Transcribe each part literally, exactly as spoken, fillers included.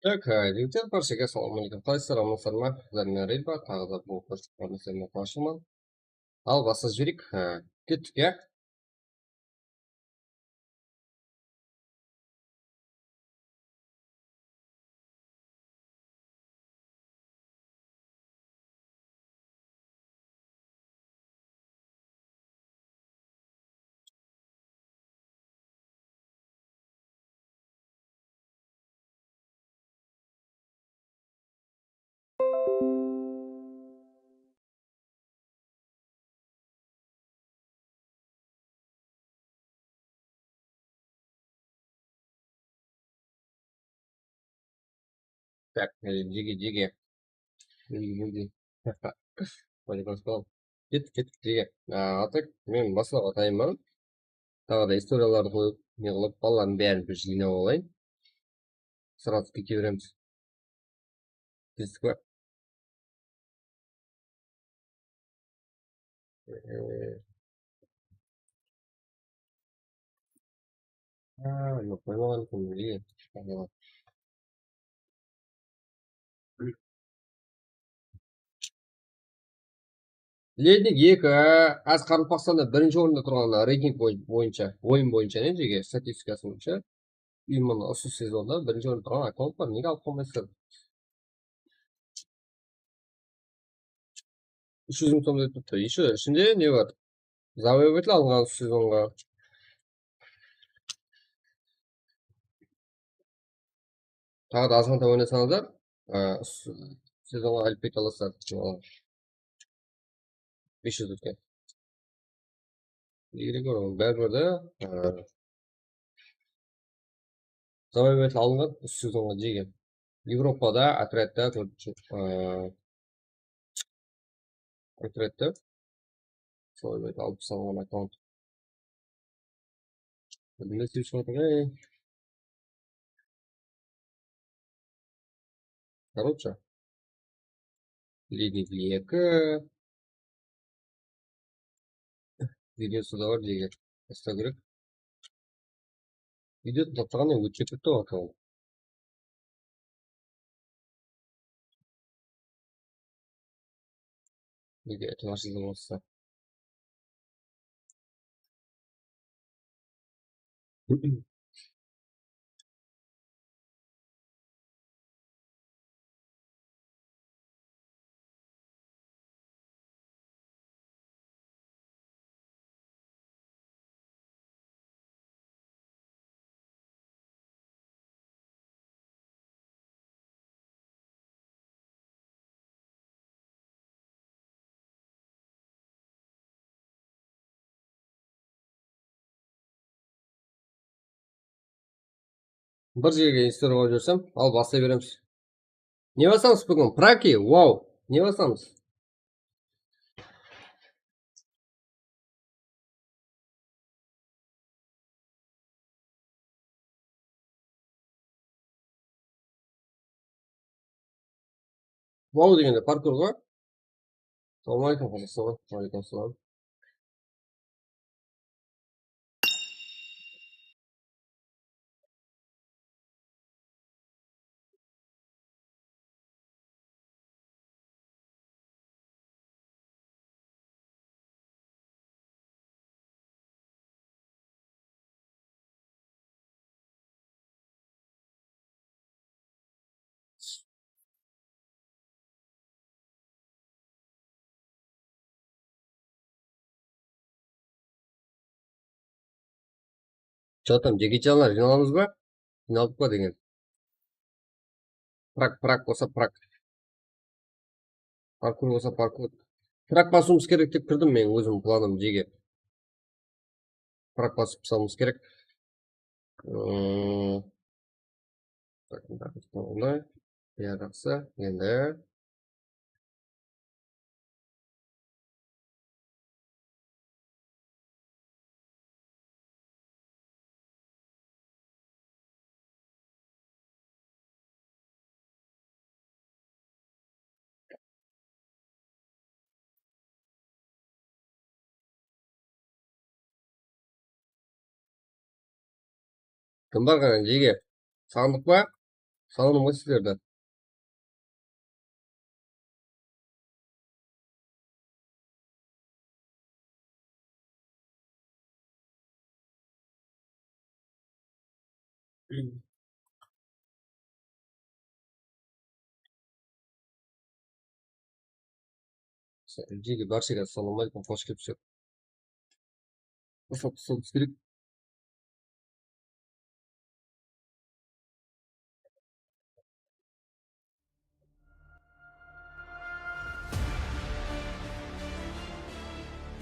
Tak, e, jigitler, bárshege assalawma áleykum. Qalaysızlar, amansızlar ma? Sizler menen Rilba, taǵı da bul kórsetiwge sizler menen quwanıshlımın. Al, baslap jibereyik. E, kettik, ya. Tak, e, jege, jege. Jege, jege. Wáleykum assalam. Kettik, kettik, jege. A, a tak, men baslap atayınman. Taǵı da istoriyalardı qoyıp, ne qılıp, balalardıń bárin bir jıynap alayın. Srazı kete beremiz. Kestik pa? Ee, ha, yoq, qoymaǵan eken, nege? Lednik eki, házir Qaraqalpaqstanda birinshi orında turǵan reyting boy-, boyınsha, oyın boyınsha, ne, jege, statistikası boyınsha. Именно usı sezonda birinshi orında turǵan akkaunt bar, nege alıp qalmaysızlar? Úsh júz mıń som dep turıptı. Ещё ishinde ne bar? Завоеватель alınǵan usı sezonǵa. Taǵı da azǵantay oynasańızlar, a, usı sezonǵa alip kete alasızlar. Bes júz útken. Báribir de, e, Завоеватель alınǵan usı sezonǵa jegen. Evropada, otrядta, kórip, e, otrядta. Завоеватель alıp taslaǵan akkaunt. Bilmesem shıǵatır, ey. Короче. Lednik eki. Videosı da bar, jege. Instagram. Videosı da taǵan ótip ketti ǵoy. Nege itibarsız bolsa. Bir jerge install qılıp jibersem, al, baslay beremiz. Ne basamız búgin? Praki, wow. Ne basamız? Wow degende parkur ǵoy. Assalawma aleykum, Qazaqstan. Wa aleykum assalam. Что там, Джеки Чанlar jıynalamız ba? Jıynaldıq pa degen. Prak, prak bolsa prak. Parkur bolsa parkur. Prak basıwımız kerek dep kirdim men, ózim planım, jege. Prak basıp taslawımız kerek. Iı, tak, mında boldı. Jaqsı, endi. Kim barǵan, jege? Saǵındıq pa? Tanıdım ǵoy sizlerdi. Jege, bárshege assalawma áleykum, xosh kelipsizler. Basıp taslamamız kerek.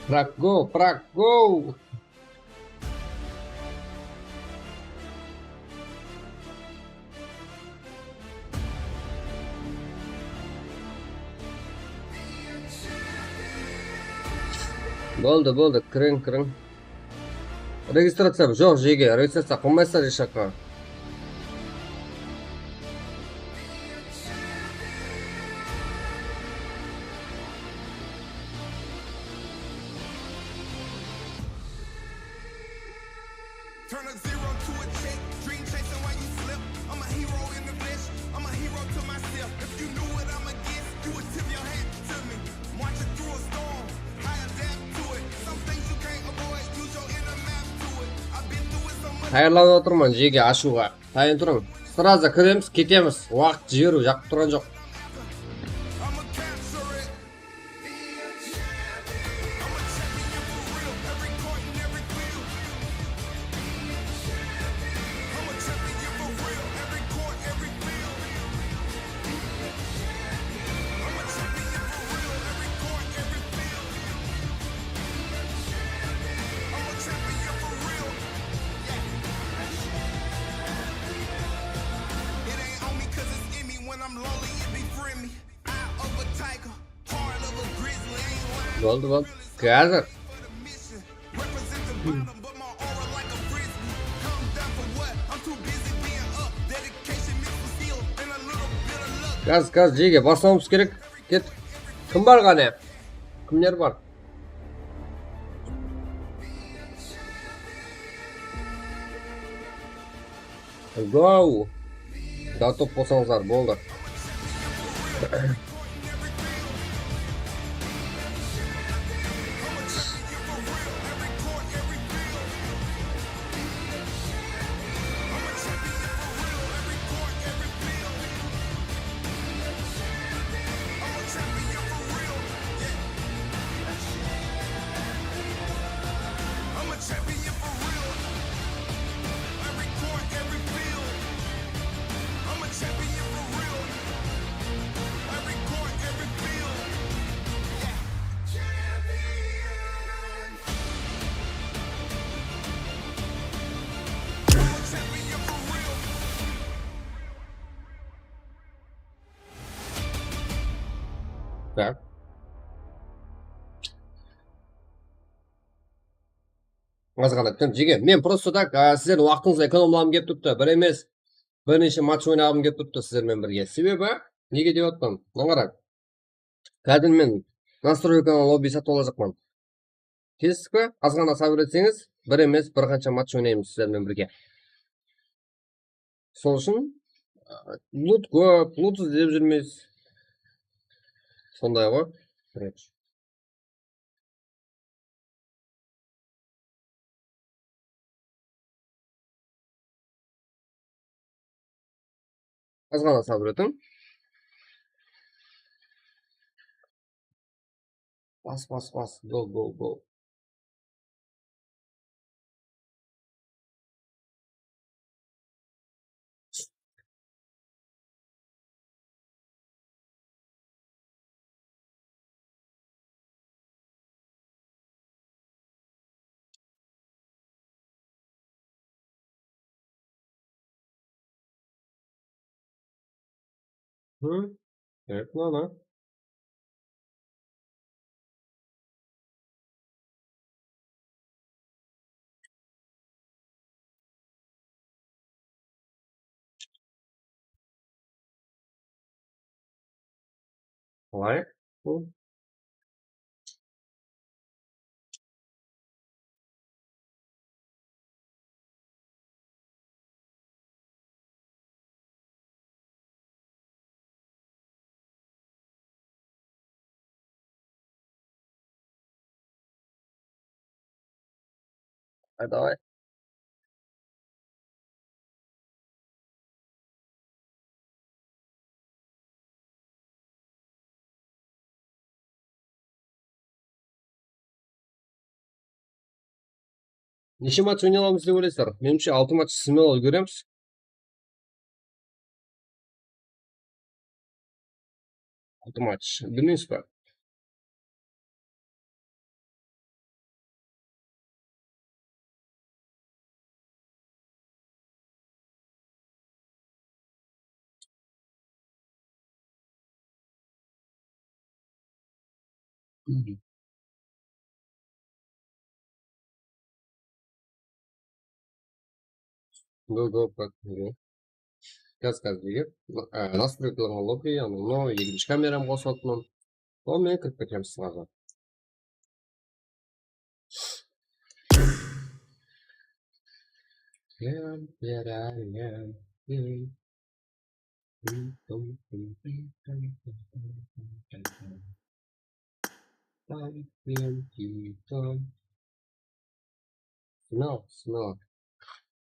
Prak go, prak go! Boldı, boldı, kiriń, kiriń. Registraciya joq, jege, registraciya qılmaysızlar hesh jaqqa. Turn a zero to a check, dream chasing while you slip. I'm a hero in the flesh, I'm a hero to myself. If you knew what I'm against, you would tip your hat to me. Marching through a storm, I adapt to it. Some things you can't avoid, use your inner map to it. I've been through it so much. Tayarlanıp otırman jege ashıwǵa. Tayın turıń. Sraza kiremiz, ketemiz. Waqıt jiberiw jaqıp turǵan joq. Boldı, boldı. Házir. Gaz, gaz, jege, baslamamız kerek. Ket. Kim bar ǵane? Kimler bar? Go! Готов bolsańızlar, boldı. Так. Azǵana kúttim, jege. Men просто так, a, sizlerdiń waqtıńızdı ekonomlaǵım kelip turıptı. Bir emes, bir neshe match oynaǵım kelip turıptı sizler menen birge. Sebebi, nege dep atırman? Mına qarań. Házir men nastroykadan lobby satıp alajaqpan. Kelistік pe? Azǵana sabır etseńiz, bir emes, bir qansha match oynaymız sizler menen birge. Sol ushın, a, lut kóp, lut izlep júrmeysiz. Sonday ǵoy. Короче. Azǵana sabır etiń. Bas, bas, bas. Go, go, go. Hı? Evet, lan ha. Qalay? Bul. Давай, давай. Neshe match oynay alamız dep oylaysızlar? Menimshe, altı match smelo úlgeremiz. Altı match. Úlgermeymiz ba? Go, go, go. Gaz, gaz, deydi. Á, nastroykalarǵa lobby, anı, mınaw, ekinshi kameram qosıp atırman. Sol menen kirip ketemiz srazı. Final, final.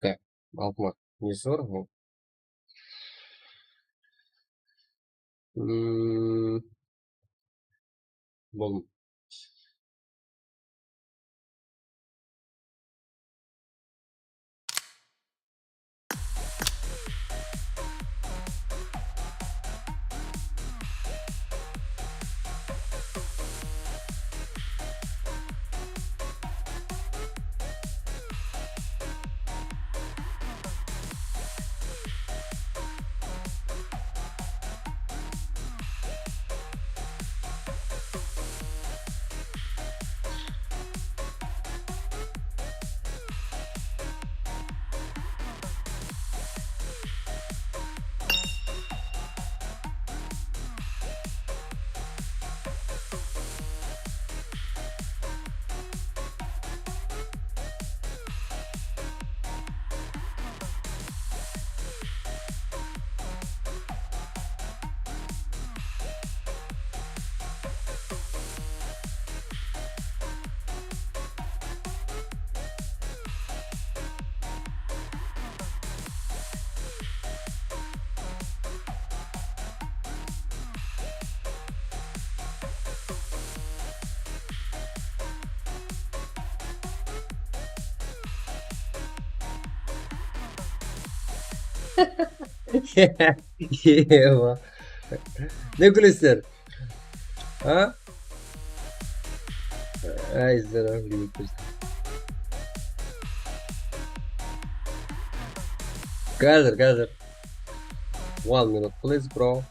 Tak, altı match. Nesi bar? Hmm. Boldı. Eva. Ne kúlesizler? Ha? Ay, zarar, bilmeyip turıpsın. Házir, házir. One minute, please, bro.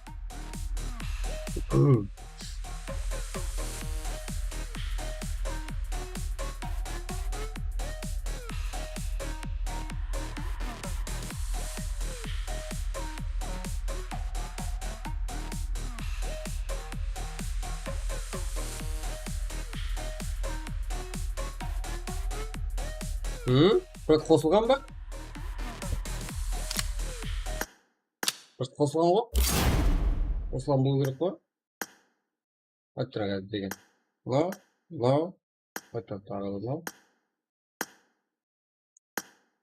Hı? Burası qosılǵan ba? Burası qosılǵan ǵoy. Osılan bolıw kerek ǵoy. Ayttıraq edi degen. Mınaw, mınaw. Ayttıraq taǵı da mınaw.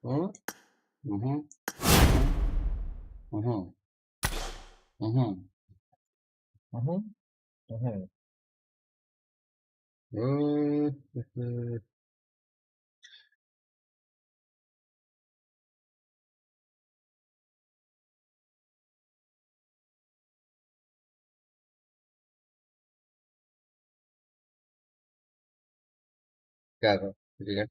Hı? Mhm. Mhm. Mhm. Mhm. Mhm. Mhm. Galiba, bilmem.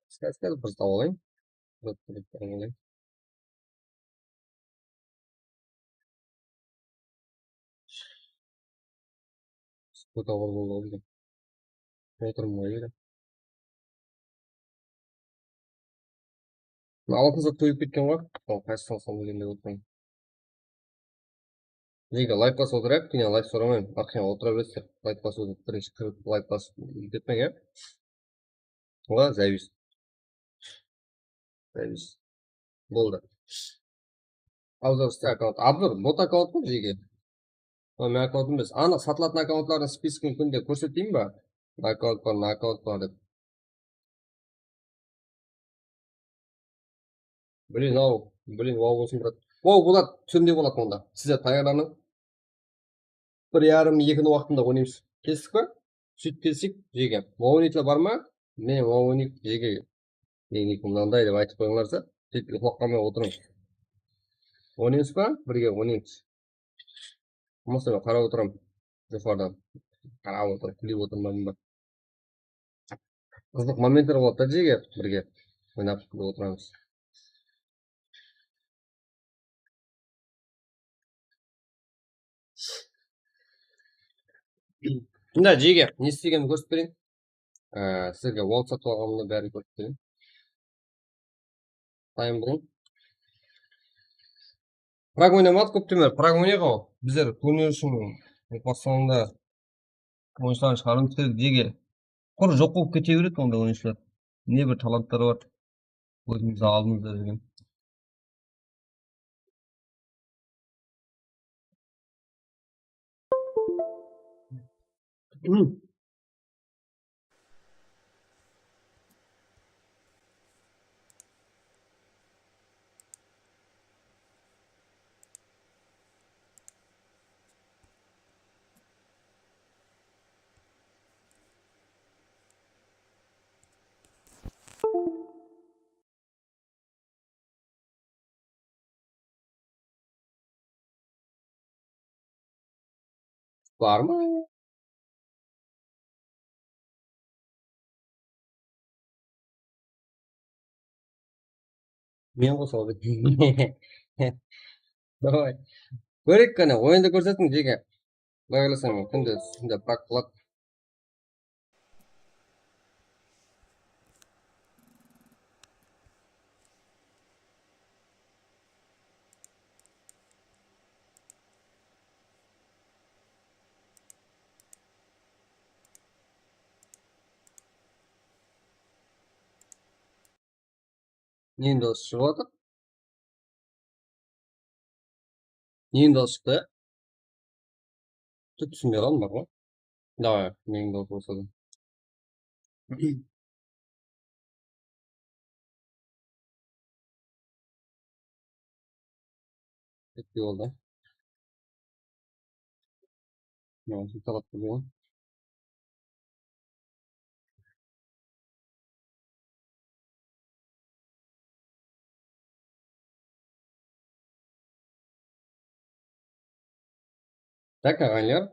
Sál, sál bir tawıp alayın. Bir, bir, bir, bir. Sıpı tawır boldı ǵoy. Otırım ǵoy ele. Altın zat kóbeyip ketken ǵoy. Al, qaysı salsam degende otırayın. Nege, layk basıp otırayıq, keyin layk soramayman. Aqıyan otıra beresizler. Layk basıp otırıp, birinshi kirip layk basıp ketpeń, ya. Oǵan závist. Závist. Boldı. Obzor site akkaunt. Obzor bot akkaunt ǵoy, jege. Mına men akkauntım emes. Anıq satılatın akkauntlardıń spiskin kúnde kórseteyin ba? Mına akkaunt bar, mına akkaunt bar dep. Блин, au, блин, wow bolsın, brat. Wow, boladı, túnde boladı onda. Sizler tayarlanıń. Bir yarım, ekiniń waqtında oynaymız. Kestik pa? Sóytip kelsek, jege. Mounikler bar ma? Mine, mounik, jege. Meniń mınanday dep aytıp qoyıńlarsa, sóytip uyqılap qalmay otırıń. Oynaymız ba? Birge oynaymız. Bolmasa men qarap otırman. Joqarıdan qarap otırıp, kúlip otırman ba? Qızıq momentler boladı da, jege, birge oynap kúlip otıramız. Mında, jege, ne islegenimdi kórsetip bereyin. Ee, sizlerge wallet satıp alǵanımdı bárin kórsetip bereyin. Dayın bolıń. Prag oynamadıq kópten beri. Prag oynayıq-aw. Bizler turnirdin baslanǵanda oyınsıların shıǵarıwımız kerek, jege. Qurı joq bolıp kete beredi onday oyınsılar. Ne bir talantları bar. Ózimizdiń aldımızda júrgen. Bar ma? Men qosadı. Davay. Kóreyik qáne, oyındı kórsetiń, jege. Quday qálese, kúnde, kúnde prag qıladı. Neniń dawısı shıǵıp atır? Neniń dawısı shıqtı? Túp túsinbey qaldım, bar ǵoy. Davay, neniń dawısı bolsa da. Ketpey boldı. Mınaw talap qıldı. Tak, aǵayinler.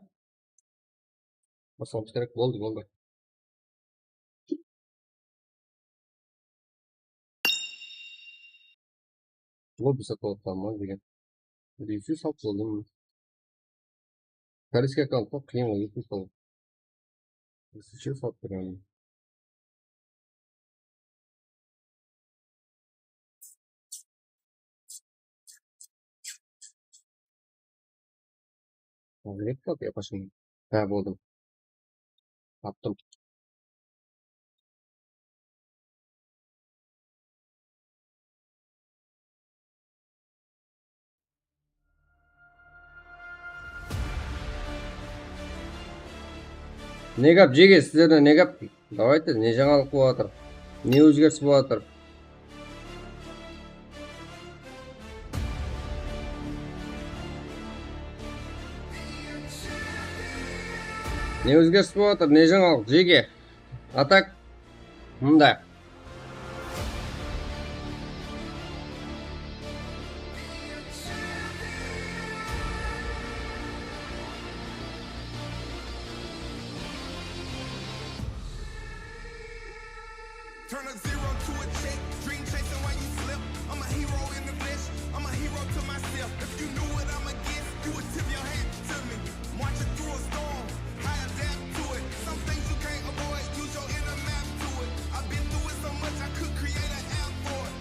Baslamamız kerek. Boldı, boldı. Lobbi satıp alıp qalma degen. Review salıp boldım. Koreyskiy akkaunt pa? Qıyın ǵoy, YouTube salıp. Review salıp bergen. Laptop yapasın. Ha, boldım. Taptım. Ne gáp, jege, sizlerde ne gáp? Davayte, ne jańalıq bolıp atır? Ne ózgeris bolıp atır? Ne ózgeris bolıp atır, ne jańalıq, jege? A tak, mında. Turn a zero to a check, dream chasing while you slip. I'm a hero in the flesh, I'm a hero to myself. If you knew what I'm against, you would tip your hat to me. Marching through a storm, I adapt to it. Some things you can't avoid, use your inner map to it. I've been through it so much, I could create an app for it.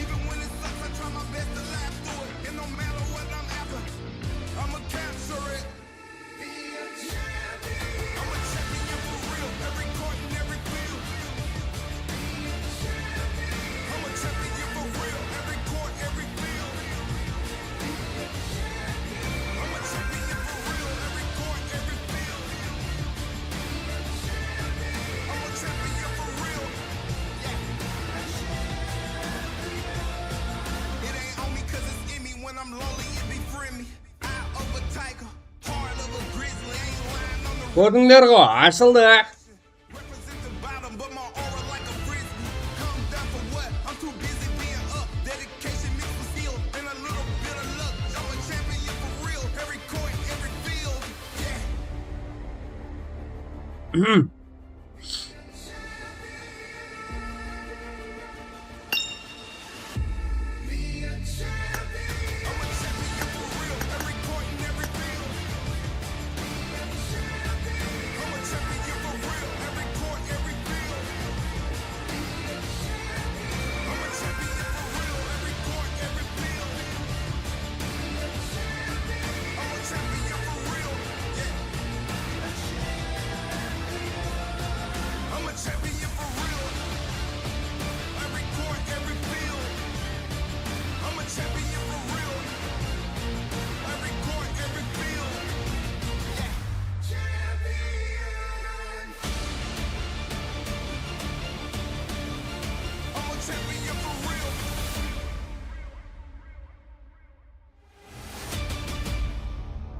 Even when it sucks, I try my best to laugh through it. And no matter what I'm after, I'ma capture it. Kórdińler ǵo, ashıldı.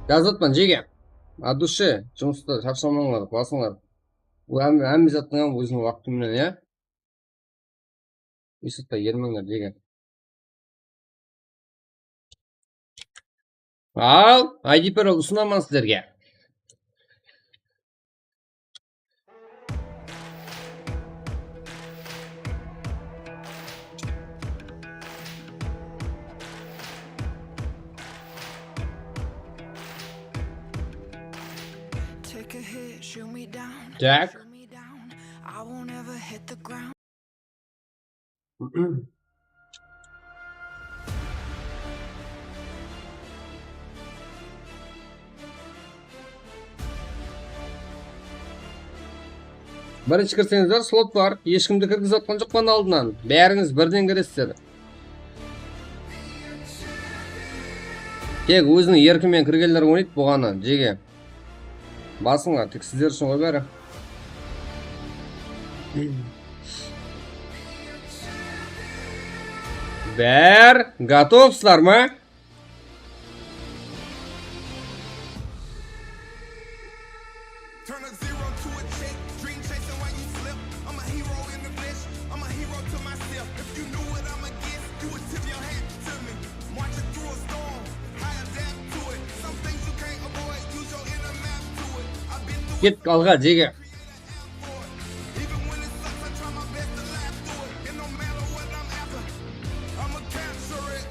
Jazıp atpan, jege. От души, jumısta sharshamańlar, basıńlar. Bul hámme, hámme zattıń hám óziniń waqtı menen, ya. Esapta ermeńler, jege. Al, I D P R usınaman sizlerge. Take a hit, shoot me down. Tak. Shoot me down. I won't ever hit the ground. Birinshi kirseńizler, slot bar. Eshkimdi kirgizip atqan joqpan aldınan. Bárińiz birden kiresizler. Tek óziniń erki menen kirgenler oynaydı buǵanı, jege. Basıńlar, tek sizler ushın ǵoy bári. Bár, gotovsızlar ma? Turn a zero to a check, dream chasing while you slip. I'm a hero in the flesh, I'm a hero to myself. If you knew what I'm against, you would tip your hat to me. Marching through a storm, I adapt to it. Some things you can't avoid, use your inner map to it. I've been through it. Ket alǵa, jege. Even when it sucks, I try my best to laugh through it. And no matter what I'm after, I'ma capture it.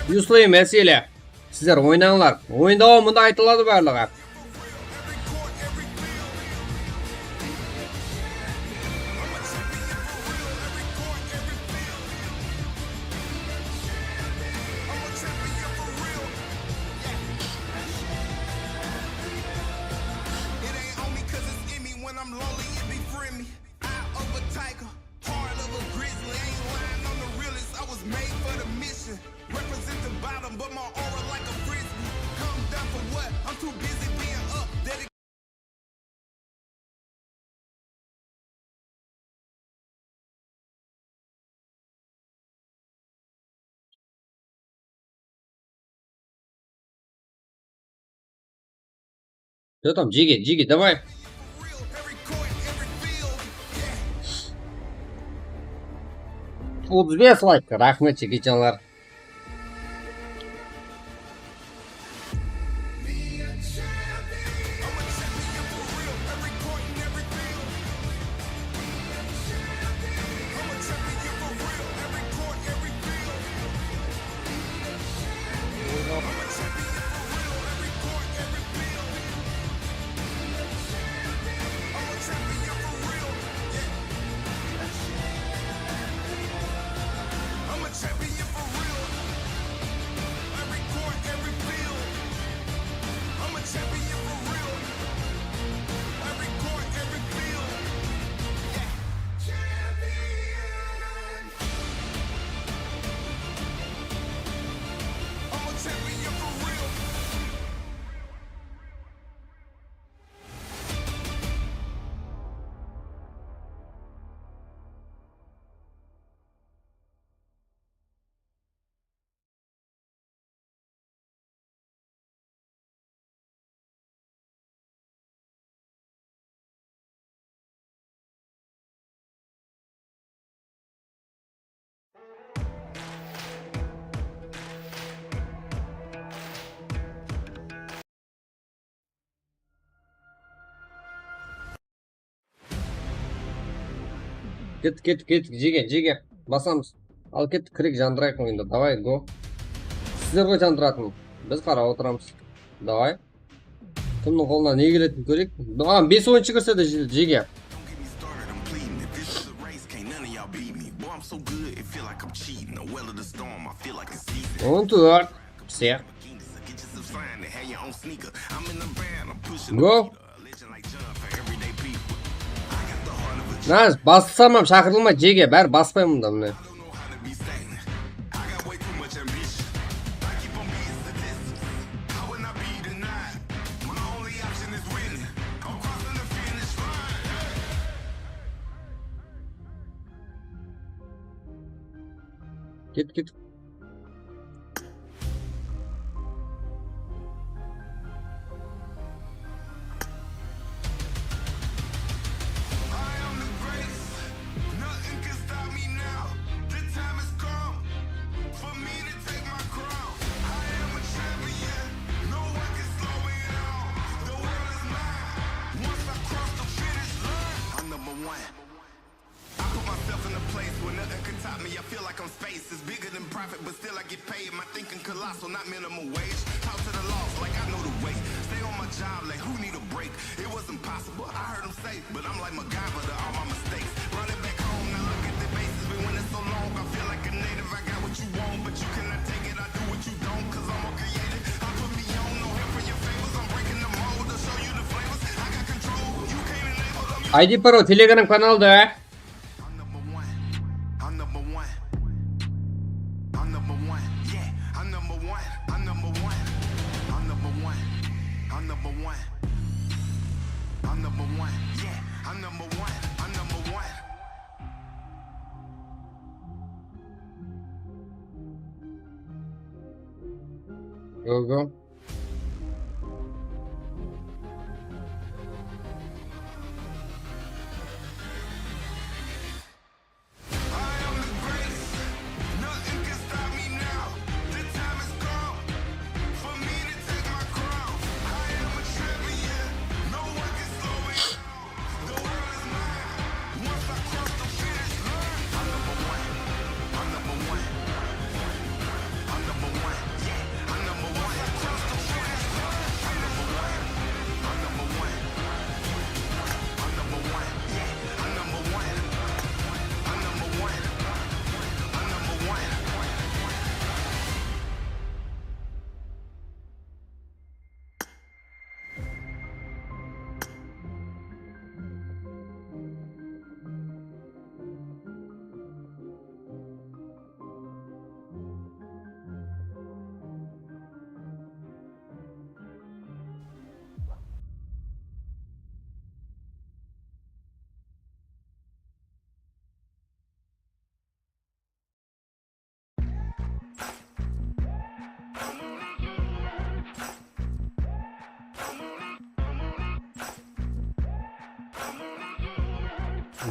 Uslay másele. Sizler oynańlar. Oyın dawamında aytıladı barlıǵı. Eye of a tiger, heart of a grizzly. Ain't lying, I'm the realest. I was made for the mission. Represent the bottom, but my aura like a frisbee. Come down for what? I'm too busy being up. Dedicated. Что там, Джиги, Джиги, давай. Otuz bes layk, raxmet, jigitjanlar. Kettik, kettik, kettik, jege, jege. Basamız. Al kettik, kirek jandırayıq oyındı. Davay, go. Sizler ǵoy jandıratın. Biz qarap otıramız. Davay. Kimniń qolına ne keletin kóreyik. Buǵan bes oyınshı kirse de je-, jege. On tórt. Pisek. Go. Naz, bassam hám shaqırılmay, jege, bári baspay mında, mine. Ket, ket. I put myself in a place where nothing can top me. I feel like I'm space. It's bigger than profit, but still I get paid. My thinking colossal, not minimum wage. Talk to the laws like I know the way. Stay on my job like who need a break? It wasn't possible. I heard 'em say, but I'm like MacGyver to all my mistakes. Run it back home, now look at the bases. Been winning so long, I feel like a native. I got what you want, but you cannot take it. I do what you don't, 'cause I'm more creative. I put me on, no help for your favors. I'm breaking the mold. I'll show you the flavors. I got control. You can't enable them. I D Pro Telegram kanalda. I'm number one. I'm number one. I'm number one. Yeah, I'm number one. I'm number one. I'm number one. I'm number one. I'm number one. Yeah, I'm number one. I'm number one. Go, go.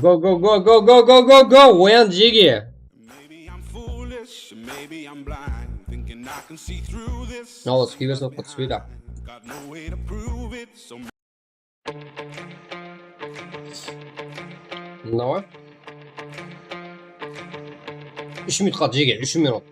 Go, go, go, go! Oyan, jege! Maybe I'm foolish, maybe I'm blind, thinking I can see through this. Nawaz, kiyberse oqqa túspeydi. Got no way to prove it, so Mına bar. Úsh minut qaldı, jege, úsh minut.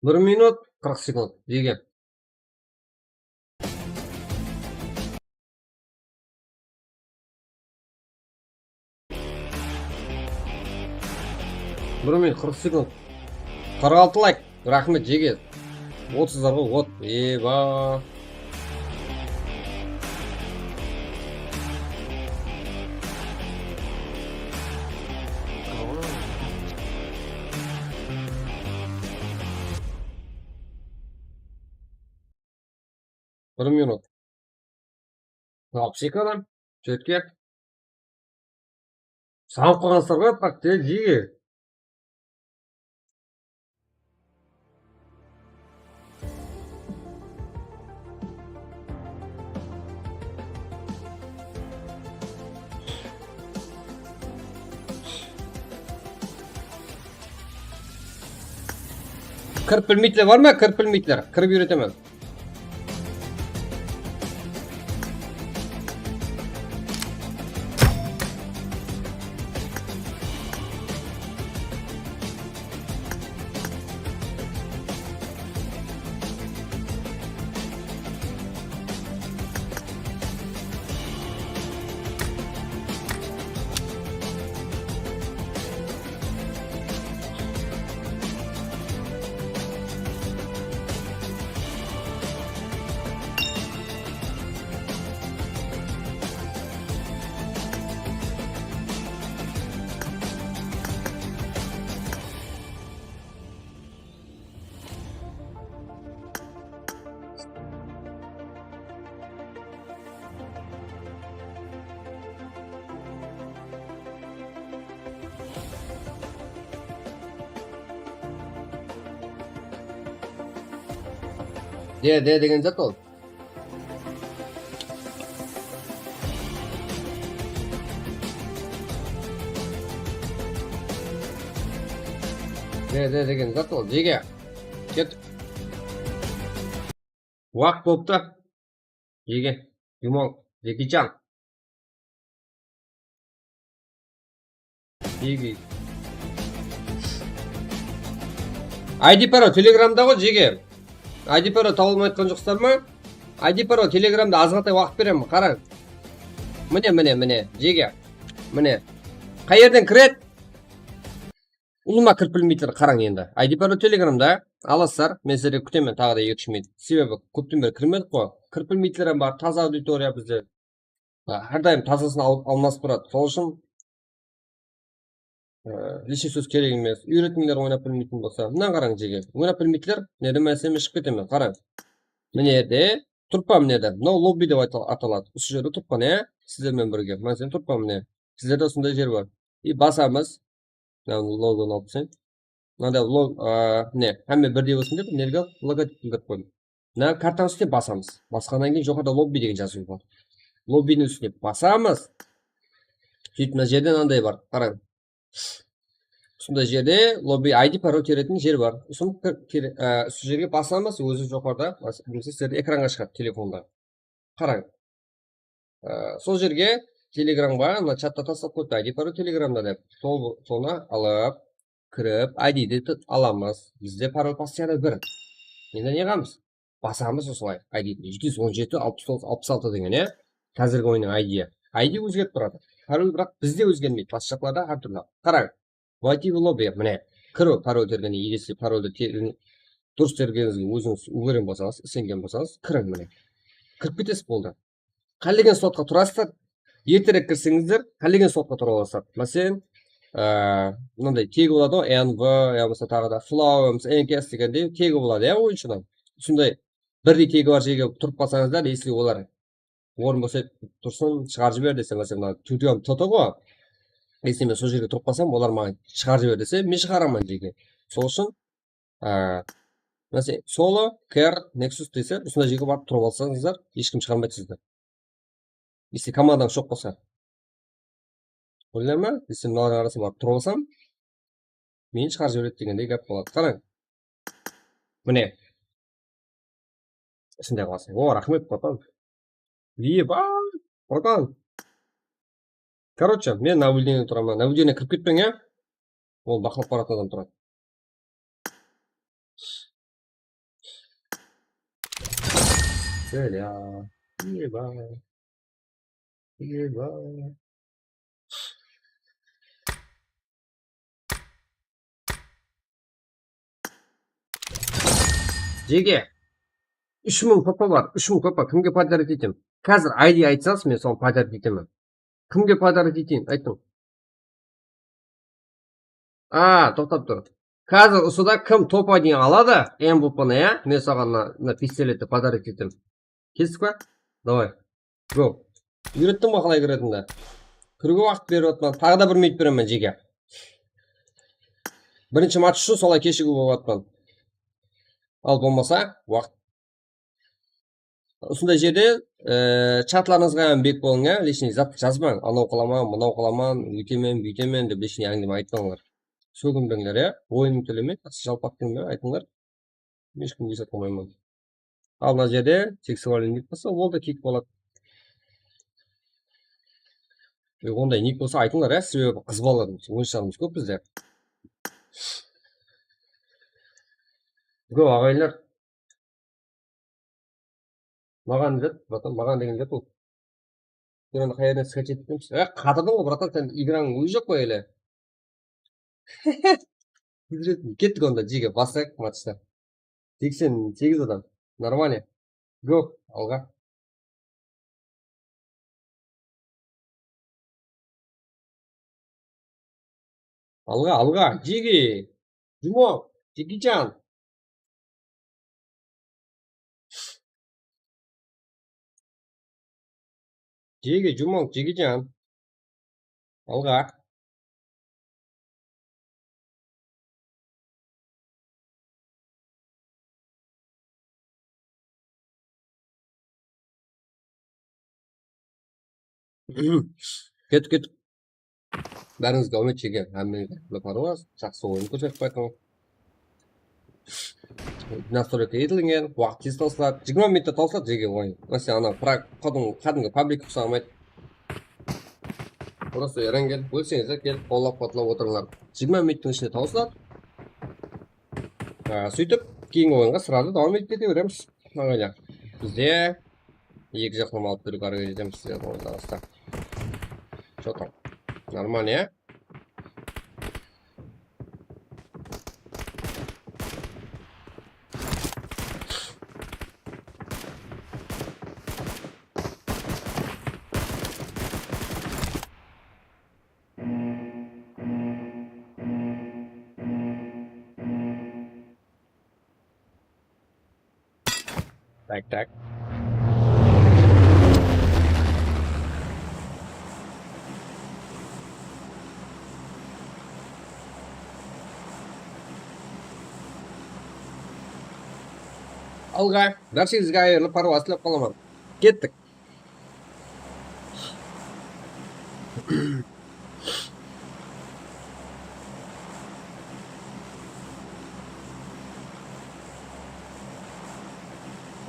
Bir minut, qırq sekund. Jege. Bir minut, qırq sekund. Qırq altı layk. Raxmet, jege. Otızlarǵa ot. Eba. Bir minut. Alpıs eki adam. Jetke. Salıp qalǵansızlar ǵoy, pak, te, jege. Kirip bilmeydiler bar ma? Kirip bilmeydiler. Kirip úyretemen. De, de degen zat ol. De, de degen zat ol. Jege. Ket. Waq bolıptı. Jege. Jumol. Jekejan. Jege. I D Pro Telegramda ǵoy, jege. I D Pro tawıp almay atqan joqsızlar ma? I D Pro Telegramda azǵantay waqıt beremen, qarań. Mine, mine, mine, jege. Mine. Qay jerden kiredi? Ulıwma kirip bilmeydiler, qarań endi. I D Pro Telegramda alasızlar, men sizlerge kútemen taǵı da eki-úsh minut. Sebebi kópten beri kirmedik ǵoy. Kirip bilmeydiler hám bar, taza auditoriya bizde. Hár dayım tazasın al-, almasıp turadı. Sol ushın, e, hesh ne sóz kerek emes. Úyretińler oynap bilmeytin bolsa. Mına qarań, jege. Oynap bilmeydiler. Nede men sen shıǵıp ketemen. Qarań. Mine jerde turıppan, mine jerde. Mınaw lobbi dep ayta-, ataladı. Usı jerde turıppan, ya. Sizler menen birge. Men sen turıppan, mine. Sizlerde usınday jer bar. I basamız. Mına logon alıp sen. Mınanday lo-, a, ne, hámme birdey bolsın dep, nerge logotip bildirip qoydım. Mına kartanıń ústine basamız. Basqannan keyin joqarıda lobbi degen jazıw bar. Lobbiniń ústine basamız. Sóytip mına jerde mınanday bar. Qarań. Usınday jerde lobbi I D parol teretin jer bar. Usın kir-, kir-, a, usı jerge basamız, ózi joqarıda, bas-, bilse sizlerdi ekranǵa shıǵadı telefonda. Qarań. Á, sol jerge Telegramǵa, mına chatta taslap qoyıptı, I D parol Telegramda dep. Sol, sonı alıp, kirip, I D-di t-, alamız. Bizde parol postoyanno bir. Endi ne qılamız? Basamız usılay I D-di. Jeti júz on jeti, alpıs toǵız, alpıs altı degen, ya? Házirgi oyınnıń I D-i. I D ózgerip turadı. Parol, biraq bizde ózgermeydi. Basqa jaqlarda hár túrli. Qarań. Vaytivi lobby, mine, kiriw, parol tergende, если paroldı te-, durıs tergenińizge ózińiz úlgeren bolsańız, isengen bolsańız, kiriń, mine. Kirip ketesiz, boldı. Qálegen slotqa turasızlar, erterek kirseńizler, qálegen slotqa tura alasızlar. Máselen, á, mınanday tegi boladı ǵoy, N V, yamasa taǵı da Flow, yamasa N K S degendey tegi boladı, ya, oyınshınıń. Usınday birdey tegi bar jerge turıp qalsańızlar, если olar orın bosayıp tursın, shıǵarıp jiber dese, máselen, mına Tutorial Toto ǵo. Если men sol jerge turıp qalsam, olar maǵan shıǵarıp jiber dese, men shıǵaraman jerge. Sol ushın, á, máselen, Solo, Ker, Nexus dese, usınday jerge barıp turıp alsańızlar, hesh kim shıǵarmaydı sizdi. Если komandańız joq bolsa. Oylayman, если mınalardıń arasına barıp turıp alsam, meni shıǵarıp jiberedi degendey gáp boladı. Qarań. Mine. Usınday qılasız. O, raxmet, bratan. Eba, bratan. Короче, men nablюдениеде turaman. Nablюдениеде kirip ketpeń, ya? Ol baqlap baratın adam turadı. Gel ya. Eba. Eba. Jege. Úsh mıń P P bar, úsh mıń P P kimge podarить etem? Házir I D aytsańız, men soǵan podarить etemen. Kimge podarить eteyin, aytıń. A, toqtap tur. Házir usıda kim top I D aladı, M V P-ni, ya? Men saǵan mına, mına pistoletti podarить etem. Kestik pa? Davay. Go. Úyrettim ǵo qalay kiretinimdi. Kiriwge waqıt berip atırman. Taǵı da bir minut beremen, jege. Birinshi match ushın solay keshigip atırman. Al, bolmasa, waqıt. Usınday jerde, e, chatlarıńızǵa hám bek bolıń, ya, личный zat jazbań. Anaw qılaman, mınaw qılaman, óytemen, búytemen dep личный áńgime aytpańlar. Sóginbeńler, ya. Oyınıń tilime, jalpaq tilime aytıńlar. Hesh kimge esap qoymayman. Al, mına jerde seksualный nik bolsa, ol da kiyik boladı. E, onday nik bolsa aytıńlar, ya, sebebi qız balalar, oyınshaǵımız kóp bizde. Go, aǵayinler. Maǵan dep, bratан, maǵan degen gáp bul. Sen onı qayerden skachet etemiz? E, qatırdıń ǵo, bratан, sen igrańıń ózi joq pa ele? Kettik onda, jege, baslayıq matchta. Seksen segiz adam. Нормально. Go, alǵa. Alǵa, alǵa, jege. Jumoq, Jegijan. Jege, Jumoq, Jegijan. Alǵa. Kettik, kettik. Bárińizge áwmet, jege. Hámmeńizge parwaz. Jaqsı oyın kórsetip qaytıń. Nastroyka etilingen, waqıt tez tawsıladı. Jigirma minutta tawsıladı, jege, oyın. Máselen, ana, pra-, qádimgi, qádimgi publika uqsamaydı. Просто erengel, ólseńizler, kelip qollap-quwatlap otırıńlar. Jigirma minuttıń ishinde tawsıladı. Á, sóytip, keyingi oyınǵa srazı dawam etip kete beremiz. Aǵaylar. Bizde eki jaqlama alıp beriwge háreket etemiz sizlerdiń oyınlarıńızda. Что там? Нормально, ya? Tak, tak. Alǵa, bárshemizge qayırlı parwaz tilep qalaman. Kettik.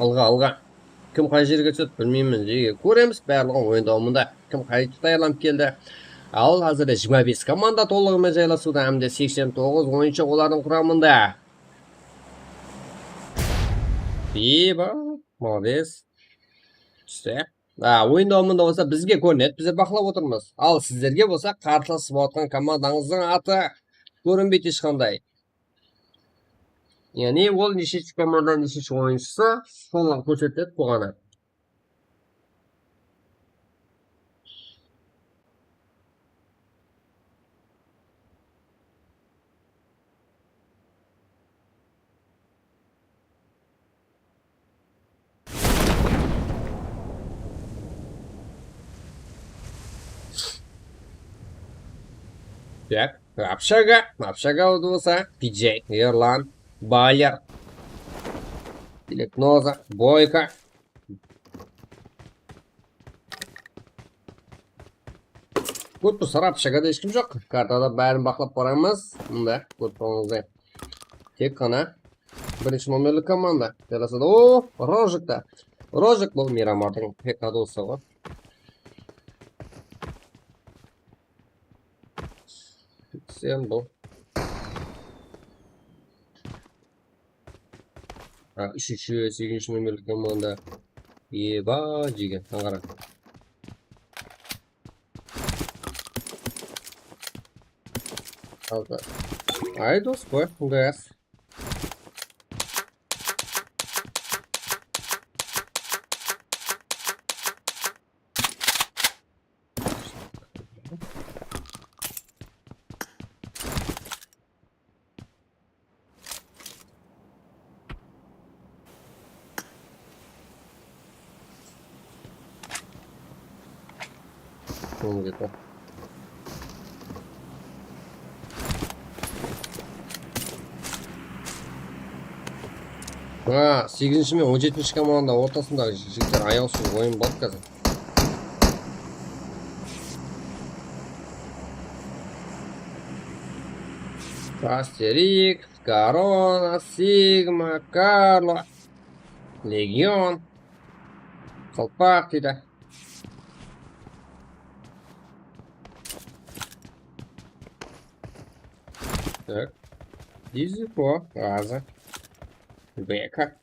Alǵa, alǵa. Kim qay jerge túsedi, bilmeymen. Jege, kóremiz, barlıǵın oyın dawamında. Kim qaytıp tayarlanıp keldi. Al, házirde jigirma bes komanda tolıǵı menen jaylasıwda hám de seksen toǵız oyınshı olardıń quramında. Eba, молодец. Tústi. A, oyın dawamında bolsa bizge kórinedi, bizler baqlap otırmız. Al, sizlerge bolsa qarsı atqan komandańızdıń atı kórinbeydi hesh qanday. Yaǵnıy, ol neshinshi komandanıń neshinshi oyınshısı, sonı kórsetedi bolǵanı. Так, Общага, Общага bolsa, P J, Erlan, Baler, Tileknoza, Boyka. Kórip tursızlar, Общagada hesh kim joq. Kartada bárin baqlap baramız. Mında, kórip turǵanıńızday. Tek ǵana birinshi nomerli komanda. Jalasada, o, Rojik ta. Rojik bul Miramardıń P K dosı ǵoy. Sen bul. Ha, úshinshi, segizinshi nomerli komanda. Eba, jegen, qara. Ay, dos, qoy, qılday as. Soń kete. Ha, segizinshi men on jetinshi komanda ortasında jigitler ayawsız oyın bar házir. Asterix, Korona, Sigma, Karlo, Legion, Qalpaq deydi. Tak. Diziko, razı. Beka.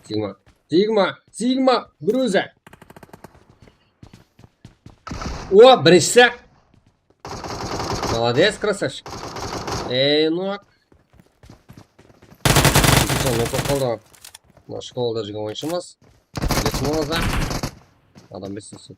Sigma. Sigma. Sigma. Gruza. O, birinshisi. Молодец, красавчик. Ey, no. Bizden okıp qaldı. Mına shkolada júrgen oyınshımız. Bilesiz, molada. Adam bilsin.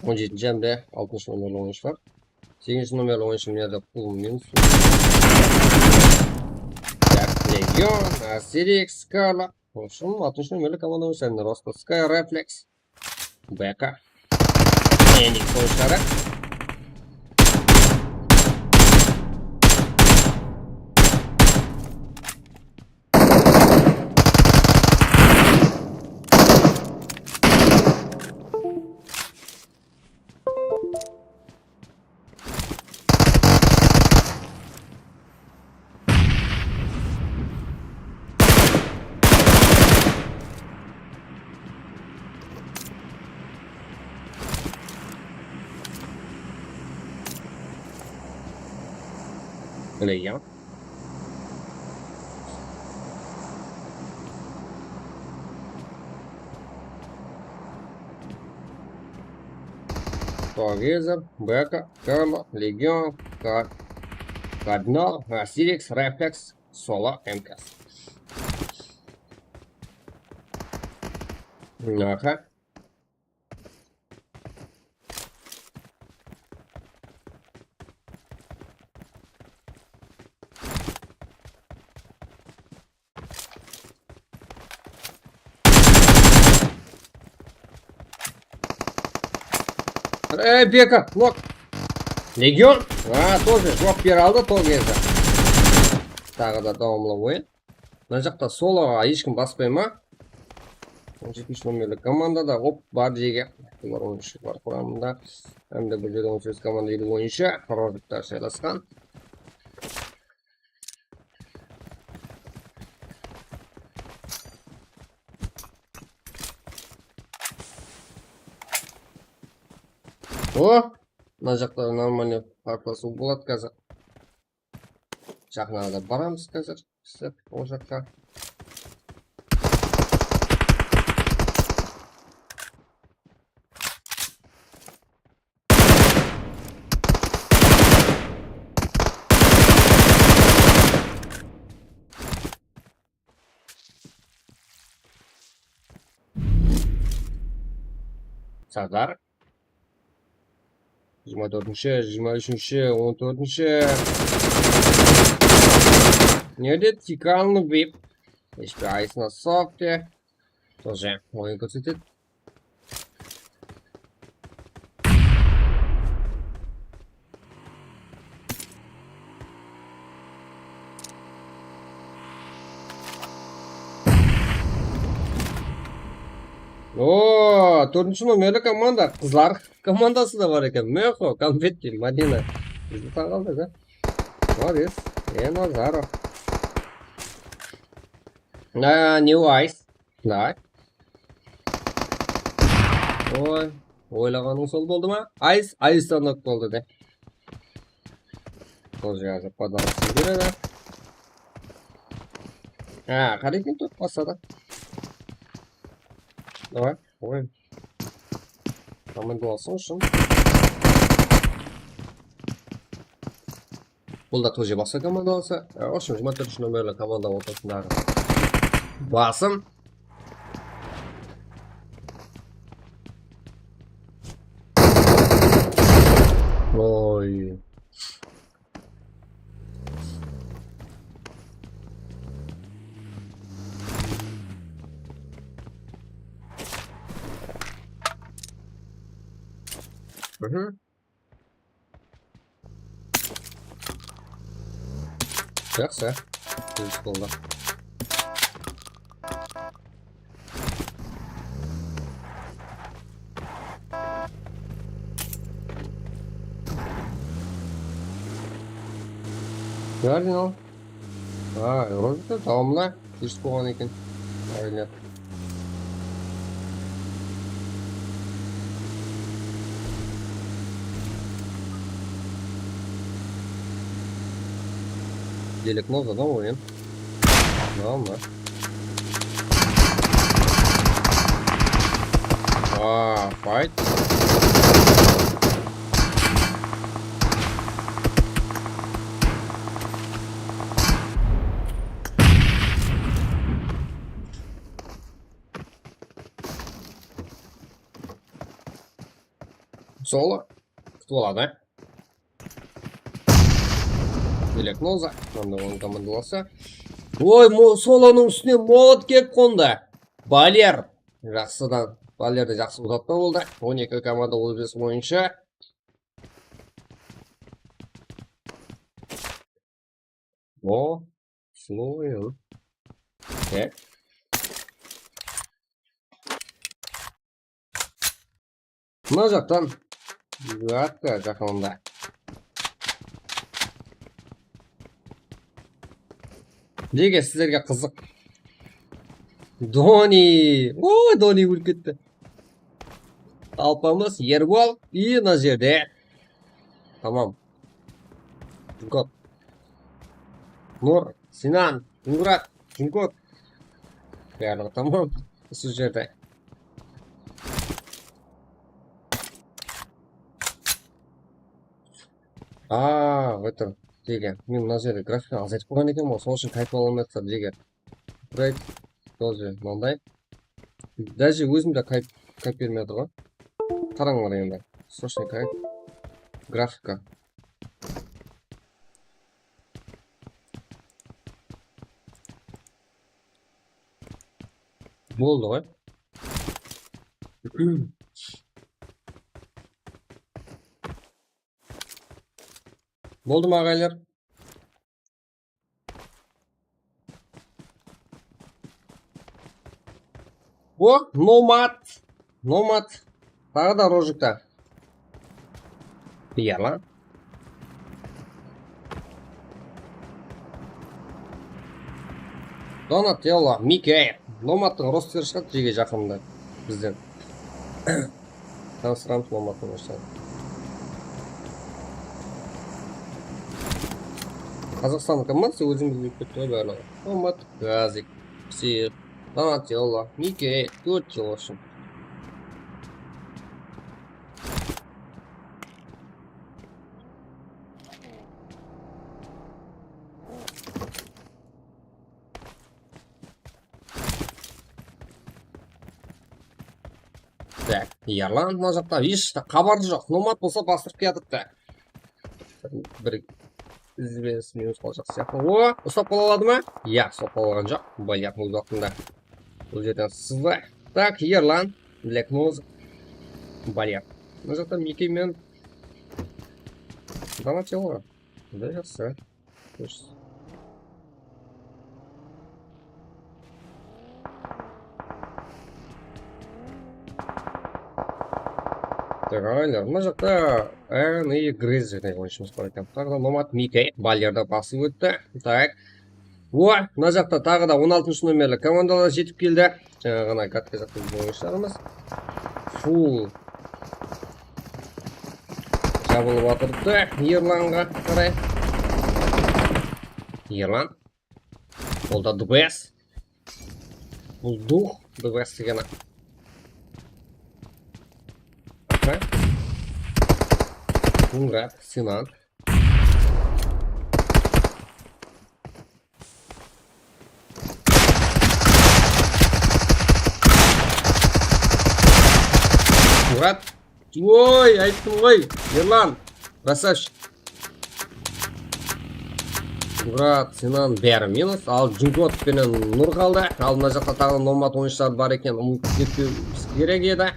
On jetinshi hámde altınshı nomerli oyınshılar. Segizinshi nomerli oyınshı mına jerde pul minus. Tak, Legion, Asterix, Scarlet. Olsun, altınshı nomerli komanda oyınshısı Rostovskaya Refleks. Beka. Enik oyunshıları. Mine ya. Togezer, Beka, Karlo, Legion, Kar-, Kardinal, Asirix, Refleks, Solo, M K S. Aha. Ey, Beka, nok. Legion. A, тоже jawap bere aldı, Togezer. Taǵı da dawamlı oyın. Mına jaqta soloǵa hesh kim baspay ma? On jetinshi nomerli komandada, op, bar jege. Bular oyınshılar quramında. Hám de bul jerde on segiz komanda, eliw oyınshı. Robertler saylasqan. O, mına jaqta normalnıy parklasıw boladı házir. Jaqın arada baramız házir, islep, ol jaqqa. Sardar. Jigirma tórtinshi, jigirma úshinshi, on tórtinshi. Nerde Tikanlı Vip? H P ayısına sokti. Тоже oyın kórsetedi. Oo, tórtinshi nomerli komanda, qızlar komandası da bar eken. Mexo, Konfetti, Madina. Bizi tańqaldırdı. Молодец. Enazarov. A, New Ice. Давай. Oy, oylaǵanıń sol boldı ma? Ice, Ice-tan nok boldı de. Sol jerde podalsın beredi. Ha, qara eken, top basladı. Давай, oy. Komanda alsın ushın. Bul da тоже basqa komanda alsa. E, ushın jigirma tórtinshi nomerli komanda ortasındaǵı basım. Oy. Mhm. Jaqsı. Júz boldı. Nereden al? Ha, rolikte tamamla. Durs bolǵan eken. Aynen. Diagnoza da oyın. Tamam mı? Aa, fight. Solo. Kútip aladı. Diagnoza. Mında onıń komandalası. Oy, mo-, Solonıń ústine molot kelip qondı. Baler. Jaqsıdan. Balerdi jaqsı uzatpa boldı. On eki komanda otız bes oyınshı. O, slow. E. Mına jaqtan gatka jaqınında. Nege sizlerge qızıq? Doni. Oy, Doni ólip ketti. Alpamız, Erbol, i mına jerde. Tamam. Junkot. Nur, Sinan, Murat, Junkot. Barlıǵı tamam. Usı jerde. Aa, otur. Dege. Men mına jerde grafikanı azaytıp qoyǵan ekenmen, sonıń ushın qaytı ala almay atır, dege. Upgrade, sol jerde mınanday. Даже ózim de qayıp, qayıp bermey atır ǵoy. Qarańlar endi. Срочный qayıp. Grafika. Boldı ǵoy. Boldı ma, aǵaylar? O, Nomad. Nomad. Taǵı da Rojikta. Iya lan. Donatello, Mike. Nomadtıń rosteri shıǵadı jege jaqında bizden. Tanıstıramız Nomadtıń rosteri. Qazaqstannıki ma, ózimiz bilip kettik ǵoy barlıǵı. Nomad, Gazik, Psix, Donatello, Mike, tórt jıl ushın. Так, Erlan mına jaqta hesh xabarı joq. Nomad bolsa bastırıp kiyatırıptı. Bir izbe-, izbesimiz qalajaq sıyaqlı. O, uslap qala aladı ma? Iya, uslap qala alǵan joq. Bolyak, óz waqtında. Bul jerden sızdı. Tak, Erlan. Black Nose. Bolyer. Mına jaqta Miki menen Donatello. Juda jaqsı. Kórsiz. Tak, aǵaylar, mına jaqta N I Grizzly degen oyınshımız bar eken. Taǵı da Nomad Miki Bolyerdi basıp ótti. Tak. O, mına jaqta taǵı da on altınshı nomerli komandalar jetip keldi. Jańa ǵana gadka jaqta júrgen oyınshılarımız. Full jabılıp atırıptı Erlanǵa qaray. Erlan. Ol da the best. Bul duh the best degeni. Aha. Murat, Sinan. Murat. Oy, ayttım ǵoy, Erlan. Красавчик. Murat, Sinan, bári minus. Al, Junkot penen Nur qaldı. Al, mına jaqta taǵı Nomad oyınshıları bar eken. Umıtıp ketpewimiz kerek edi.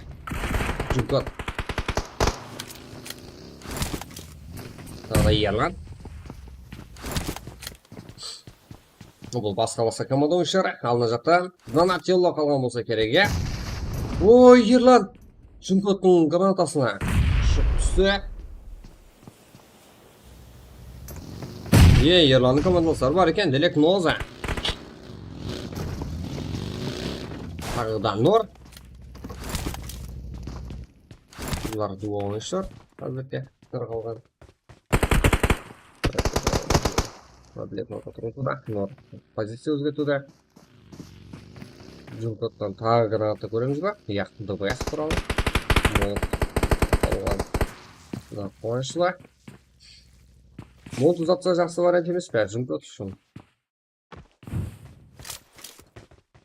Junkot. Taǵı da Erlan. Bul basqa-basqa komanda oyınshıları. Al, mına jaqta Donatello qalǵan bolsa kerek, ya. Oy, Erlan! Junkottıń granatasına ushıp tústi. E, Erlannıń komandasları bar eken, Dilek Noza. Taǵı da Nur. Bular duo oyınshılar, házirge. Nur qalǵan. Problem orta turıwdı da, Nur poziciya ózgertiwdi. Junkottan taǵı granata kóremiz ba? Yaq, D B S quralı. Mol qalǵan. Quwanıshlı. Mol uzatsa jaqsı variant emes pe, Junkot ushın?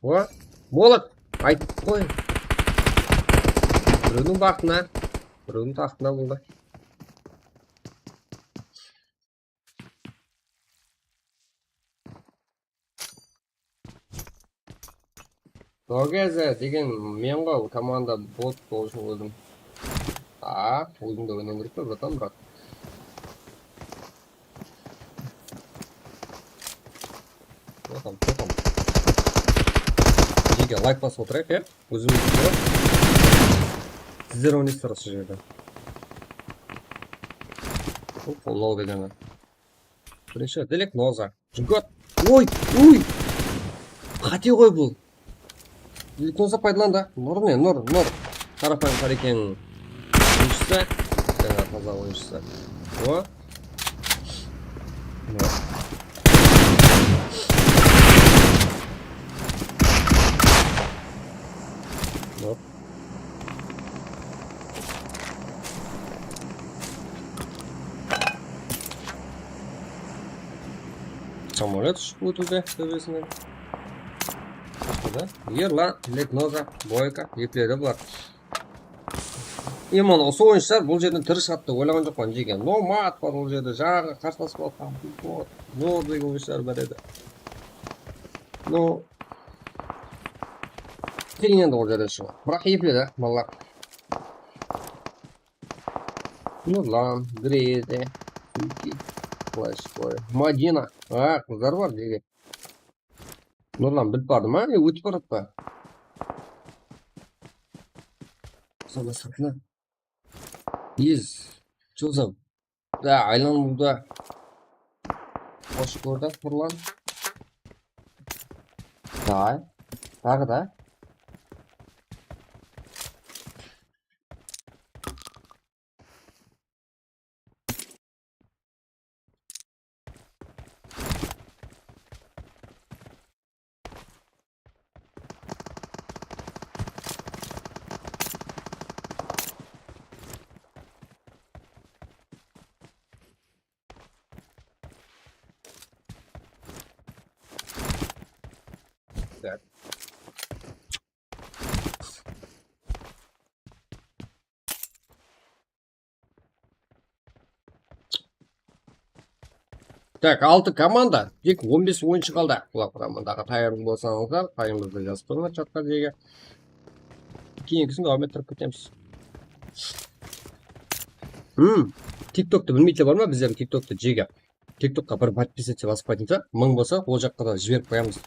O, molot! Aytıp qoy. Birewdiń baxtına, birewdiń taxtına boldı. Dogeze degen men ǵoy, komanda bot bolsın ózim. A, ózińde oynawıń kerek pe, bratan, brat? Bratan, bratan. Jeke layk basıp otırayıq, ya? Ózimiz bilemiz. Sizler oynaysızlar usı jerde. Bul qollaw degeni. Birinshi Dilek Noza. Junkot. Oy, oy. Qáte ǵoy bul. Dilek Noza paydalandı. Nur ne? Nur, Nur. Qarapayım Qarekeń oyınshısı. Jańa taza oyınshısı. O. Nur. Nur. Samolyot ushıp ótiwde tóbesinen. Qasqada Erlan, Dilek Noza, Boyka, epledi bular. Eman, usı oyınshılar bul jerden tiri shıǵadı dep oylaǵan joqpan, jeke. Nomad bar ol jerde, jańaǵı qarsılasıp atqan. Zor degen oyınshılar bar edi. No, Qıyın endi ol jerden shıǵıw. Biraq epledi, balalar. Nurlan, Greze, Suki, Flashboy, Madina. A, qızlar bar, jeke. Nurlan bilip bardı ma? E, ótip baradı pa? Sana sırtına. Из, чё за? Da, aylanıwda. Xosh kórdik, Nurlan. Davay. Taǵı da. Так. Tak, altı komanda, tek on bes oyınshı qaldı. Bular quramındaǵı tayarlı bolsańızlar, payıńızdı jazıp qoyıńlar chatqa jege. Keyingisin dawam ettirip ketemiz. Hmm, TikToktı bilmeydi bar ma? Bizlerdiń TikToktı jege. TikTokqa bir подписаться basıp qaytınsa, mıń bolsa, ol jaqqa da jiberip qoyamız.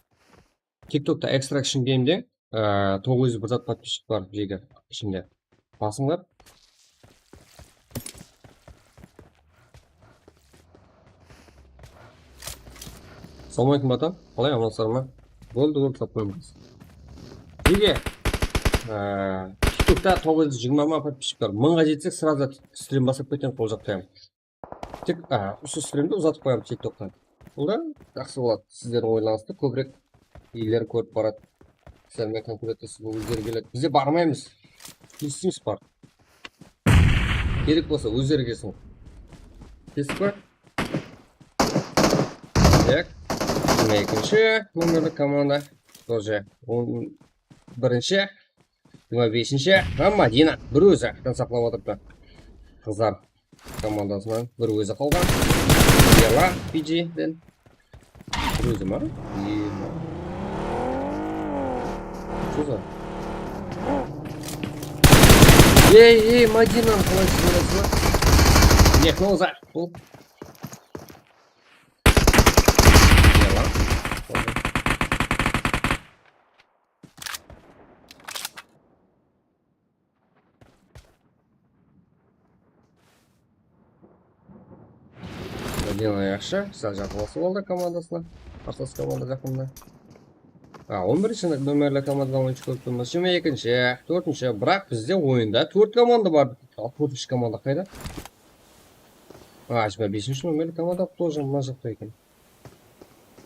TikTokta Extraction Game de, e, toǵız júz bir zat подписчик bar, jege, ishinde. Basıńlar. Assalawma aleykum, bratan. Qalay, amansızlar ma? Boldı, boldı, tap qoyıńız. Jege, e, TikTokta toǵız júz jigirma ma подписчик bar. Mıńǵa jetsek, сразу stream basıp ketemiz, ol jaqta. Tek, a, usı strimdi uzatıp qoyamız TikToktan. Bul da jaqsı boladı. Sizlerdiń oylarıńızdı kóbirek elleri kórip baradı. Sizler menen konkurentlesip ózleri keledi. Biz de barmaymız. Kelistimiz bar. Kerek bolsa ózleri kelsin. Kelistimiz bar. Tak. Jigirma ekinshi nomerli komanda. Тоже on birinshi. Jigirma besinshi. Ha, Madina. Bir ózi. Saqlap atırıptı. Qızlar komandasınan bir ózi qalǵan. Bela Fijiden. Bir ózi ma? Ema. Что за? Ey, ey, Madina, qalay jılaysız? Mexnoza. Bul. Bela. Madina yaqshı, sál jaqınlasıp aldı komandasına. Qarsılas komanda jaqında. A, on birinshi nomerli komandadan oyınshı kórip turmız. Jigirma ekinshi, tórtinshi, biraq bizde oyında tórt komanda bar. Al, tórtinshi komanda qayda? A, jigirma besinshi nomerli komanda тоже mına jaqta eken.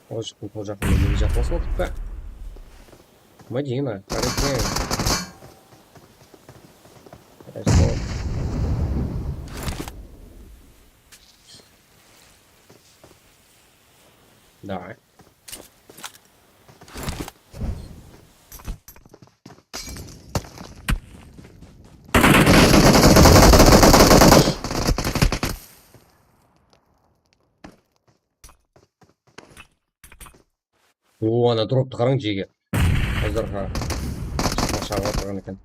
Ol jaqtan, ol jaqtan, ol jaqtan sotdı. Madina, Karekeng. Давай. O, ana droptı qarań, jege. Házir qa-, shaqırıp atırǵan eken.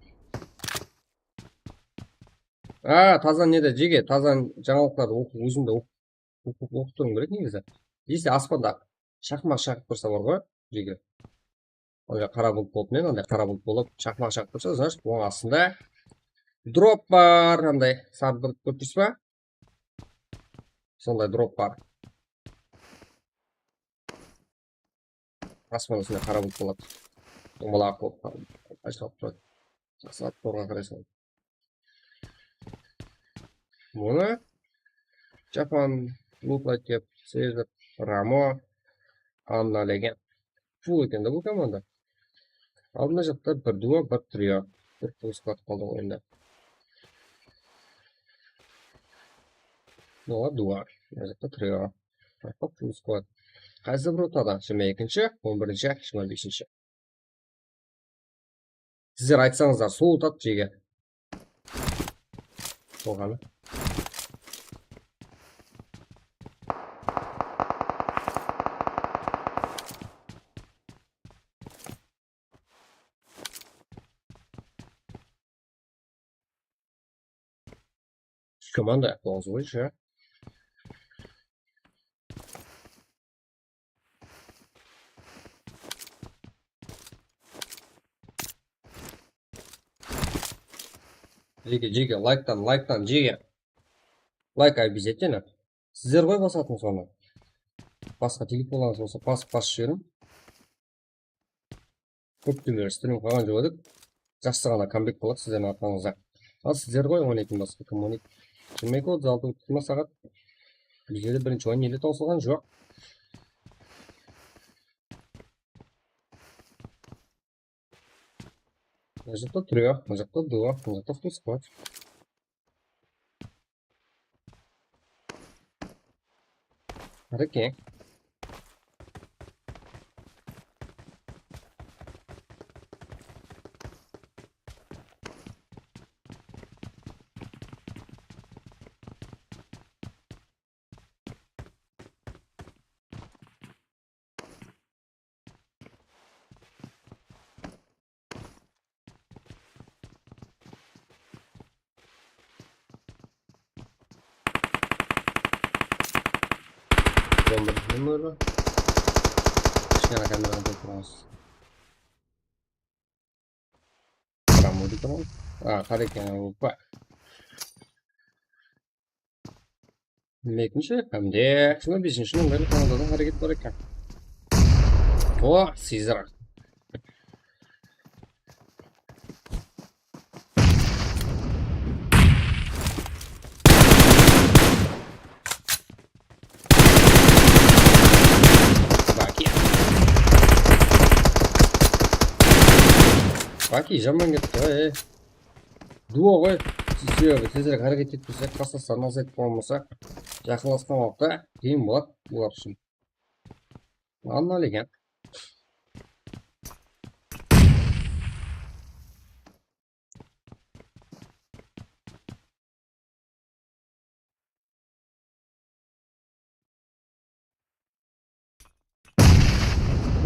A, Tazan nede, jege? Tazan jańalıqlardı oqıp, ózimdi oqıp, oqıp, oqıp turıwım kerek negizi. Esi aspanda shaqmaq shaqıp tursa bar ǵoy, jege. Onda qara bult bolıp, men onday qara bult bolıp, shaqmaq shaqıp tursa, значит, onıń astında drop bar, anday sarı drop kórip tursa ba? Sonday drop bar. Aspan usınday qara bult boladı. Domalaq bolıp, ajırap turadı. Jaqsılap torǵa qaraysın. Bunı Japan, Lupa, Kep, Sezar, Ramo, Anna Legen. Full eken da bul komanda. Al, mına jaqta bir duo, bir trio. Bir full squad qaldı oyında. Mına duo, mına jaqta trio. Full squad. Qaysı bir rotada? Jigirma ekinshi, on birinshi, jigirma besinshi. Sizler aytsańızlar, sulıw tat jege. Bolǵanı. Komanda bolsa qoyshı. Jege, jege, layktan, layktan, jege. Layk обязательно. Sizler ǵoy basatın sonı. Basqa telefonlarıńız bolsa, basıp, basıp jiberiń. Kópten beri strim qılǵan joq edik. Jaqsı ǵana comeback boladı sizlerdiń arqańızda. Al, sizler ǵoy oynaytın, basqa kim oynaydı? Jigirma eki otız altı ótti ma saǵat? Bizde de birinshi oyın ele tawsılǵan joq. Mına jaqta trio, mına jaqta duo, mına jaqta full squad. Qara eken. Bomba neme edi? Kishkene kameranı qoyıp turıńız. Promo deydi ǵoy. A, Qareken, opa. Ekinshi, hámde jigirma besinshi nomerli kanalda da háreket bar eken. O, Sizar. Baki. Baki jaman ketti ǵoy, ey. Duo ǵoy. Sebebi tezirek háreket etpesek, qaslaslardan azaytıp qoyamasa, jaqınlasqan waqıtta qıyın boladı bular ushın. Anna legen.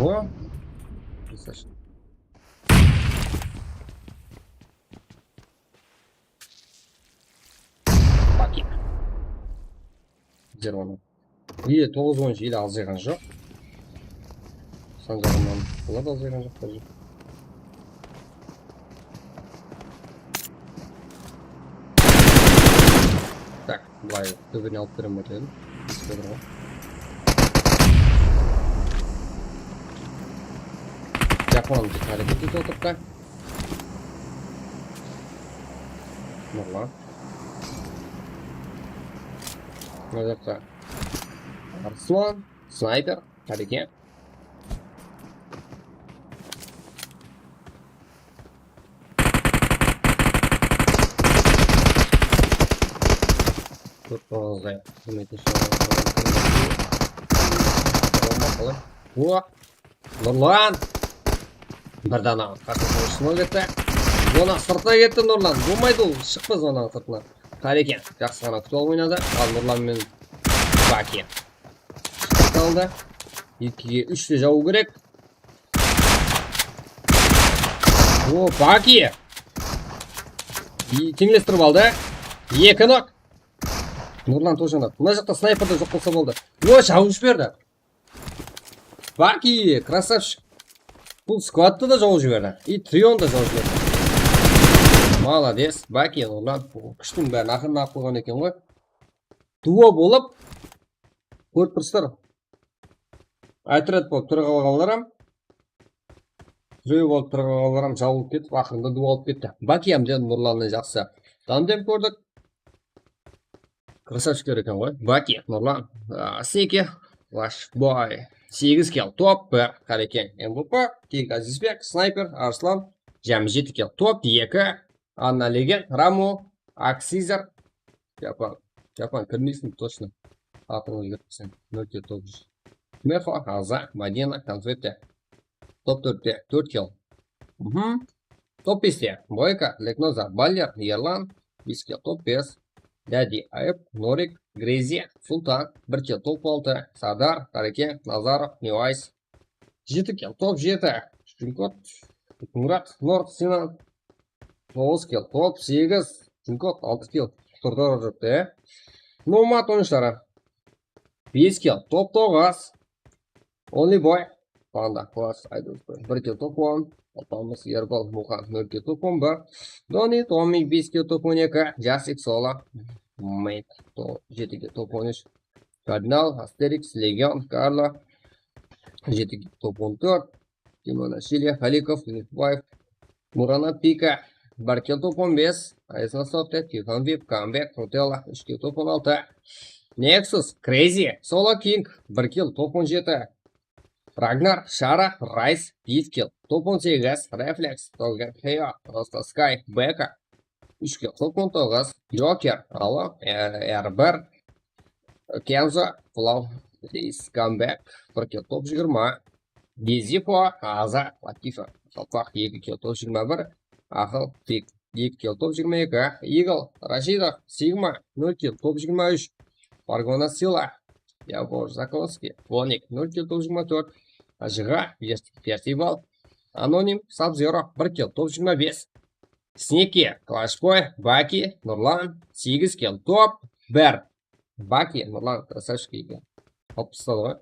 O. Qısash. Baki. Zervanı. Ele toǵız boyınsha ele azayǵan joq. San jaǵınan bular da azayǵan joq, bir joq. Tak, bılay, tóbene alıp berem ba dedim. Eske bir ǵoy. Japon háreket etip otırıptı. Nurlan. Mına jaqta Arslon, snayper, Qareken. Kórip turǵanıńızday, húrmetli Bomba qalay? O! Nurlan! Bir dana qasıńa shınaw ketti. Zona sırtına ketti Nurlan. Bolmaydı ol, shıqpa zonanıń sırtına. Qareken jaqsı ǵana kútip alıp oynadı. Al Nurlan menen Baki. Qaldı. Ekige úshte jawıw kerek. O, Baki! Teńlestirip aldı. Eki nok. Nurlan тоже nok. Mına jaqta snayper de joq bolsa boldı. O, jawıp jiberdi. Baki, krasavshik. Bul skvadtı da jawıp jiberdi. I trion da jawıp jiberdi. Malades. Baki, Nurlan. Kúshtiń bárin aqırına alıp qoyǵan eken ǵoy. Duo bolıp, kórip turıpsızlar. Otrad bolıp turıp alǵanlar hám, trio bolıp turıp alǵanlar hám jawılıp ketip, aqırında duo alıp ketti. Baki hám de Nurlannan jaqsı tandem kórdik. Krasavchikler eken ǵoy. Baki, Nurlan, a, Sneki, Lashboy. Segiz kill, top bir, Qareken, M V P, Kik Azizbek, snayper, Arslan, jámi jeti kill, top eki, Anna Legen, Ramo, Aksizar, Japan. Japan kirmeysiń, точно. Atın ózgertpeseń. Nol kill, top úsh. Meho, Aza, Madina, Konfetti. Top tórtte, tórt kill. Mhm. Top beste, Boyka, Leknoza, Baller, Erlan, bes kill, top bes. Dadi, Ayıp, Norik, Grezi, Sultan, bir kill, top altı. Sardar, Qareken, Nazarov, Neways, jeti kill, top jeti. Junkot, Murat, Nor, Sinan, toǵız kill, top segiz. Junkot, altı kill. Turdı urıptı, e. Nomad oyınshıları. Bes kill, top toǵız. Only Boy, Panda, Klass, Aydosbay. Bir kill, top on. Alpamıs, Ergol, Muxan, nol kill, top on bir. Doni, Tomi, bes kill, top on eki. Jasik, Sola, Meyt, to-, jeti kill, top on úsh. Kardinal, Asterix, Legion, Karlo, jeti kill, top on tórt. Timonashvili, Xalikov, Lifbaev, Murana, Pika, bir kill, top on bes. Ayasına Softe, Tihan Vip, Comeback, Rutella, úsh kill, top on altı. Nexus, Crazy, Solo King, bir kill, top on jeti. Ragnar, Shara, Rice, bes kill, top on segiz. Reflex, Toga, Heo, Rosta Sky, Beka, úsh kill, top on toǵız. Joker, Alo, e, R bir. Kenzo, Flow, Reis, Comeback, bir kill, top jigirma. Dezifo, Aza, Latifa, Qalpaq, eki kill, top jigirma bir. Aqıl, Fik, eki kill, top jigirma eki. Eagle, Rashidov, Sigma, nol kill, top jigirma úsh. Fargona, Sila, Yavor, Zakonskiy, Vonik, nol kill, top jigirma tórt. Ajıǵa, Festival, Anonim, Sub-Zero, bir kill, top jigirma bes. Sneki, Klashboy, Baki, Nurlan, segiz kill, top bir. Baki, Nurlan, krasavchik eken. Alıp tasladı ǵoy.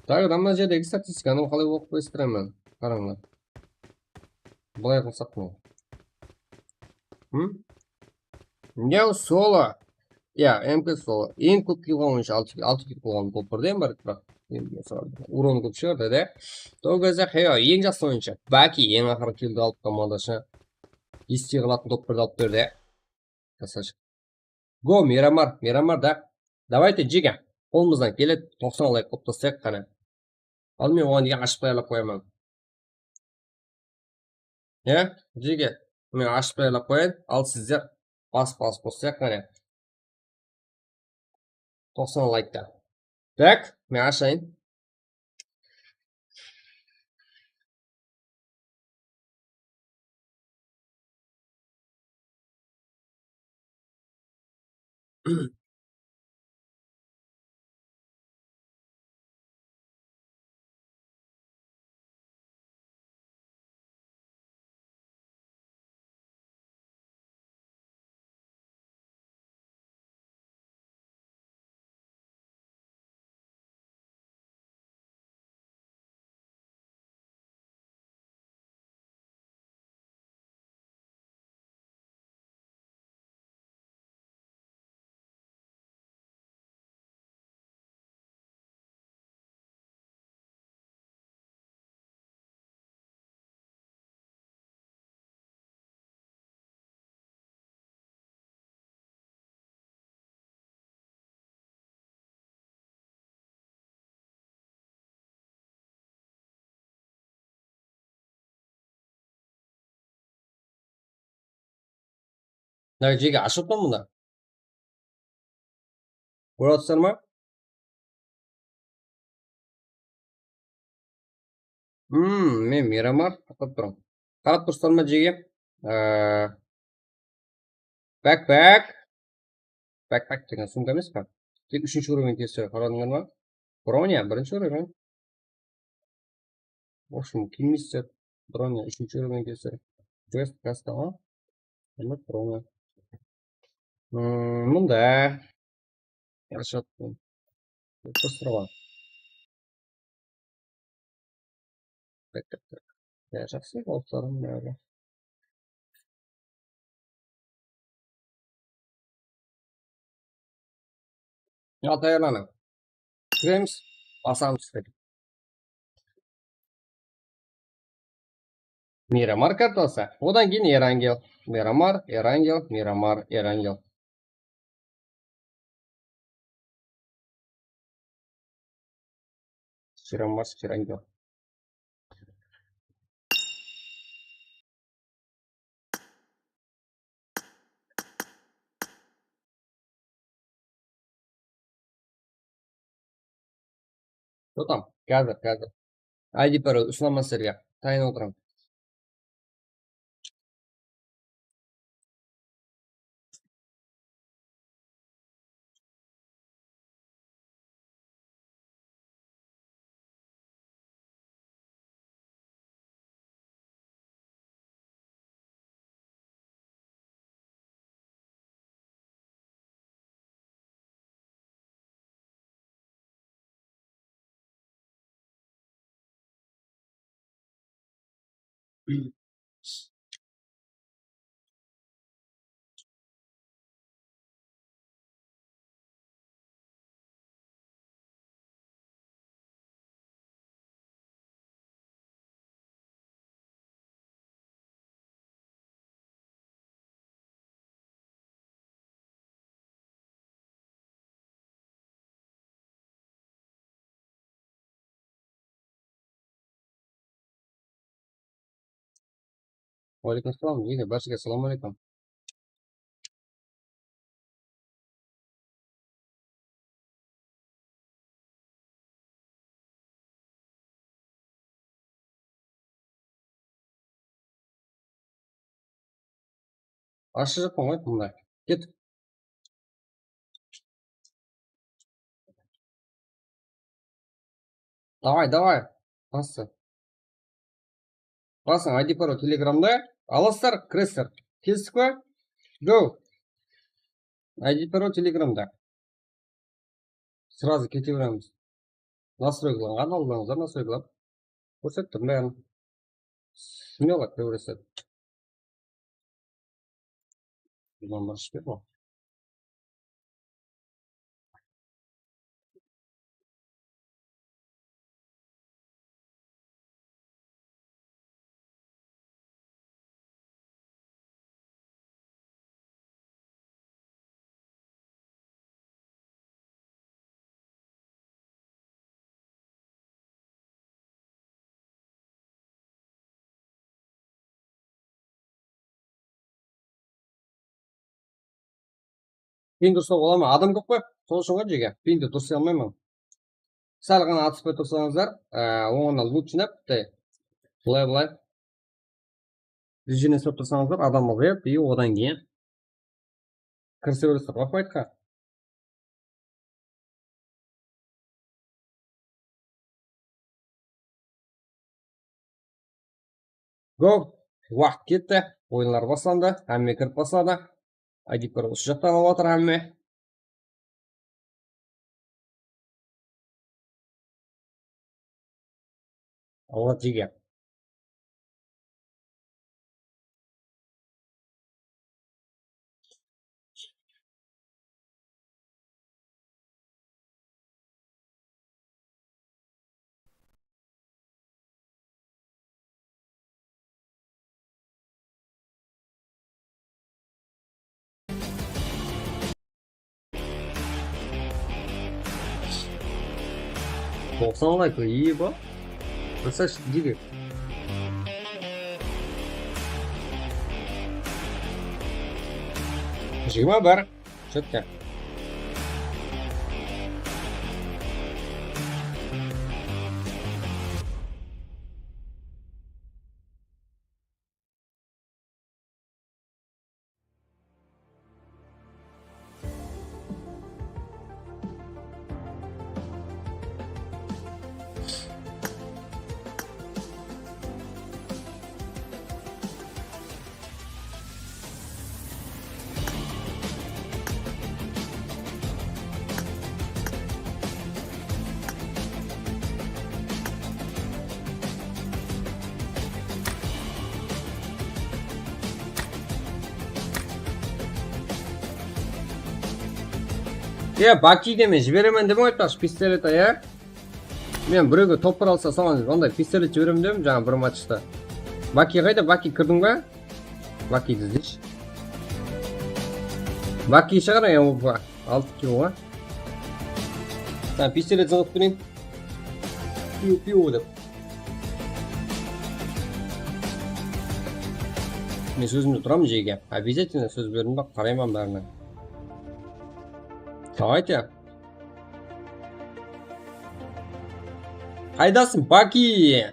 Tagı da mına jerdegi statistikanı qalay oqıp esitiremen? Qarańlar. Bılay qılsaq ne? Hım? Neo Solo. Ya, M K Solo. Eń kóp kill qılǵan oyınshı, altı, altı kill qılǵan, top birden bir, biraq. Endi soradı. Uron kóp shıǵardı da. Tol gezde Heo, eń jaqsı oyınshı. Baki, eń aqırı killdi alıp, komandashı. Esti qılatın top birdi alıp berdi. Krasavchik. Go, Miramar, Miramar da. Davayte, Jiga. Qolımızdan keledi, toqsan layk qılıp taslayıq qáne. Al, men oǵan deyin ashıp tayarlap qoyaman. Ya, Jiga, men ashıp tayarlap qoyayın. Al, sizler basıp, basıp qosayıq qáne. Toqsan laykta. Tak, men ashayın. Mına jerge ashıptı mında. Kórip atırsızlar ma? Hmm, men Miramar taqlap turaman. Qarap turıpsızlar ma jerge? Ee, backpack. Backpack degen sumka emes pa? Tek úshinshi уровень testeri, qaradıńlar ma? Bronya, birinshi уровень. В общем, kiymeysizler. Bronya, úshinshi уровень testeri. Quest, кастом. Endi bronya. Hmm, mında. Yaqshı. Kórip turıpsızlar ma? Tak, tak, tak. Ya, jaqsı, dostlarım, bári. Ya, tayarlanıń. Kiremiz, basamız. Miramar kartası. Odan keyin Erangel. Miramar, Erangel, Miramar, Erangel. Miramar, Erangel. Totam, házir, házir. I D parol usınaman sizlerge. Tayın otırıń. Waleykum salam, Jiga, bárshege salam aleykum. Ashıp jaqpan ǵoy, mında. Ket. Davay, davay. Bastı. Basıń, I D parol Telegramda. Alasızlar, kiresizler. Kelistik pe? Go. I D parol Telegramda. Сразу kete beremiz. Nastroykalanǵan, aldıńızda nastroykalap kórsettim bárin. Смело kóresin. Bunnan bir ish ber ǵoy. Ping durıslap alaman, adam kóp pe? Sol ushın ǵoy, jege. Pingdi durıslay almayman. Sál ǵana atıspay tursańızlar, e, ońınan lut jıynap, bitte, bılay-bılay rejeneslep tursańızlar, adam azayıp, и odan keyin kirise beresizler, raqmaytqa. Go! Waqıt ketti. Oyınlar baslandı. Hámme kirip basladı. Adipor usı jaqtan alıp atır hámme. Alla jege. Toqsan layk, eba. Представляешь, jigit. Jigirma bir. Четко. Ya, Bakige men jiberemen dep aytpaqshı, pistolet, ya. Men birewge topır alsa, soǵan onday pistolet jiberemen dedim, jańa bir matchta. Baki qayda? Baki kirdiń ba? Bakidi izleyshi. Baki shıǵar, ya, opa. Altı kill ǵoy. Sen pistolet zıǵıp bereyin. Piu-piu dep. Men sózimde turaman, jege. Обязательно sóz berdim ba, qarayman bárine. Давайте. Qaydasıń, Baki?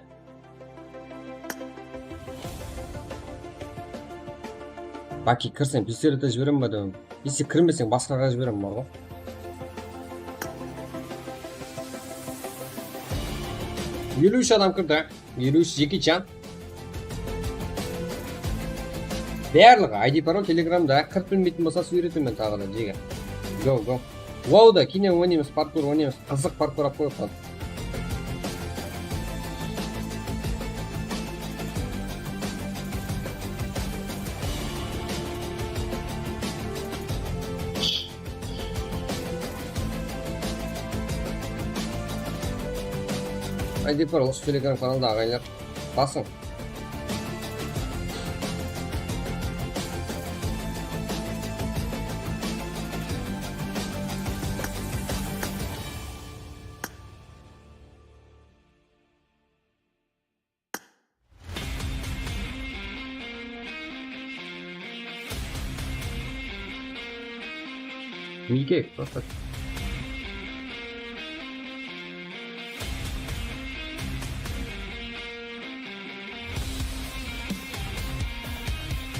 Baki, kirseń, pistoletke jiberemen ba dedim. Если kirmeseń, basqaǵa jiberemen ba ǵoy. Eliw úsh adam kirdi. Eliw úsh, Jeki Chan. Barlıǵı, I D parol Telegramda, qırq bilmeytin bolsa, úyretemen taǵı da, jege. Go, go. Wow da, keyin oynaymız, parkur oynaymız. Qızıq parkur alıp qoyıppan. Aydepar, usı Telegram kanalda aǵayinler basıń. Nege? Просто.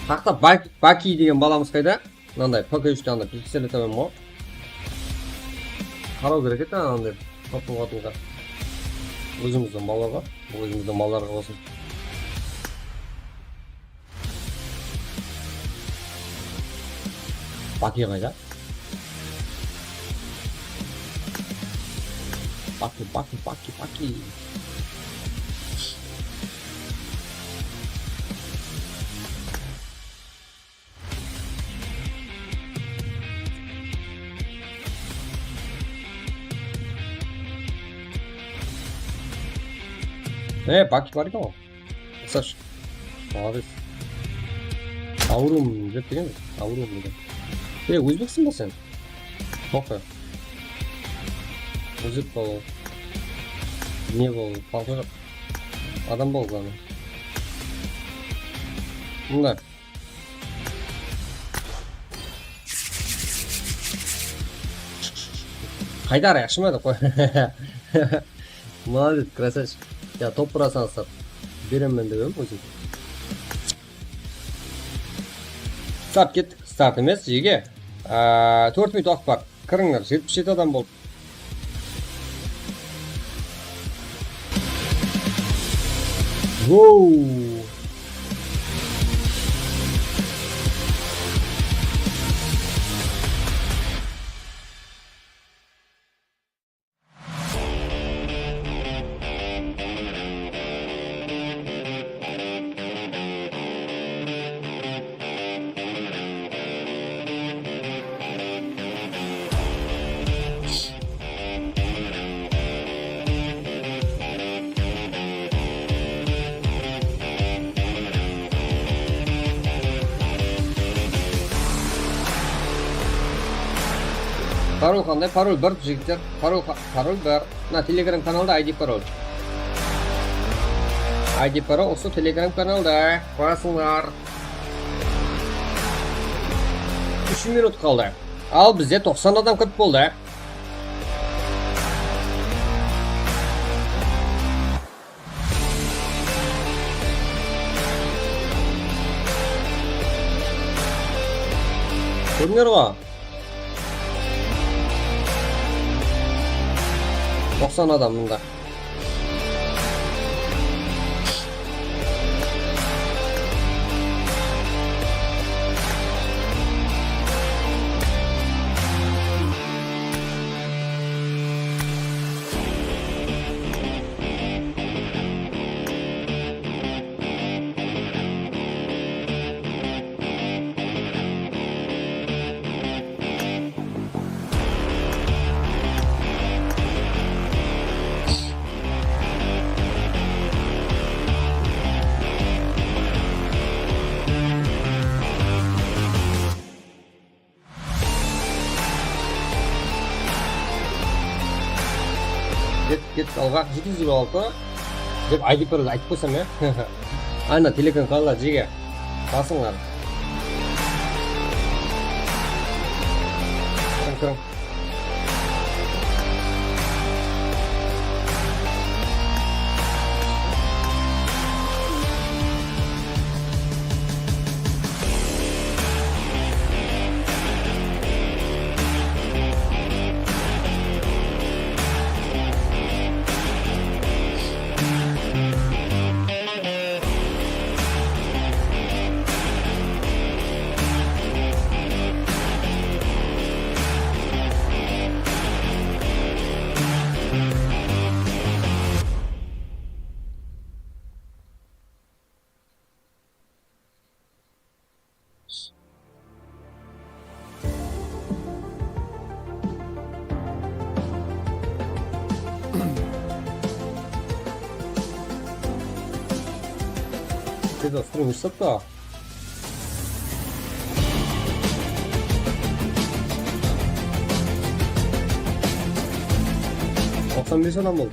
Taqta Bak-, Baki degen balamız qayda? Mınanday P K úshte anda piksel etaman ǵo. Qaraw kerek edi ananday topıp atılǵan. Ózimizdiń balalar ǵo. Ózimizdiń balalarǵa bolsın. Baki qayda? Baki, baki, baki, baki. E, baki bar eken ǵoy. Sash. Molodec. Awırıwım dep degen, awırıwım degen. E, ózbekseń be sen? Toqta. Ózbek bol. Ne bol? Palta joq. Adam bol, glawnoy. Mında. Qaydar, yaqshı ma dep qoy. Molodec, krasavchik. Ya, top urasań, sap. Beremen dep edim ózim. Start kettik. Start emes, jege. Aa, tórt minut waqıt bar. Kirińler, jetpis jeti adam boldı. Wow! Parol qanday? Parol bir, jigitler. Parol qa-, parol bir. Mına Telegram kanalda I D parol. I D parol usı Telegram kanalda. Basıńlar. Úsh minut qaldı. Al, bizde toqsan adam kirip boldı. Kórdińler ǵo. Toqsan adam mında. Ket, ket, alǵa, jeti júz elli altı. Dep I D parol aytıp qoysam, ya. Ana, Telegram kanalda, jege. Basıńlar. Kiriń, kiriń. Tez astırıp ushsap ta. Toqsan bes adam boldı.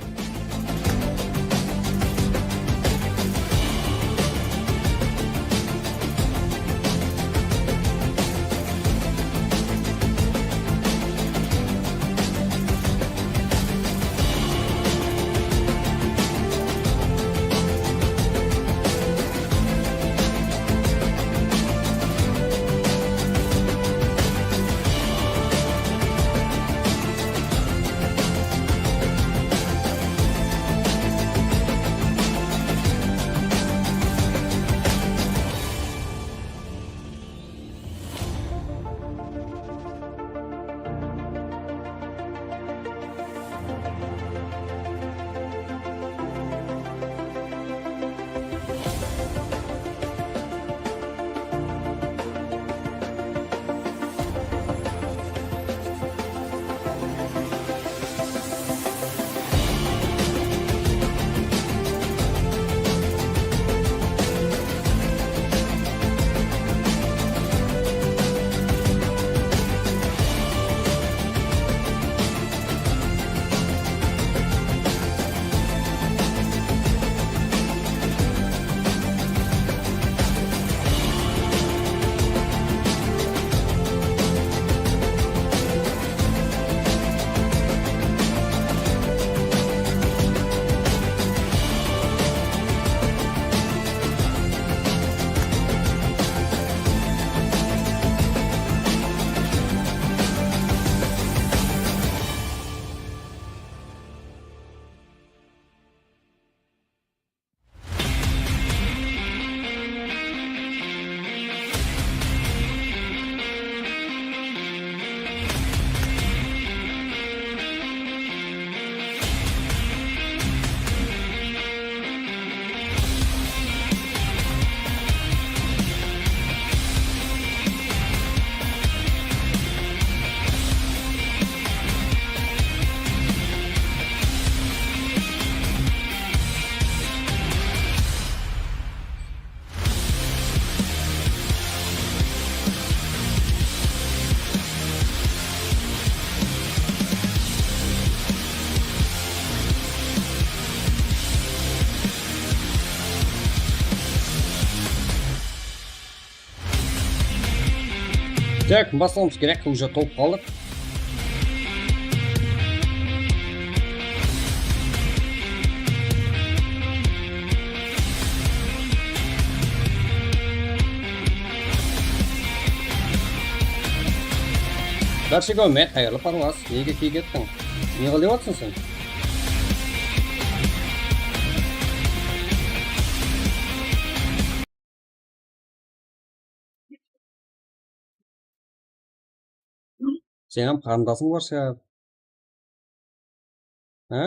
Tak, baslamamız kerek, уже tolıp qaldıq. Bárshege húrmet, qayırlı parwas. Nege kiyik ettiń? Ne qılıp atırsań sen? Sen hám qarındasıń bar shıǵar. Há?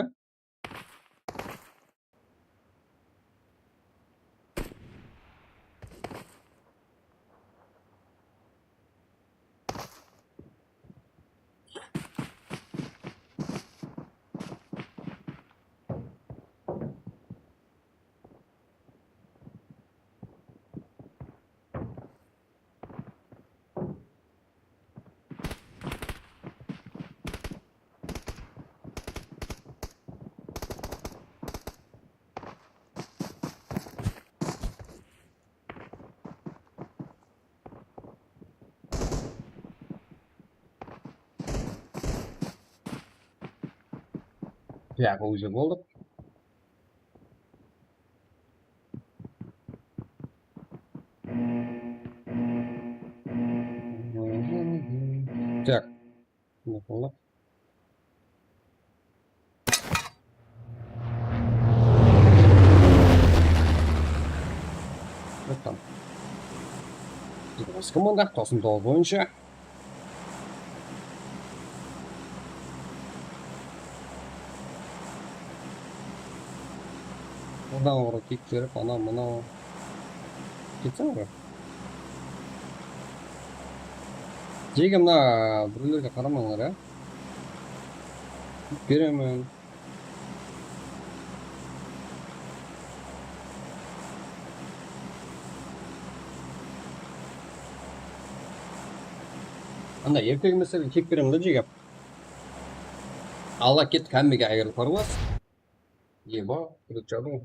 Ya, уже boldıq. Так. Mine, qollar. Mine, tamam. Jigirma segiz komanda, toqsan toǵız boyınsha. Buradan orı kiyik berip, ana, mına. Ketseń orı. Jege mına birewlerge qaramańlar, ya. Kiyik beremen. Anda erkek emes eken, kiyik beremen da, jege. Ala kettik, hámmege qayırlı parwas. Eba, kúrek jadıń.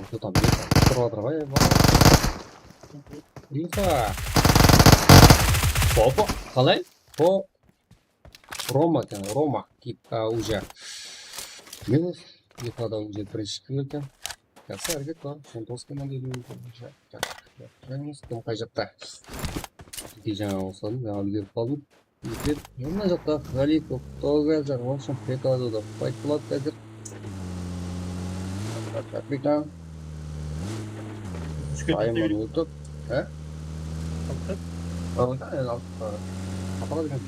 Кто там, кто там? Turıp atır ǵoy, eba. Upa. Opa, qalay? O, Roma eken, Roma. Kip, a, уже. Minus. Upa da уже birinshi kill eken. Jaqsı, háreket bar. On toǵız komanda eliw eken. Tak, tak, tak. Kim qay jaqta? Jańa usladım, jańa úlgerip qaldım. Mına jaqta Xalikov, Togajar, в общем, прикладывать fight qıladı házir. Kapitan. Saymon ótip, há? Alıp ket. Alıp ket, alıp ket. Apaǵa degen.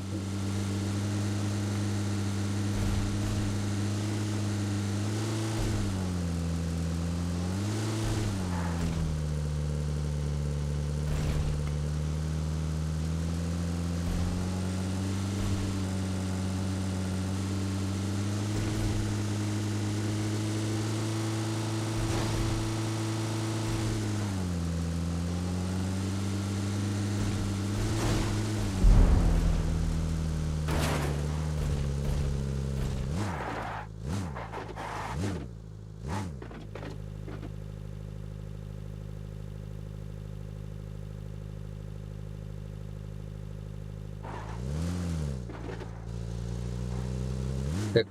Так.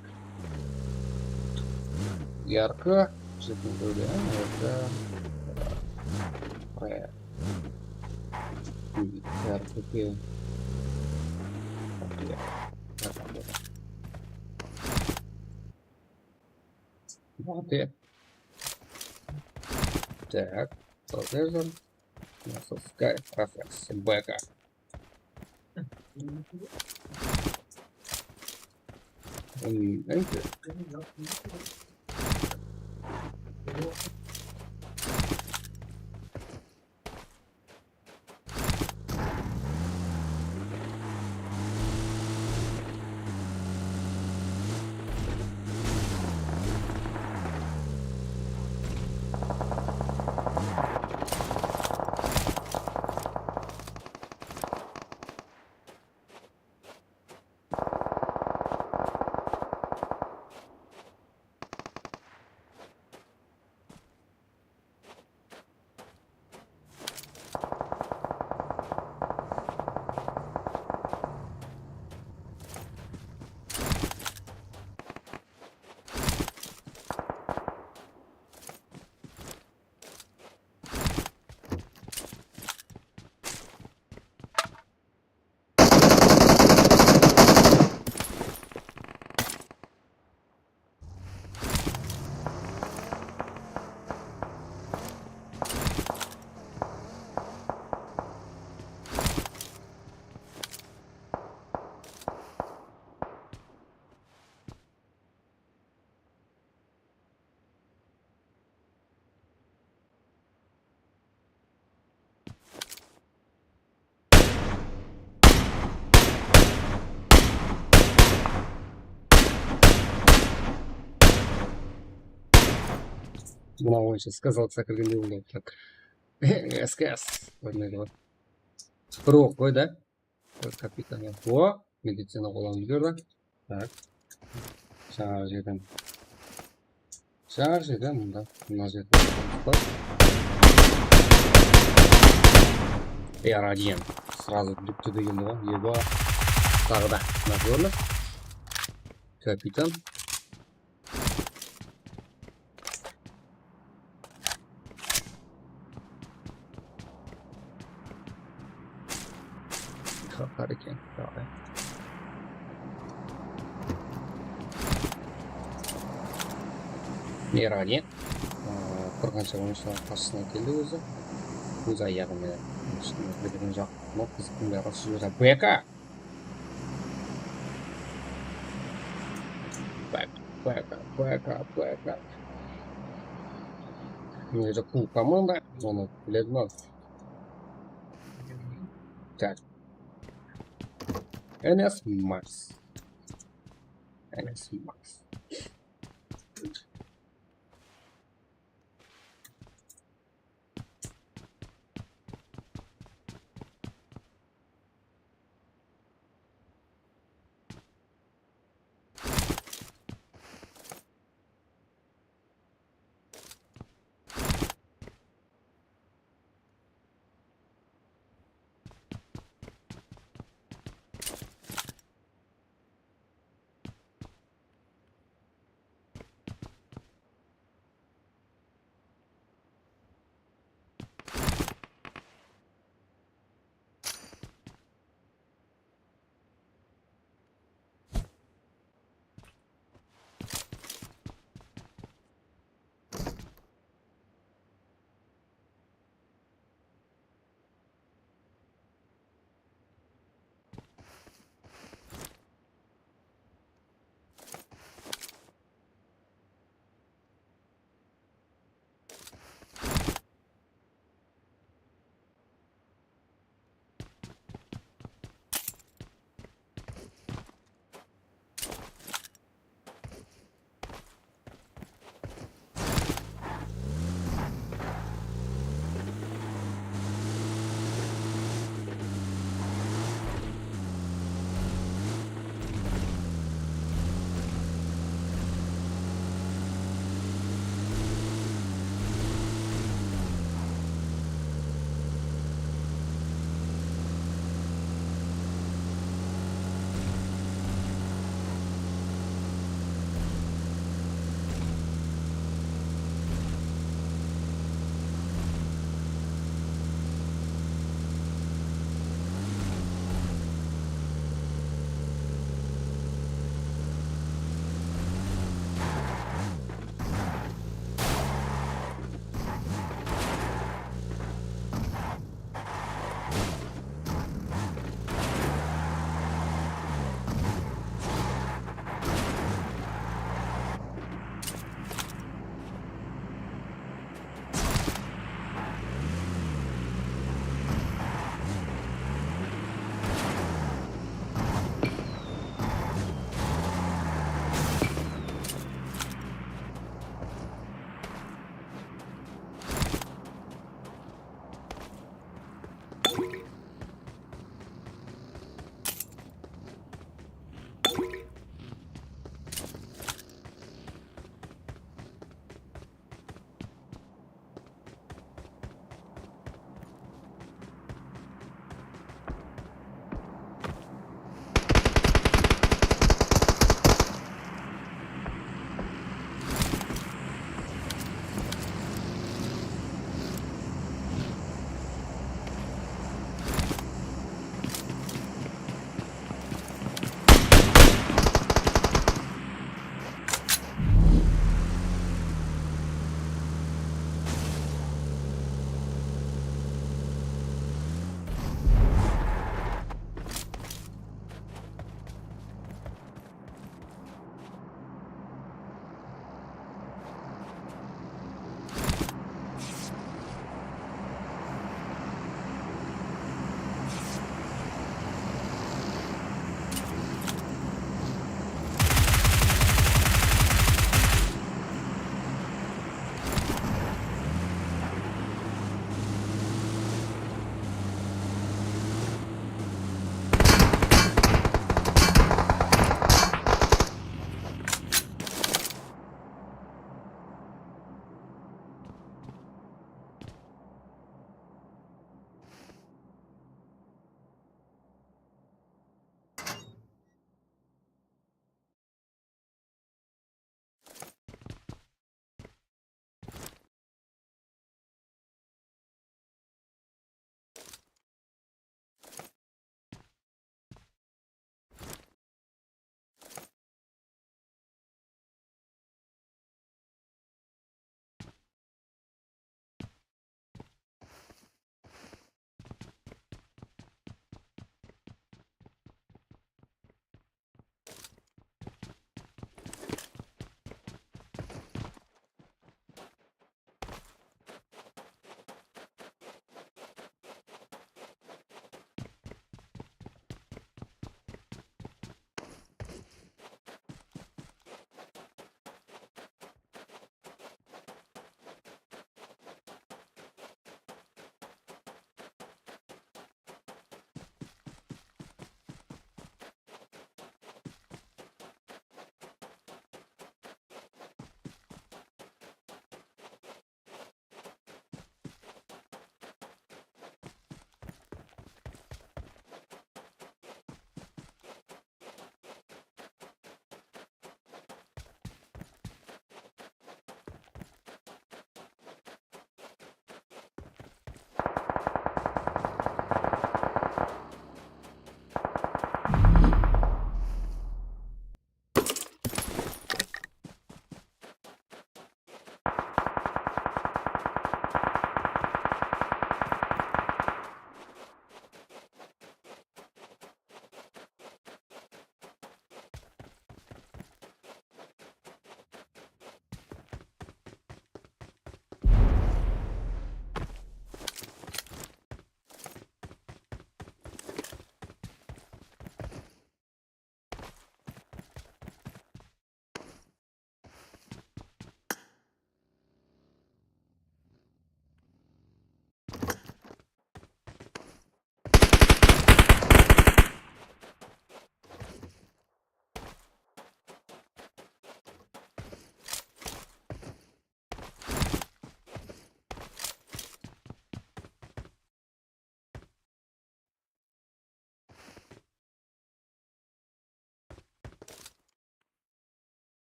Ярко. Bizlerdiń böyle, yarko. Yarko. Yarko. Молодец. Так, продолжим. Масовская профессия. Бэка. М, знаете, Mına oyınshı сказал, kirgendey boldı. Так. S K S. Oynadı ǵoy. Bir oq qoy da. Kapitan. O, medicina qolanı berdi. Tak. Jańa jerden. Jańa jerden mında. Mına jerden. Ey, Radian. Сразу dúpti degende ǵoy. Eba. Taǵı da. Mına joli. Kapitan. Qapar eken, daǵı. Nerani? Aa, bir qansha oyınshılar qarsısına keldi ózi. Óz ayaǵı menen. Eshkim bilgen jaq. Mına qızıq kimler qarsı júr. Beka! Beka, beka, beka, beka. Mına jerde cool komanda, onı biledi ǵoy. Так. N S Max. N S Max.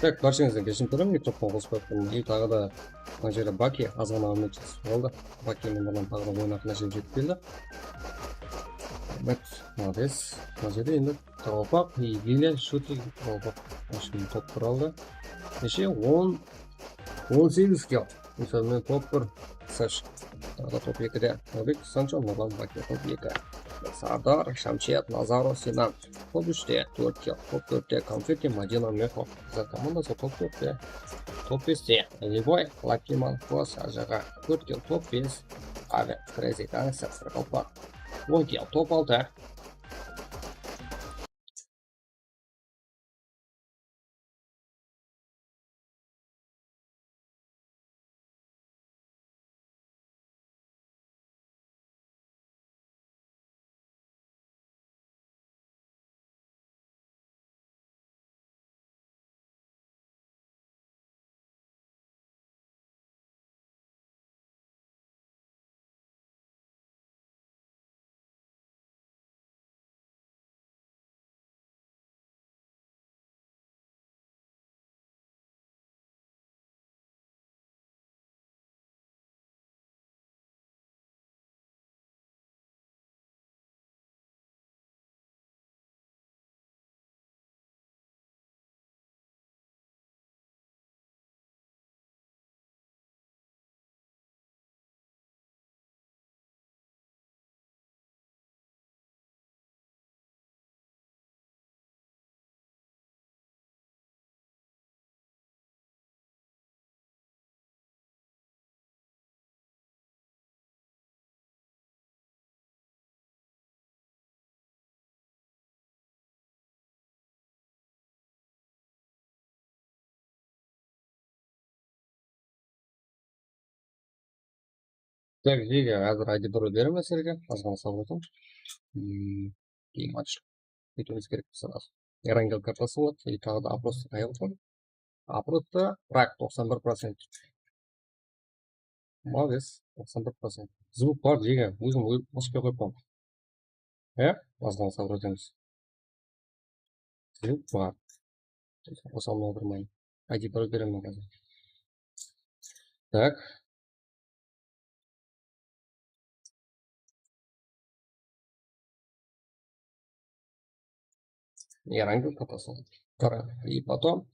Tak, bársheńizden keshirim soraymın, mikrofon qosıp qoyıptırman. E, taǵı da mına jerde Baki azǵana úmit qaldı. Baki menen birge taǵı da oyın aqına jetip keldi. Raxmet, molodec. Mına jerde endi Qaraqalpaq, Igilya, Shutik, Qaraqalpaq. Mashina top bir aldı. Neshe? On, on segiz kill. Sonıń menen top bir Sash. Taǵı da top ekide Nurek, Sancho, Nurlan, Baki, top eki. Sardar, Shamshet, Nazaro, Sinan. Top úshte, tórt kill, top tórtte Konfeti, Madina, Meho. Qızlar komandası top tórtte. Top beste, Liboy, Lakiman, Kos, Ajaǵa. Tórt kill, top bes. Ave, Crazy Gangster, Qaraqalpaq. On kill, top altı. Tak, jeke, házir I D bir beremen sizlerge, azǵana sabır eting. Hmm, keyin match ketiwimiz kerek bolsa. Erangel kartası boladı, e, taǵı da oprosta qayırıp qoy. Oprosta rak toqsan bir procent. Molodec, toqsan bir procent. Zvuk bar, jeke, ózim óz-, qosıp qoyıp qoydım. E, azǵana sabır etemiz. Zvuk bar. Qosa almay otırmayın. I D bir beremen házir. Tak. Erangel kartası. Qara. И потом.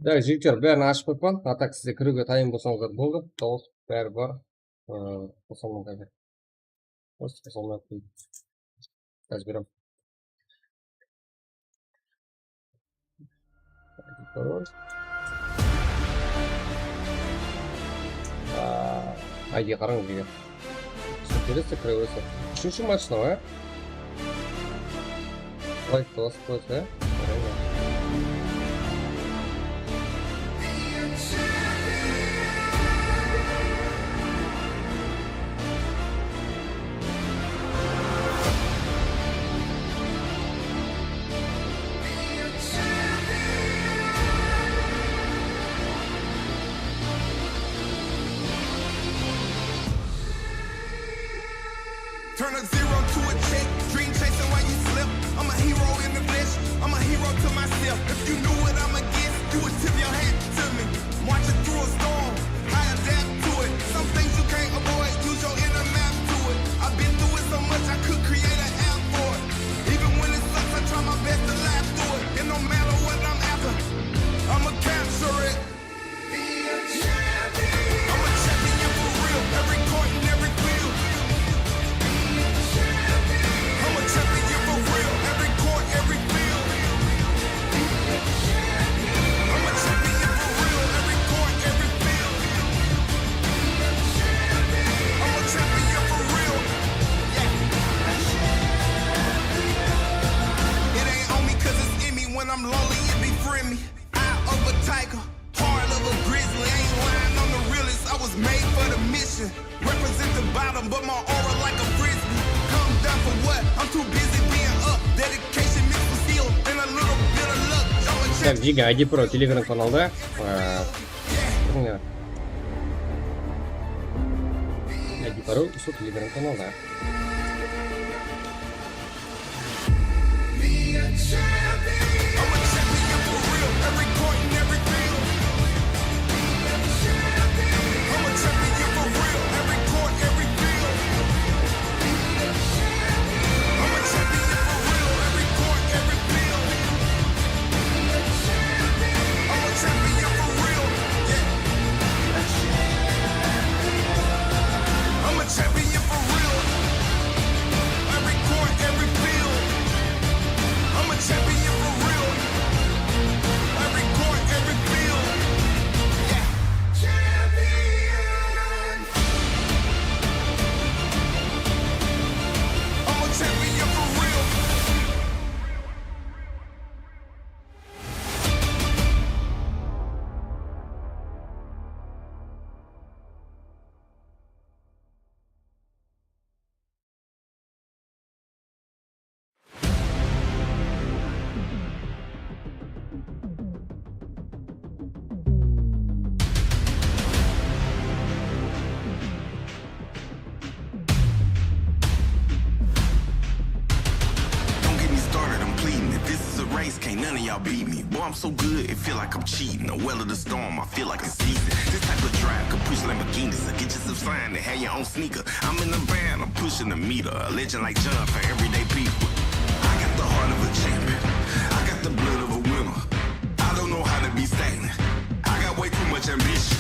Bári jigitler, bárin ashıp qoyıppan. A tak sizler kiriwge tayın bolsańızlar boldı. Dawıs bári bar. Ee, qosılmaǵan. Qos-, qosılmay qoydı. Házir berem. Aa, aydı qarań bizge. Интересно, кроется. Úshinshi match mınaw, á? Layktı basıp qoysa, á? Turn a zero to a check, dream chasing while you slip. I'm a hero in the flesh, I'm a hero to myself. If you knew what I'm against, you would tip your hat to me. Marching through a storm, I adapt to it. Some things you can't avoid, use your inner map to it. I've been through it so much, I could create an app for it. Even when it sucks, I try my best to laugh through it. And no matter what I'm after, I'ma capture it. I'm a champion for real, every court and every field. I'm a champion for real, every court, every field. I'm a champion for real, every court, every field. I'm a champion for real. Yeah. It ain't on me 'cause it's in me. When I'm lonely, it befriend me. Eye of a tiger, heart of a grizzly. Ain't lying, I'm the realest. I was made for the mission. Represent the bottom, but my aura like a frisbee. Come down for what? I'm too busy being up. Dedication mixed with skill and a little bit of luck. Y'all a Так, champion. Дига, I D Pro Telegram kanalda. Aa, kirińler. I D Pro usı Telegram kanalda. I'm a champion for real. Every court, every field. I'm a champion for real. Every court, every field. Yeah. Champion. I'm a champion for real. Don't get me started, I'm pleading. If this is a race, can't none of y'all beat me. Boy, I'm so good, it feel like I'm cheating. A well of the storm, I feel like it's season. This type of drive could push Lamborghinis. So get yourself signed and have your own sneaker. I'm in the van, I'm pushing the meter. A legend like John for everyday people. I got the heart of a champion. I got the blood of a winner. I don't know how to be stagnant. I got way too much ambition.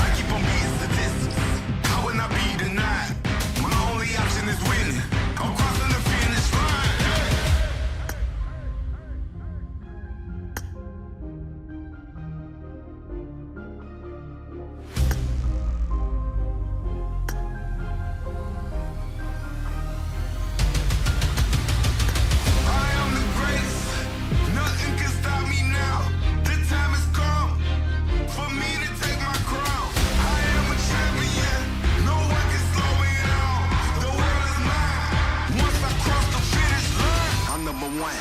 I keep on beating statistics. I will not be denied. My only option is winning. I'm crossing the finish line. Hey. I am the greatest. Nothing can stop me now. The time has come for me to take my crown. I am a champion. No one can slow me down. The world is mine. Once I cross the finish line, I'm number one.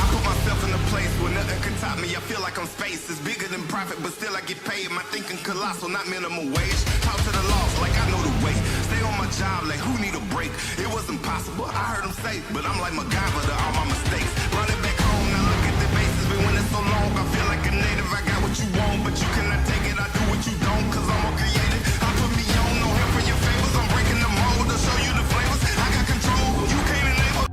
I put myself in a place where nothing can top me. I feel like I'm space. It's bigger than profit, but still I get paid. My thinking colossal, not minimum wage. Talk to the lost like I know the way. Stay on my job like who need a break? It wasn't possible. I heard 'em say, but I'm like MacGyver to all my mistakes. Brought it back home, now look at the bases. Been winning so long, I feel like a native. I got what you want, but you cannot take it. I do what you don't, 'cause I'm more creative. I put me on, no help for your favors. I'm breaking the mold, I'll show you the flavors. I got control, you can't enable.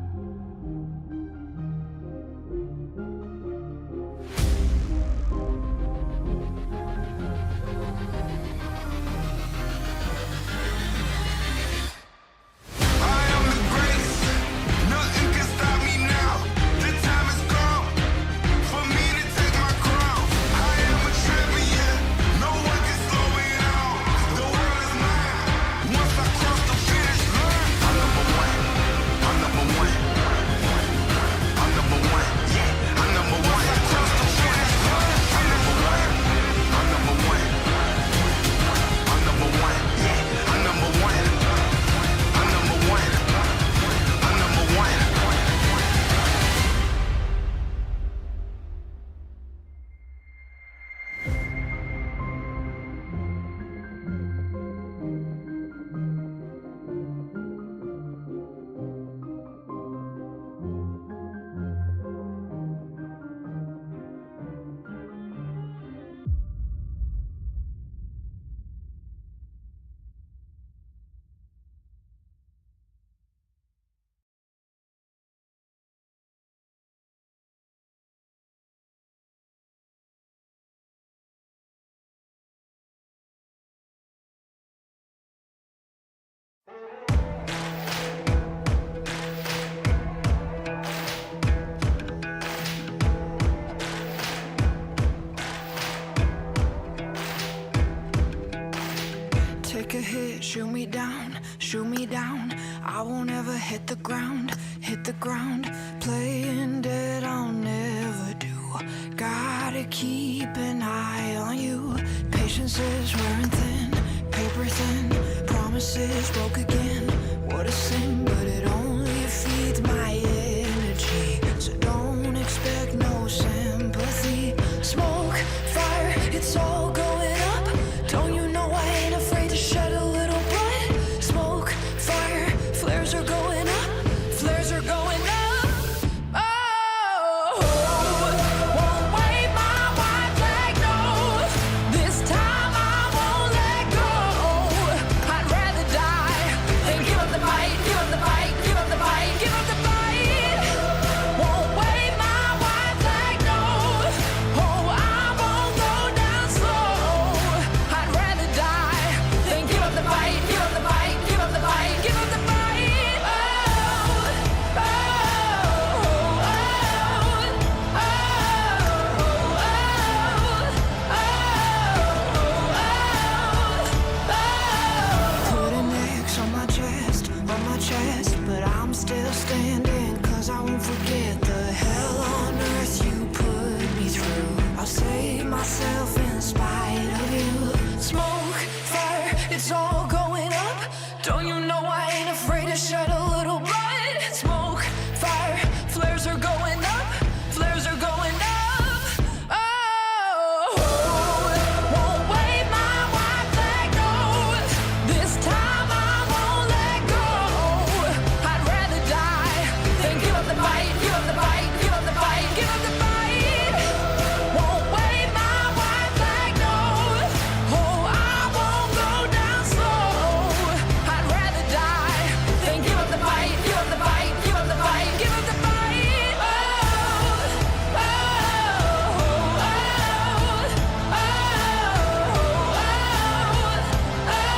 Take a hit, shoot me down, shoot me down. I won't ever hit the ground, hit the ground. Playing dead, I'll never do. Gotta keep an eye on you. Patience is wearing thin, paper thin. Promises broke again. What a sin, but it only feeds my energy. So don't expect no sympathy. Smoke, fire, it's all going up. Don't you know I ain't afraid to shed a little blood? Smoke, fire, flares are going up, flares are going up. Oh, won't wave my white flag, no. This time I won't let go. I'd rather die than give up the fight, give up the fight, give up the fight, give up the fight. Won't wave my white flag, no. Oh, I won't go down slow. I'd rather die than give up the fight, give up the fight, give up the fight, give up the fight. Oh, oh, oh, oh, oh, oh, oh, oh. Put an X on my chest, on my chest, but I'm still standing, 'cause I won't forget the hell on earth you put me through. I'll save myself in spite of you. Smoke, fire, it's all going up. Don't you know I ain't afraid to shed a little blood? Smoke, fire, flares are going up, flares are going up. Oh, won't wave my white flag, no. This time I won't let go. I'd rather die than give up the fight, give up the fight, give up the fight, give up the fight. Won't wave my white flag, no. Oh, I won't go down slow. I'd rather die than give up the fight, give up the fight, give up the fight, give up the fight. Oh, oh, oh, oh, oh, oh.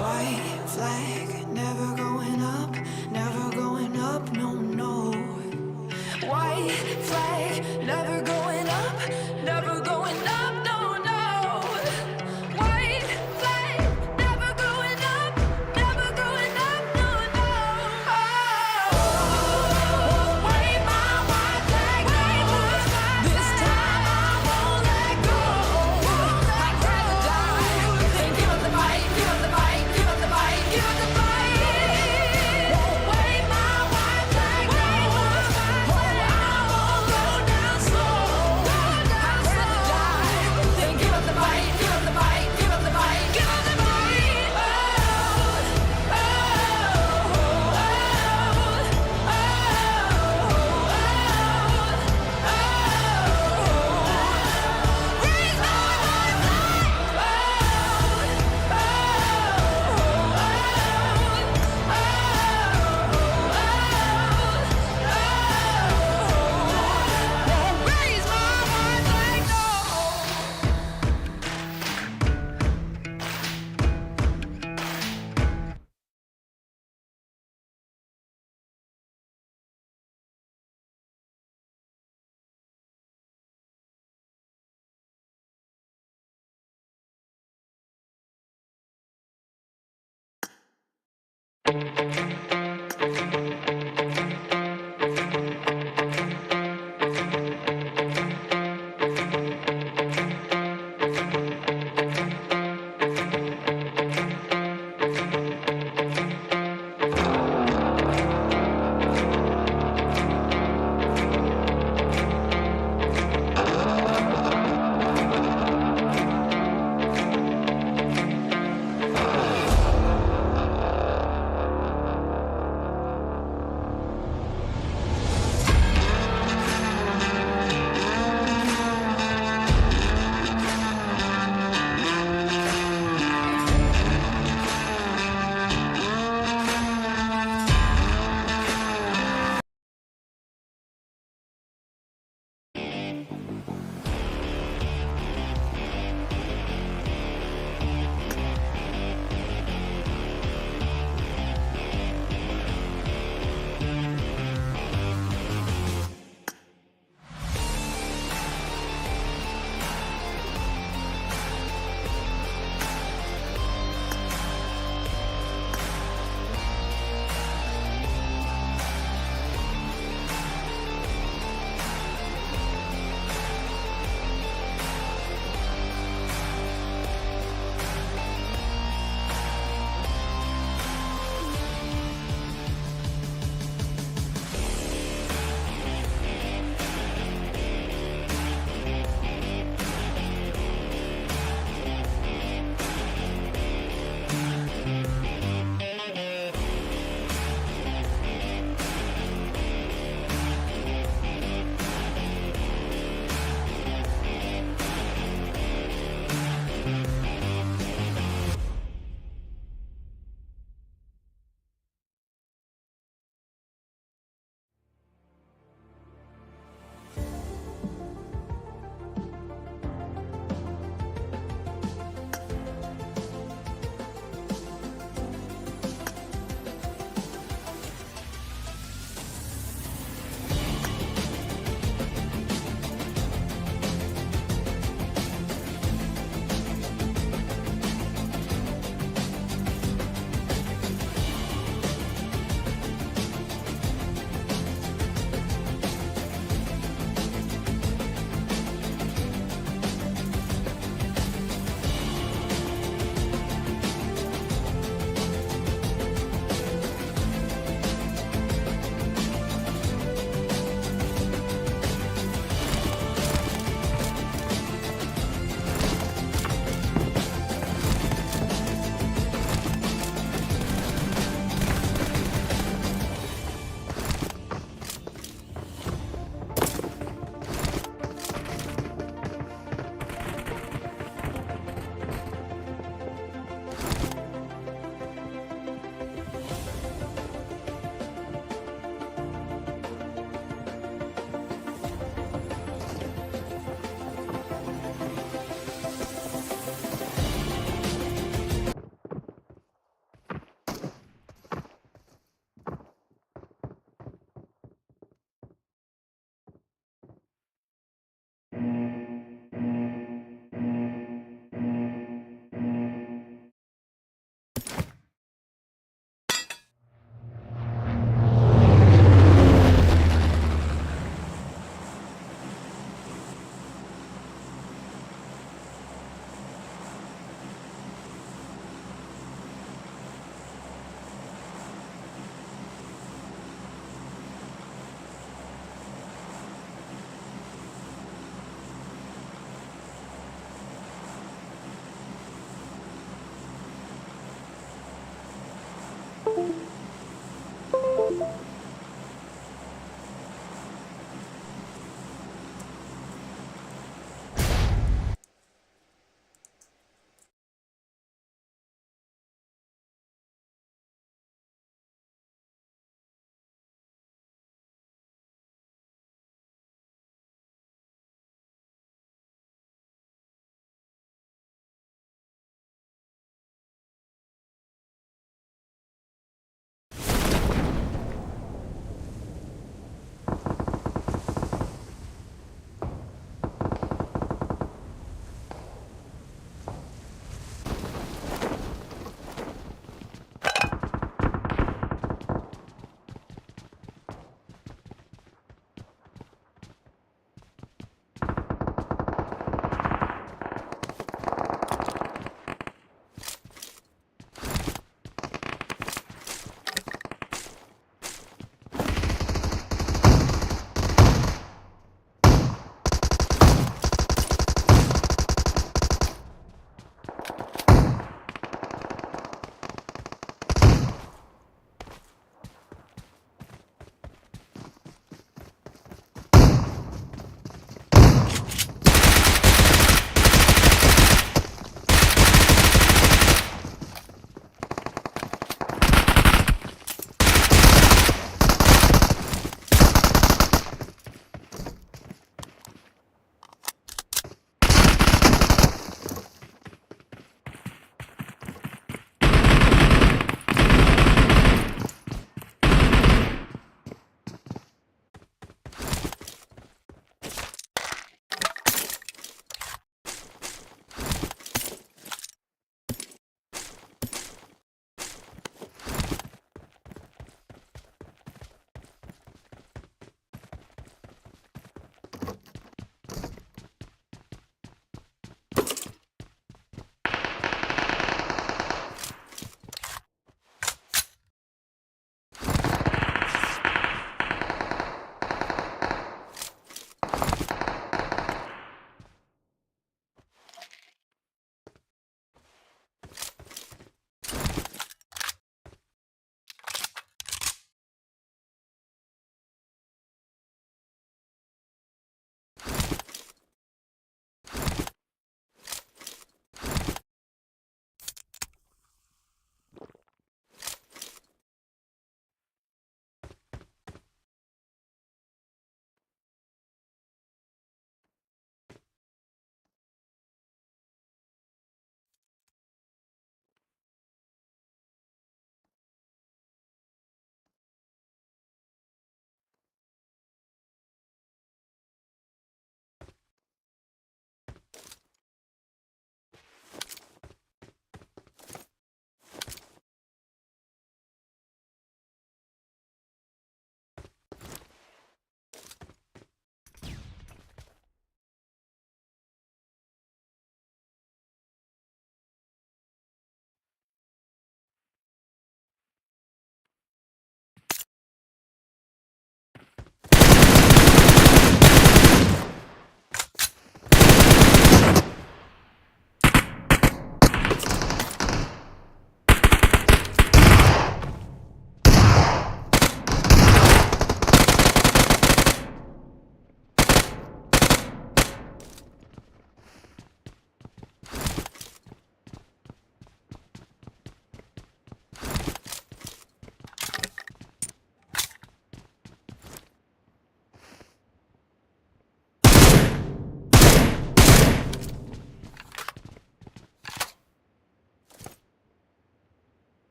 White flag, never going up, never going up, no, no. White flag, never going up, never going up, no, no. White flag, never going up, never going up, no, no. Oh, wave my white flag, no. This time I won't let go. I'd rather die than give up the fight, give up the fight, give up the fight, give up the fight. Won't wave my white flag, no. Oh, I won't go down slow. I'd rather die than give up the fight, give up the fight, give up the fight, give up the fight. Oh, oh, oh, oh, oh, oh, oh. Raise my white flag.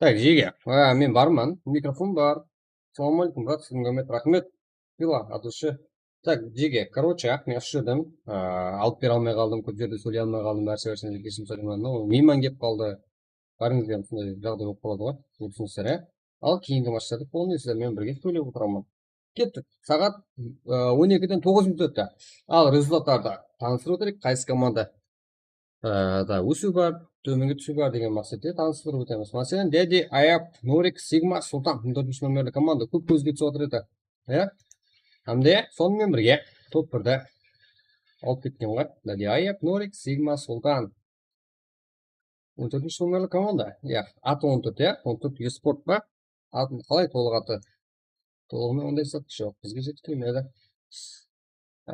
Tak, jege, a, men barman, mikrofon bar. Assalawma aleykum, brat, sizge Muhammed, raxmet. Pila, atıwshı. Tak, jege, короче, men usı jerden, a, alıp bere almay qaldım, kóp jerde sóyley almay qaldım, bárshewshe kechirim soraman. No, miyman kelip qaldı. Bárińizge usınday jaǵday bolıp qaladı ǵoy, túsinisizler, á? Al, keyingi matchlarda polnıy sizler menen birge sóylep otıraman. Kettik. Saat, e, on ekiden toǵız minut ótti. Al, rezultatlardı tanıstırıp óteyik. Qaysı komanda, e, da ósiw bar, tómenge túsiw bar degen maqsette tanıstırıp ótemiz. Máselen, Dedi, Ayap, Norik, Sigma, Sultan, on tórtinshi nomerli komanda kóp kózge túsip atır edi. Iya. Hám de sonıń menen birge top birdi alıp ketken ǵoy. Dedi, Ayap, Norik, Sigma, Sultan. On tórtinshi nomerli komanda. Iya, atı on tórt, iya. On tórt esport pa? Atın qalay tolıq atı? Tolıǵınan onday zat joq. Bizge jeti kelmedi.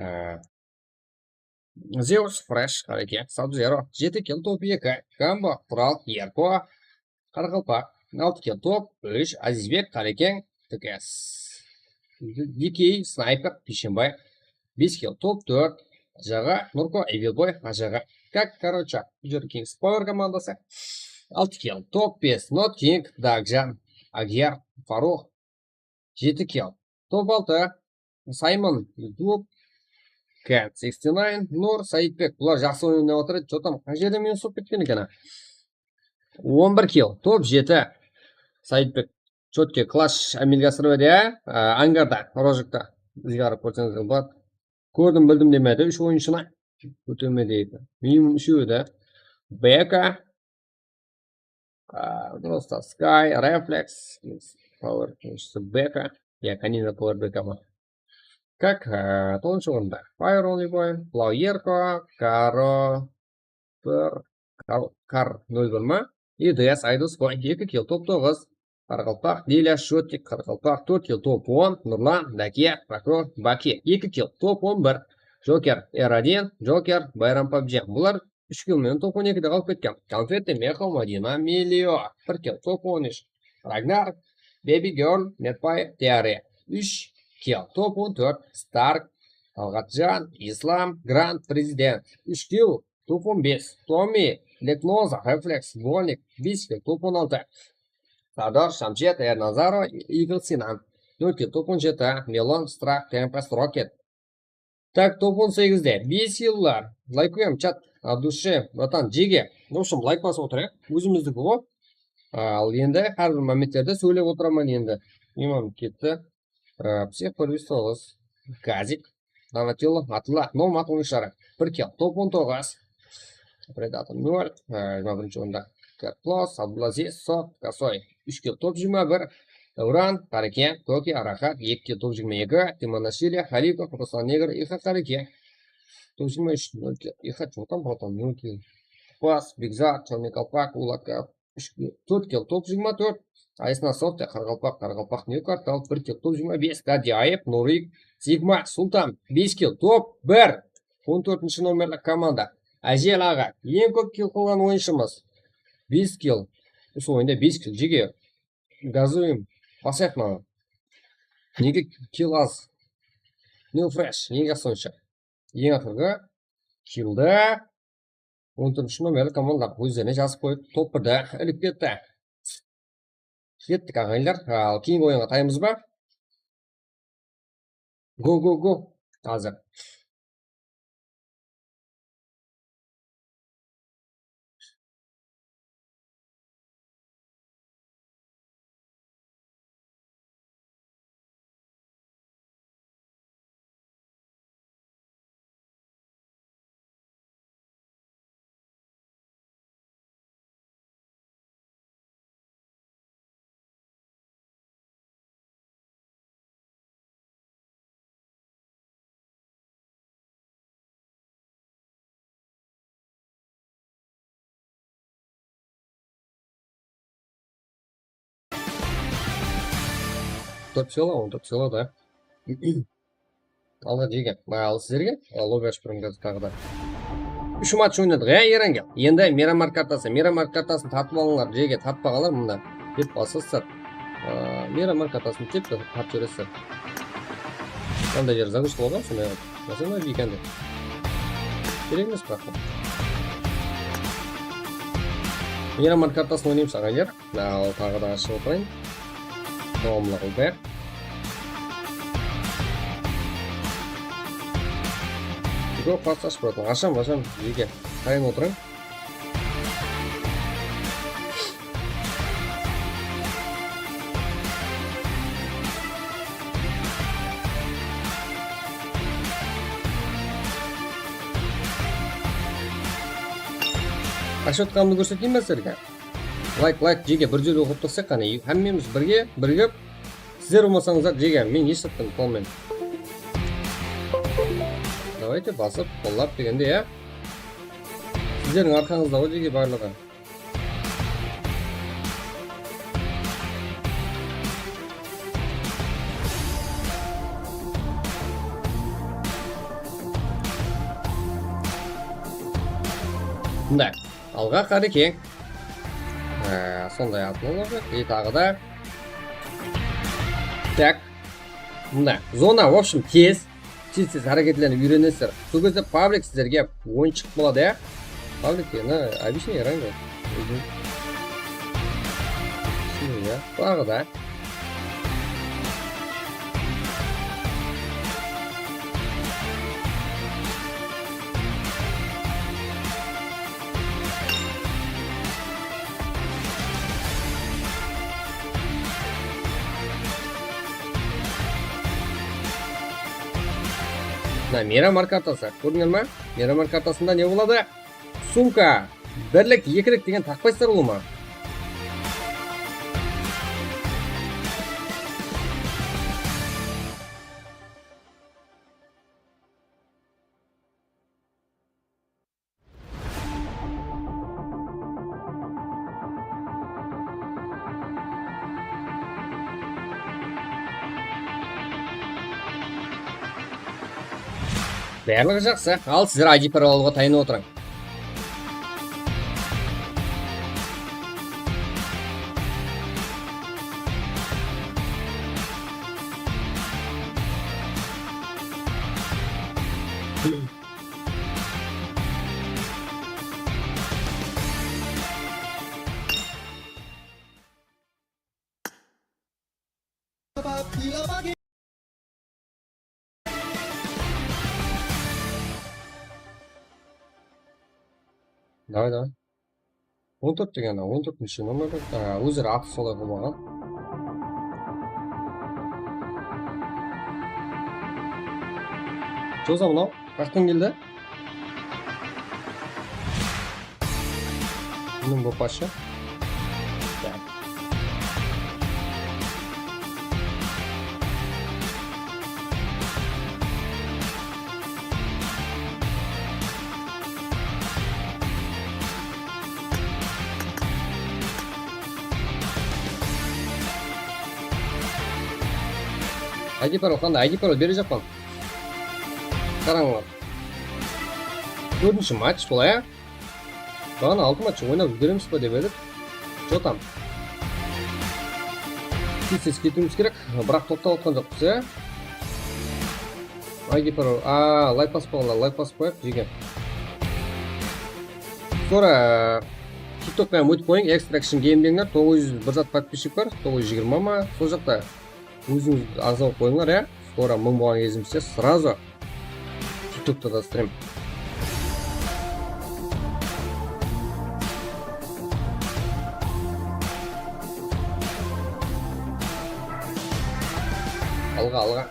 Ee, Zeus, Fresh, Qareke, Sub-Zero, Jeti Kill, Top eki, Gambo, Qural, Erko, Qaraqalpaq, Altı Kill, Top úsh, Azizbek, Qarekeń, T K S. Dikey, Snayper, Pishenbay, Bes Kill, Top tórt, Ajaǵa, Nurko, Evilboy, Ajaǵa. Как, короче, bul jeri Kings Power komandası. Altı Kill, Top bes, Not King, Dagjan, Agyar, Farux, Jeti Kill, Top altı, Saymon, YouTube, Cat sixty nine, Nur, Saitbek. Bular jaqsı oynap atır edi. Jotam qay jerde minus bolıp ketken eken, a? On bir kill, Top jeti. Saitbek, Chotke, Klash, Amilga Sırvede, a, Angarda, Rojikta. Bizge qarap kórseńiz boladı. Kórdim, bildim demedi, úsh oyınshını. Kóterme deydi. Minimum úshewi de. Beka, a, Drosta Sky, Reflex, Power, Beka. Ya, Kanina Power Beka ma? Как, a, toǵızınshı orında. Fire Only Boy, Blau Erko, Karo, bir, Kar, Kar nol bir ma? I D S, Idol Squad, eki kill, Top toǵız, Qaraqalpaq, Dilya, Shottik, Qaraqalpaq, tórt kill, Top on, Nurlan, Dake, Prokuror, Baki, eki kill, Top on bir, Joker, R один, Joker, Bayram, PUBG. Bular úsh kill menen Top on ekide qalıp ketken. Konfetti, Mexo, Madina, Milio, bir kill, Top on úsh, Ragnar, Baby Girl, Medbay, Tiare, úsh kill, Top on tórt, Stark, Talǵatjan, Islam, Grand, Prezident, úsh kill, Top on bes, Tommy, Leknoza, Reflex, Volnik, bes kill, Top on altı, Sardar, Shamshet, Ernazaro, Eagle, Sinan, nol kill, Top on jeti, Melon, Strah, Tempest, Rocket. Tak, Top on segizde bes killlar. Laykuem, chat, от души, bratan, jege. В общем, layk basıp otır, ya. Ózimizdiki ǵo. Al endi hár bir momentlerde sóylep otıraman endi. Imam ketti. Ee, Psix bir júz toǵız, Gazik, Donatello, Atilla, Nomad oyınshıları, bir kill, Top on toǵız, Predator nol, ee, jigirma birinshi orında Kerplos, Abdulaziz, Sof, Kosoy, úsh kill, Top jigirma bir, Davran, Qareken, Toki, Araxat, eki kill, Top jigirma eki, Timonashvili, Xalikov, Ruslan Negr, Ixa, Qareken, Top jigirma úsh, nol kill, Ixa, Jotam, Proton, nol kill, Pas, Bigzar, Chornıy Kalpak, Ulakov, úsh kill, tórt kill, Top jigirma tórt, Aysna Softa, Qaraqalpaq, Qaraqalpaq, New Kartal, bir kill, Top jigirma bes, Gadiaev, Nurik, Sigma, Sultan, bes kill, Top bir, on tórtinshi nomerli komanda. Ájel aǵa, eń kóp kill qılǵan oyınshımız. Bes kill. Usı oyında bes kill, jege. Gazuyım, basayıq mınadan. Nege kill az? New Fresh, eń jaqsı oyınshı. Eń aqırǵı killdi on tórtinshi nomerli komandalar ózlerine jazıp qoyıp, Top birde ilip ketti. Kettik, aǵayinler. Al, keyingi oyınǵa taymız ba? Go, go, go. Házir. Top selo, on top selo da. Alǵa jege. Al sizlerge, e, lobby ashıp turıń taǵı da. Úsh match oynadıq, ya, Erangel. Endi Miramar kartası, Miramar kartasın tartıp alıńlar, jege, tartpaǵanlar mında. Dep basasızlar. E, Miramar kartasın tep tartıp jiberesizler. Qanday jeri zagushka bolǵan, sonday qılıp. Masalan, weekendde. Kerek emes, biraq. Miramar kartasın oynaymız, aǵaylar. Al, taǵı da ashıp otırayın. Dawamlı qılayıq. Go, fast ashıp atırman. Asham, asham, jeke. Qarayın otırıń. Ashıp atqanımdı kórseteyin be sizlerge? Layk, layk, jeke, bir jerde oqıp tursaq qáne, hámmemiz birge, birigip, sizler bolmasańızlar, jeke, men esh zattı uta almayman. Давайте, basıp, qollap degende, ya. Sizlerdiń arqańızda ǵoy, jeke, barlıǵı. Mında, alǵa qarekeń. Ee, sonday atın olacaq. E, taǵı da. Tak. Mına, zona, в общем, tez. Tez-tez háreketlenip úyrenesizler. Sol gezde Pavlik sizlerge oyınshıq boladı, ya. Pavlik, ya, обычный rangi. Ózi. Shılı, ya. Taǵı da. Mına, Miramar kartası. Kórdińler ma? Miramar kartasında ne boladı? Sumka. Birlik, ekilik degen taqpaysızlar ulıwma. Barlıǵı jaqsı. Al, sizler I D parol alıwǵa tayanıp otırıń. Davay, davay. On tórt degen, on tórtinshi nomer. Á, ózleri atı solay qılmaǵan. Joza mınaw, qaqtan keldi. Bunıń bopashı. I D parol qanday? I D parol berejaqpan. Qarańlar. Tórtinshi match bolay, á? Baǵana altı match oynap úlgeremiz be dep edik. Что там? Tez-tez ketiwimiz kerek. Biraq toqtap atqan joqpız, ya. I D parol. A, layk basıp qoyǵanlar, layk basıp qoyaq, jeke. Skoro TikTok penen ótip qoyıń, Extraction Gamingler, toǵız júz bir zat podpischik bar, toǵız júz jigirma ma? Sol jaqta ózińiz aǵza bolıp qoyıńlar, ya. Skoro mıń bolǵan gezimizde сразу TikTokta da stream. Alǵa, alǵa.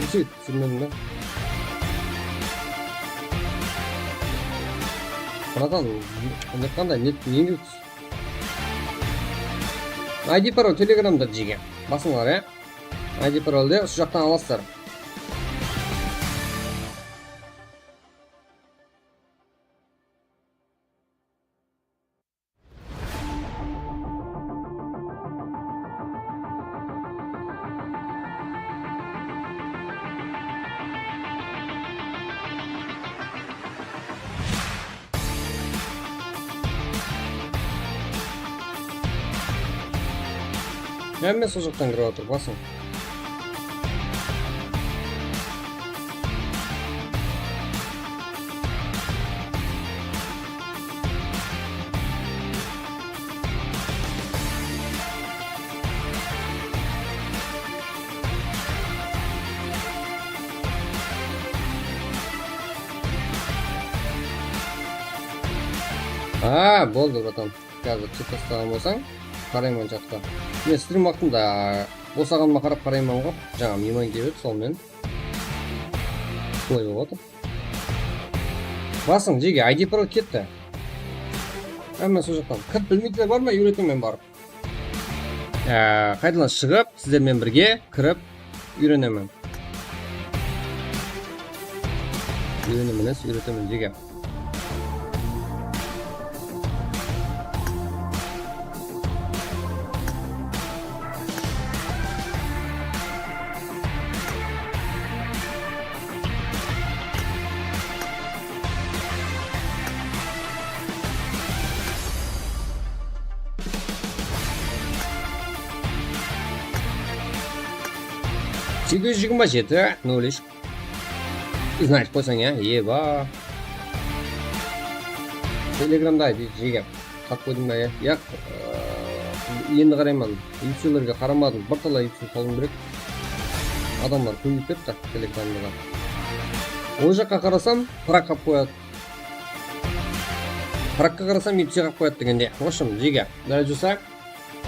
Neshege túsinbedim da. Bratан, net qanday, net nege I D parol Telegramda, jeke. Basıńlar, ya. I D paroldi usı jaqtan alasızlar. Hámme sol jaqtan kirip atır, basıń. A, boldı, bratan. Házir kep tastaǵan bolsań, qarayman chatta. Men strim waqtında bosaǵanıma qarap qarayman ǵo. Jańa miyman kelip edi, sonıń menen. Solay bolıp atır. Basıń, jege, I D Pro ketti. Hámme sol jaqtan. Kirip bilmeydiler bar ma? Úyretemen barıp. Á, qaytadan shıǵıp, sizler menen birge kirip úyrenemen. Úyrenemen emes, úyretemen, jege. Segiz júz jigirma jeti, nol úsh. Izin aytıp qoysań, ya, eba. Telegramda ayt, jege. Tap qoydım da, ya. Yaq, ıı, endi qarayman. Yutsuberlerge qaramadım. Bir talay yutsuber salıwım kerek. Adamlar kóbeyip ketti Telegramda da. Ol jaqqa qarasam, prak qap qoyadı. Prakqa qarasam, yutsuber qap qoyadı degende. В общем, jege. Dálil jusa.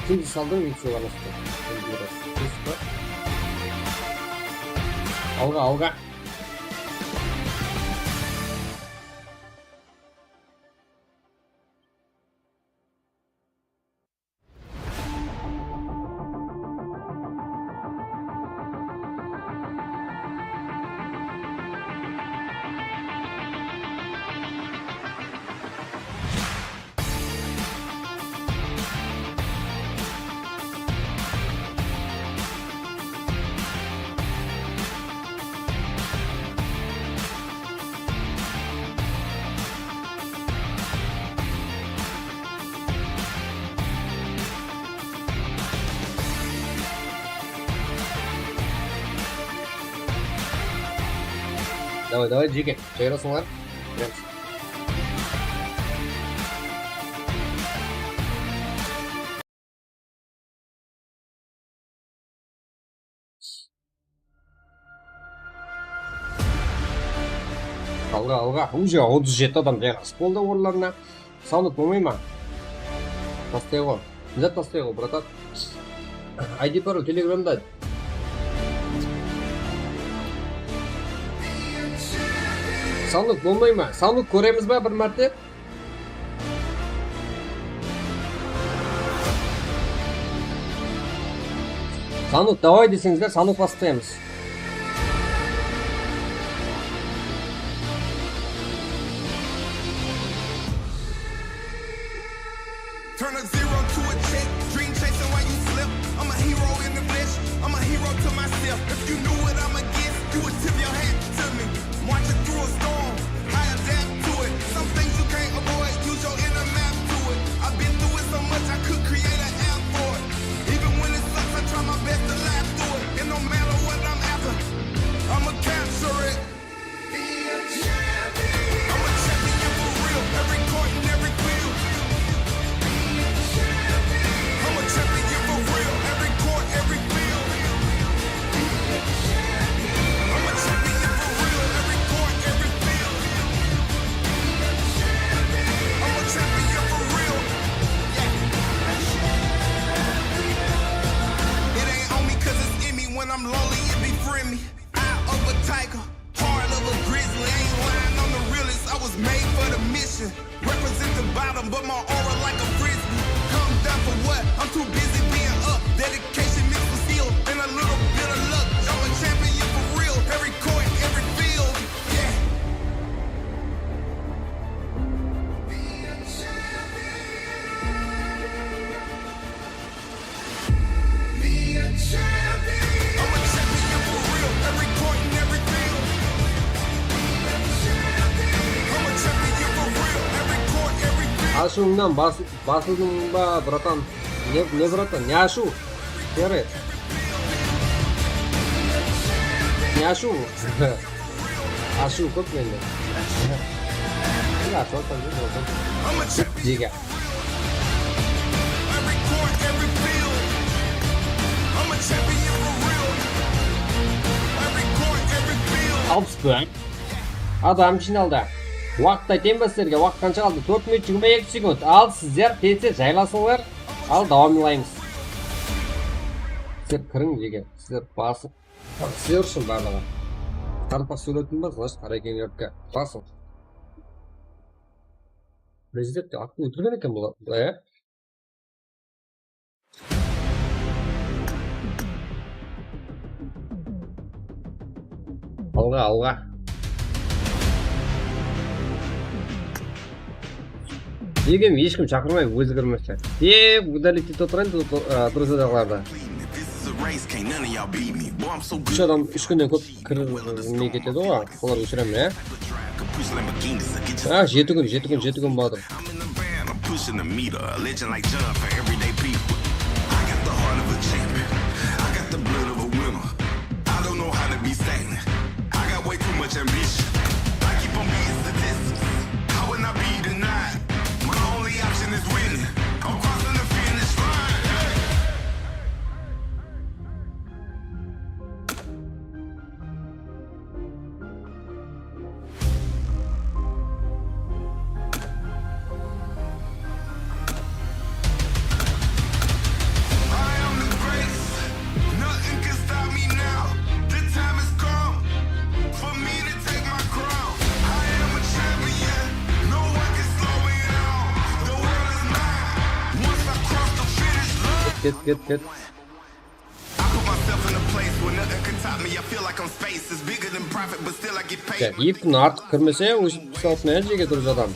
Kimdi saldım, yutsuber arnastı. Alǵa, alǵa. Davay, davay, jeke, jayrasıńlar. Alǵa, alǵa. Уже otız jeti adam jaygastı boldı orınlarına. Sanıp bolmay ma? Tastay ǵo. Ne zat tastay ǵo, bratan? I D parol Telegramda. Sanıp bolmay ma? Sanıp kóremiz ba bir márte? Sanıp, davay deseńizler, sanıp basıp qoyamız. Turn a zero to a check, dream chasing while you slip. I'm a hero in the flesh, I'm a hero to myself. If you knew what I'm against, you would tip your hat to me. Marching through a storm, I adapt to it. Some things you can't avoid, use your inner map to it. I've been through it so much, I could create an app for it. Even when it sucks, I try my best to laugh through it. And no matter what I'm after, I'ma capture it. I'm a champion for real, every court and every field. I'm a champion for real, every court, every field. I'm a champion for real, every court, every field. I'm a champion for real. Yeah. It ain't on me 'cause it's in me. When I'm lonely, it befriend me. Eye of a tiger, heart of a grizzly. Ain't lying, I'm the realest. I was made for the mission. Represent the bottom, but my aura like a frisbee. Come down for what? I'm too busy being up. Dedication mixed with skill and a little bit of luck. I'm a champion for real. Every court, every field. Yeah. Ashıwıńnan bas-, basıldıń ba, bratan? Ne, ne, bratan? Ne ashıw? Kere. Ne ashıw? Ashıw kóp mende. Ne ashıw atsań, ne boldı? Jege. Alpıs bir. Adam jıynaldı. Waqıt aytayın ba sizlerge? Waqıt qansha qaldı? Tórt minut jigirma eki sekund. Al sizler tezse jaylasıńlar. Al dawamlaymız. Sizler kiriń jege. Sizler basıń. Sizler ushın barlıǵı. Qaraqalpaq sóyletin ba, значит, Qaraqalpaq basıń. Prezident de atın óltirgen eken bula, bula, ya. Alǵa, alǵa. Degen hesh kim shaqırmay, ózi kirmese. Tek udalить etip otırayın, druzıyalardı. Úsh adam úsh kúnnen kóp kirmey ketedi ǵoy, olar óshirem ya. Ah, jeti kún, jeti kún, jeti kún boldı. Ket, ket, ket. Ya, eki kún artıq kirmese, ózip qısaltın ya, jege durıs adam.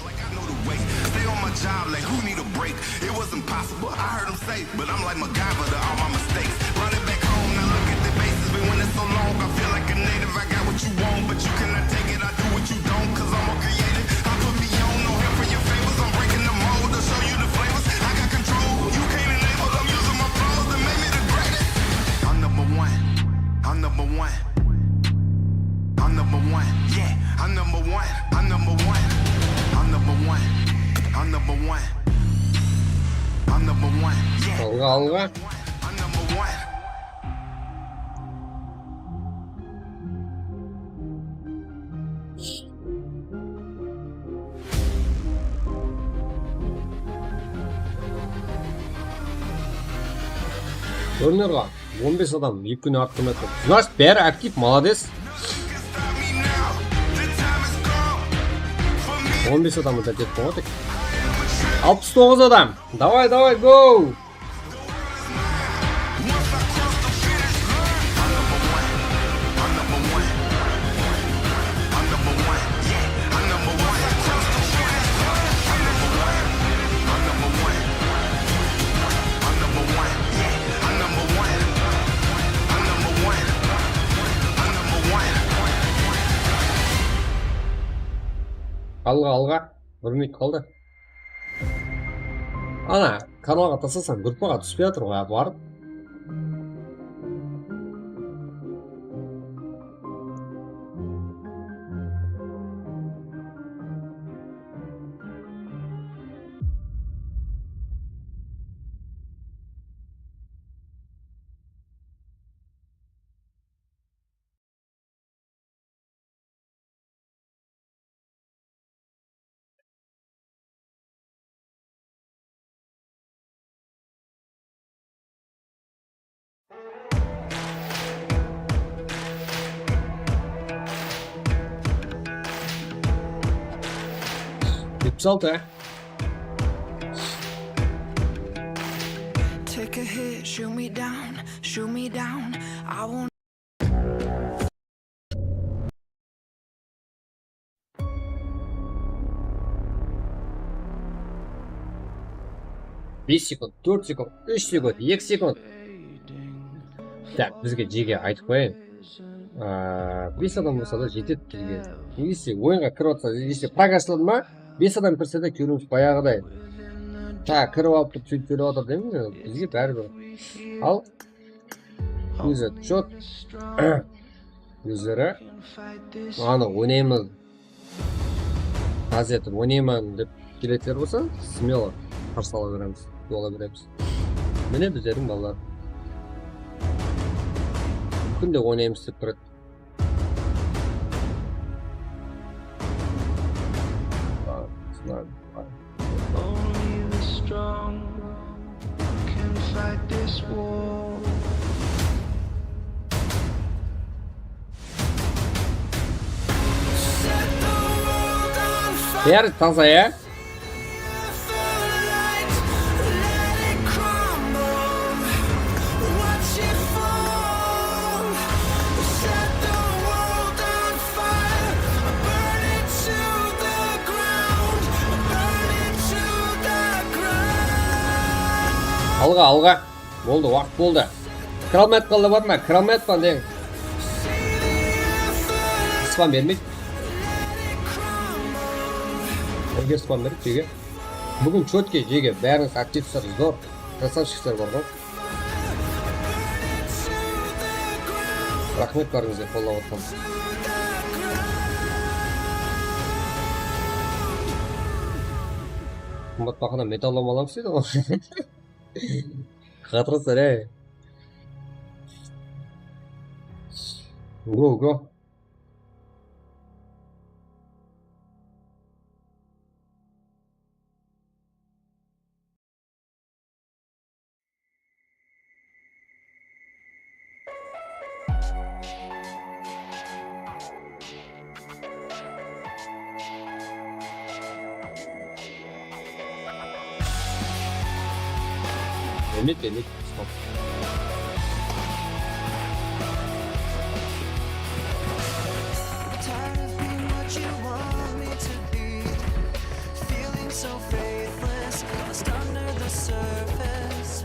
Alǵa, alǵa. Kórinder ǵoy, on bes adam eki kún arttırmay tur. Значит, bári aktiv, молодец. On bes adam da ketip qoydı. Alpıs toǵız adam. Давай, давай, go! Alǵa, alǵa. Bir minut qaldı. Ana, kanalǵa taslasań, gruppaǵa túspey atır ǵoy, barıp. Jetpis altı, á? Take a hit, shoot me down, shoot me down. I won't. Bes sekund, tórt sekund, úsh sekund, eki sekund. Tak, bizge jege aytıp qoyayın. Aa, bes adam bolsa da jetedi bizge. Если oyınǵa kirip atsa, если progashladı ma, bes adam kirse de kewlimiz bayaǵıday. Ta, kirip alıp turıp sóytip sóylep atır deymen, bizge báribir. Al, Ózi chot. Ózleri anı oynayman. Házir oynayman dep keletuǵın bolsa, смело qarsı ala beremiz, jola beremiz. Mine bizlerdiń balalar. Kúnde oynaymız dep turadi. Only the strong can fight this war. Bári taza, ya? Alǵa, alǵa. Boldı, waqıt boldı. Kire almay atqanlar bar ma? Kire almay atpan deń. Spam bermeydi. Nege spam beredi, jege? Búgin chotke, jege. Bárińiz aktivsizler, zor. Krasavchikler bar ǵoy. Raxmet bárińizge qollap atqan. Qımbat bahadan metall alamız deydi ǵoy. Qatırasızlar, ey. Go, go. Endi, endi, stop. Tired of being what you want me to be. Feeling so faithless, lost under the surface.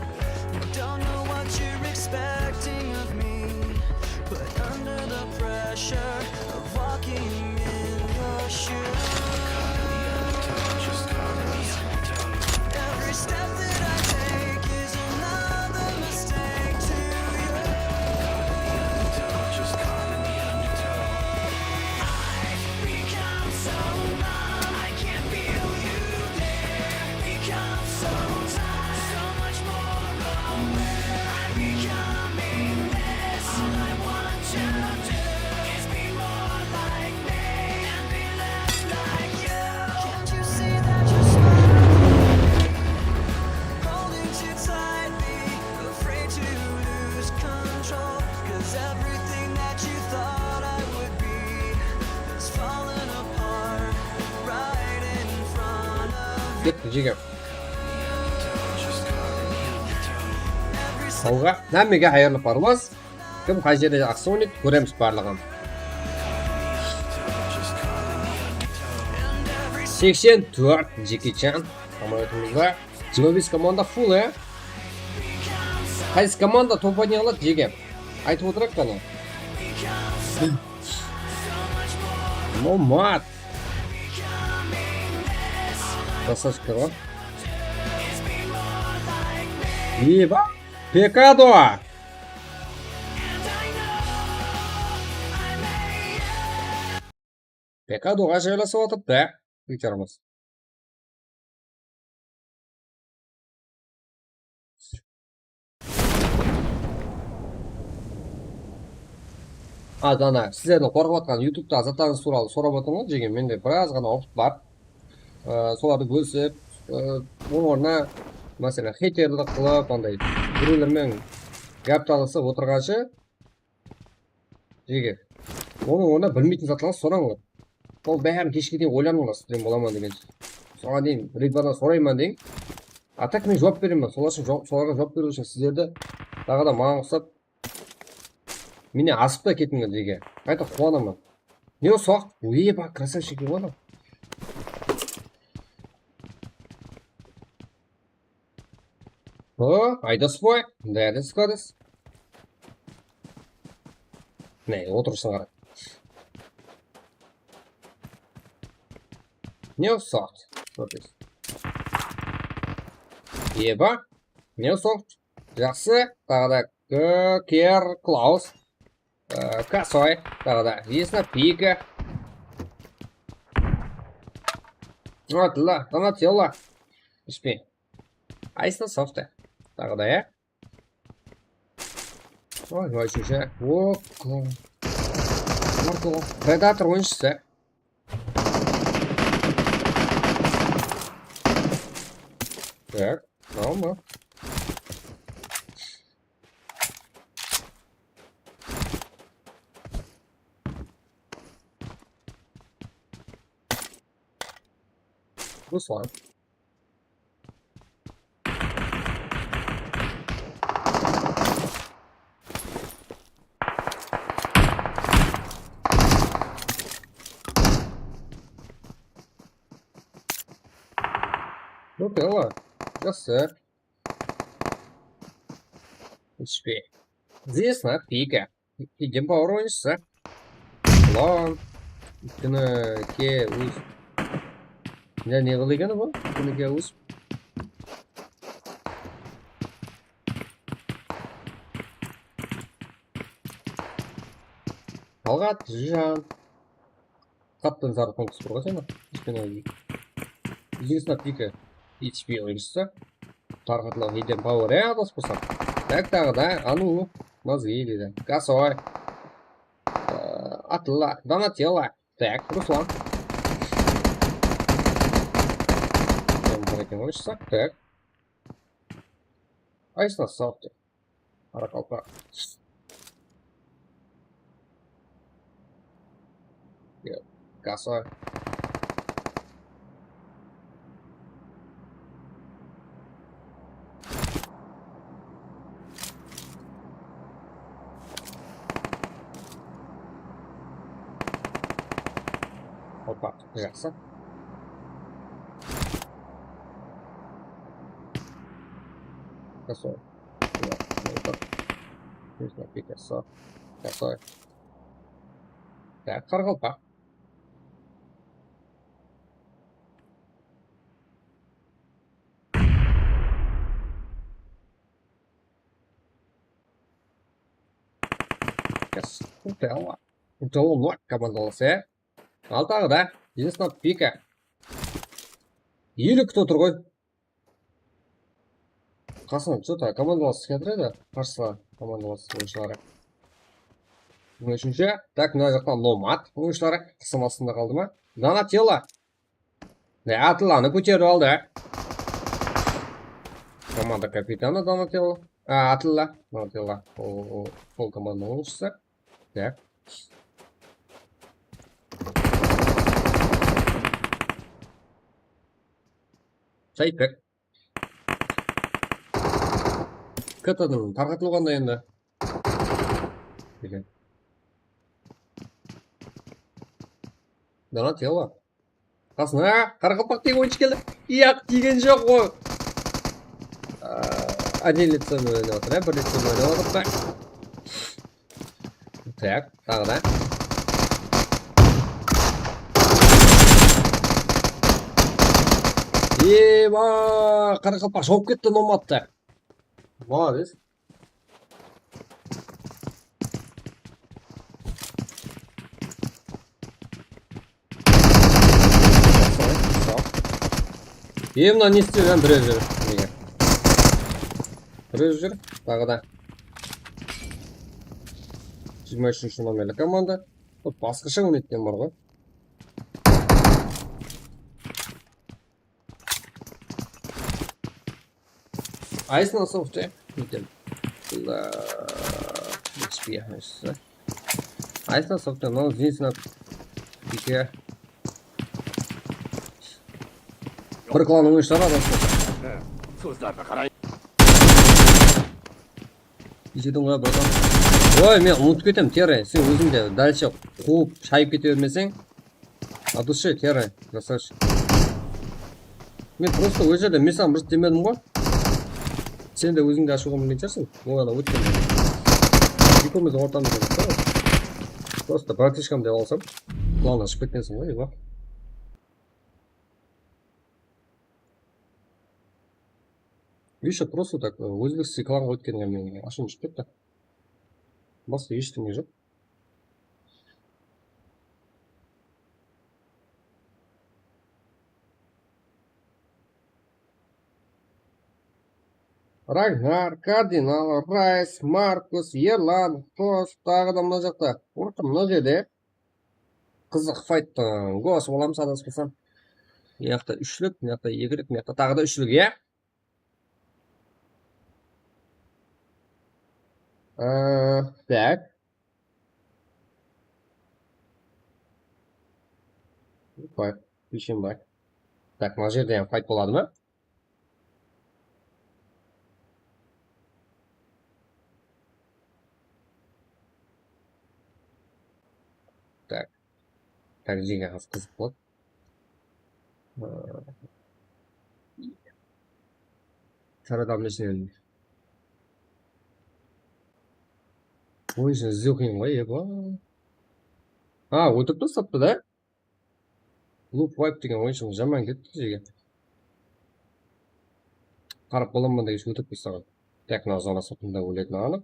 Don't know what you're expecting of me, but under the pressure of walking in your shoes. Every step that I take is another mistake to you. I've become so numb, I can't feel you there. Become so tired, so much more aware. I'm becoming this. All I want to do is be more like me and be less like you. Can't you see that you're smiling? Holding too tightly, afraid to lose control. 'Cause everything that you thought I would be is falling apart right in front of you. Kettik, jigim. Sawǵa, hámmege hayırlı parwaz. Kim qay jerde jaqsı oynaydı, kóremiz barlıǵın. Seksen tórt Jeki Chan samolyotımızda. Jigirma bes komanda full, e? Qaysı komanda top oynay aladı, Jeki? Aytıp otıraq qáne. Nomad. Krasavchikler ǵoy. Eba! Pekado! Pekadoǵa jaylasıp atırdı, Twitterimiz. A, dana, sizlerdiń qorqıp atqan YouTube'taǵı zatlarıńız tuwralı sorap atırman, jegen, mende biraz ǵana waqıt bar. Ee, solardı bólsip, ee, onıń ornına, máselen, heyterlik qılıp, anday birewler menen gáp talısıp otırǵansha, Jege. Onıń ornına bilmeytin zatlardı sorańlar. Sol bárin keshke deyin oylanıńlar, stream bolaman degen. Soǵan deyin, Ridvannan sorayman deń. A tak men juwap beremen. Solar ushın juwap, solarǵa juwap beriw ushın sizlerdi taǵı da maǵan qusap, mine, asıp ta ketińler, Jege. Qayta quwanaman. Ne usaq? Eba, krasavchik ǵoy. O, Aydos boy, dayades, dayades. Ne, otırısın qara. Ne usaq? Eba, ne usaq? Jaqsı, taǵı da K-, Ker, Klaus. Ee, Kosoy. Taǵı da. Весна Пика. Atilla. Donatella. Ushpe. Ayısına softa. Taǵı da, ya. Oy, oy, shusha. O, klo-, Marko. Predator oyınshısı. Tak, tamam mı? Ruslan. Nutella. Jaqsı. Ushpe. Здесь на пике. Hidden Power oyınshısı. Ulan. Úytkeni ke óz. Ne, ne qıl degeni bul? Úytkeni ke óz. Talǵat, Jijan. Qaptan sarı tońqıs bir ǵoy sen. Úytkeni Jigisna Pika H P oyınshısı. Tarqatlaw Hidden Power, ya, dos bolsa. Tak, taǵı da, Anu, Mazgi deydi. Gasoy. Ee, Atilla, Donatella. Tak, Ruslan. Sen bir eken oyınshısı. Tak. Ayısına sawıp. Qaraqalpaq. Yo, Gasoy. Opa, jaqsı. Gasoy. Yo, opa. Gasoy. Gasoy. Tak, qaraqalpaq. Yes. Nutella. Nutella, no, komandalısı, ya. Al taǵı da. Единственная Пика. Елу кто tur ǵoy. Qasım, что-то komandalas iske atıraydı, qarsı komandalas oyınshıları. Úshinshi, tak, mına jaqta Nomad oyınshıları qısım astında qaldı ma? Donatella. Ne, Atıllanı kóterip aldı. Komanda kapitanı Donatella. A, Atilla. Donatella. O, o, sol komanda oyınshısı. Tak. Saypek. Katadan tarqatılǵanda endi. Eken. Donatella. Qasına qaraqalpaq degen oyınshı keldi. Yaq, tiygen joq ǵoy. Aa, один лицо oynap atır, ya, bir лицо oynap atır da. Tak, taǵı da. Eba, qaraqalpaq shawıp ketti Nomadtı. Молодец. E, mına ne istiyor lan, birew júr. Nege? Birew júr, taǵı da. Jigirma úshinshi nomerli komanda. Bul basqasha oynaydı bar ǵoy. Ayısına softe. Neten? Bul, e, H P yaxshısı. Ayısına softe, mınaw Zinsına Pike. Bir klan oyınshıları adasıp. Sozlardı qaray. Isidin ǵoy, bratan. Oy, men umıtıp ketem, Terry. Sen óziń de dalshe quwıp, shayıp kete bermeseń. От души, Terry, красавчик. Men просто ol jerde, men saǵan bir zat demedim ǵoy. Sen de ózińdi ashıwǵa mingen shıǵarsıń. Ol ana ótken. Ekewimiz ortamızda. Просто bratishkam dep alsam. Klannan shıǵıp ketkenseń ǵoy, eba. Еще просто так, e, ózbekstiy klanǵa ótkenine men ashıwım shıǵıp ketti. Basqa hesh nárse joq. Ragnar, Kardinal, Rays, Markus, Erlan, Kos, taǵı da mına jaqta. Orta mına jerde qızıq fayttın kóriw alamız, adaspasam. Mıyaqta úshlik, mıyaqta ekilik, mıyaqta taǵı da úshlik, ya? Aa, tak. Bak, biyshembay. Tak, mına jerde hám fayt boladı ma? Tak. Tak, jegen az qızıq boladı. Aa. Saradan nesinen. Oyınsın izlew qıyın ǵoy, ego. A, óltirip tastaptı da. Loop wipe degen oyınshımız jaman ketti bizge. Qarap bolaman degenshe óltirip tastaǵan. Tak, mına zona sırtında óletini anıq.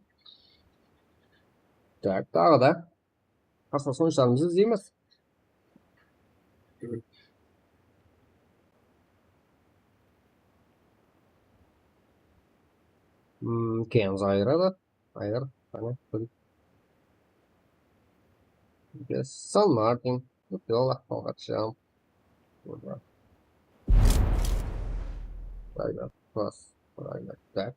Tak, taǵı da. Qarsa sonshılarımızdı izleymiz. Hmm, Kenz ayıradı. Ayır, qáne, kór. Yes, San Martin. Yola, alǵa shıǵam. Burada. Ragnar, Kos, Ragnar, tak.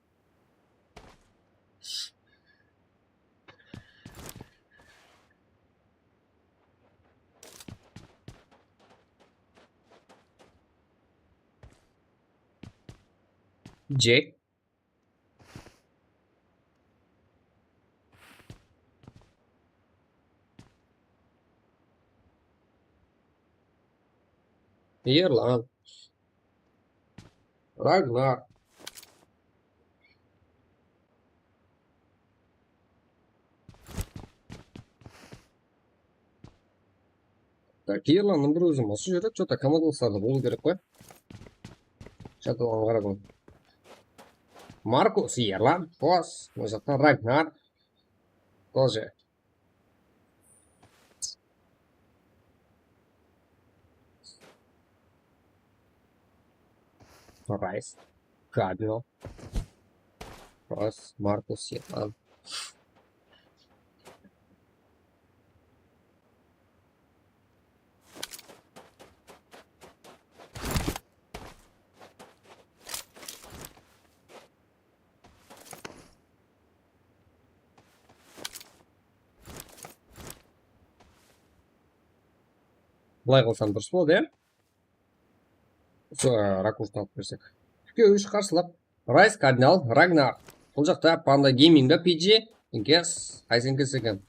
Jack. Erlan. Ragnar. Tak, Erlannıń bir ózi usı jerde, что-то komandalıslarda bolıw kerek ǵoy. Jadwalǵa qarap. Markus, Erlan, Kos, mına jaqta Ragnar. Тоже. Rays, Kardinal, Kos, Markus, Erlan. Bılay qılsam durıs boladı, ya? Usı, e, rakurstan alıp bersek. Úshke úsh qarsılıq. Rays, Kardinal, Ragnar. Bul jaqta Panda Gaming ba, P G, Ges, Haysenkes eken.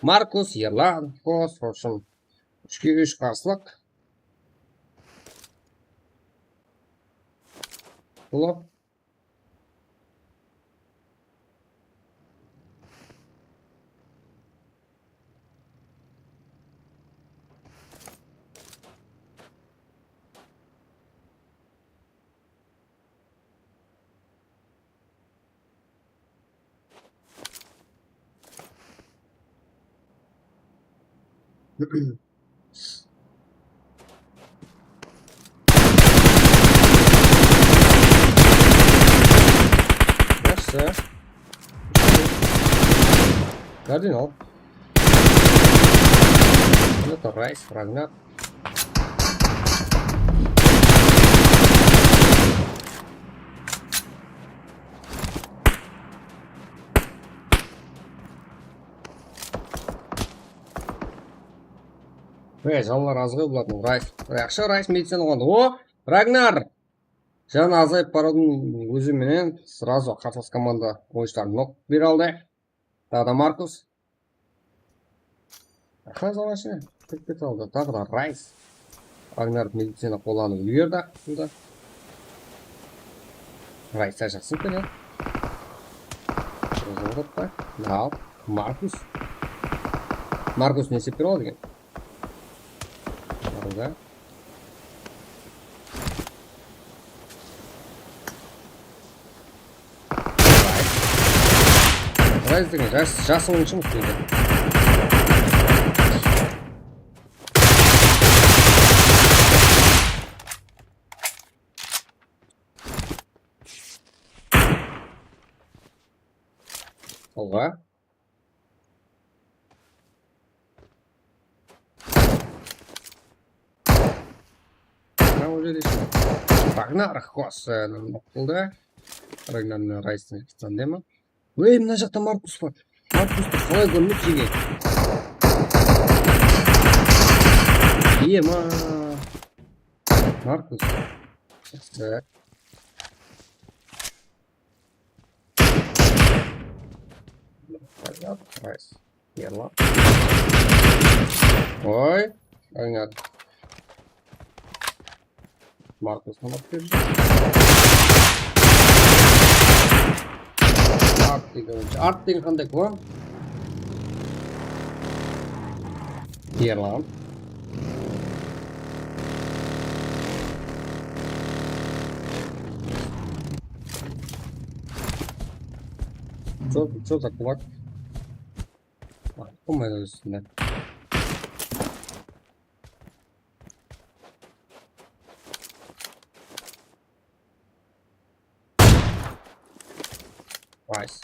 Markus, Erlan, Kos, Roshın. Úshke úsh qarsılıq. Bul Yaxshi. Kardinal. Mına Rays, Ragnar. Ey, janlar az ǵoy bulardıń. Rays. Yaxshi, Rays medicina qoydı. O, Ragnar! Janı azayıp barıwdıń ózi menen сразу qarsalas komanda oyınshıların nok bere aldı. Taǵı da Markus. Aha, zona ishine kirip kete aldı. Taǵı da Rays. Ragnar medicina qollanıp úlgerdi aqırında. Rays ta jaqsı eken, ya. Al, Markus. Markus ne isep bere aladı eken? Aldı. Rise degen jas, jasıwıńshı mıqtıydı. Solǵa. Mına ol jerde eshkim. Pognar, xosa, nima qıldı? Ragnar menen Raystıń jaqtan dema. Ey, mına jaqta Markus bar. Markus bar, qalay kórmeydi jege? Ema. Markus. Jaqsı. Nice. Erlan. Oy, oynat. Markus, tamam, berdi. Art degen, art degen qanday klon? Erlan. Что, что за кулак? А, по-моему, здесь, да. Nice.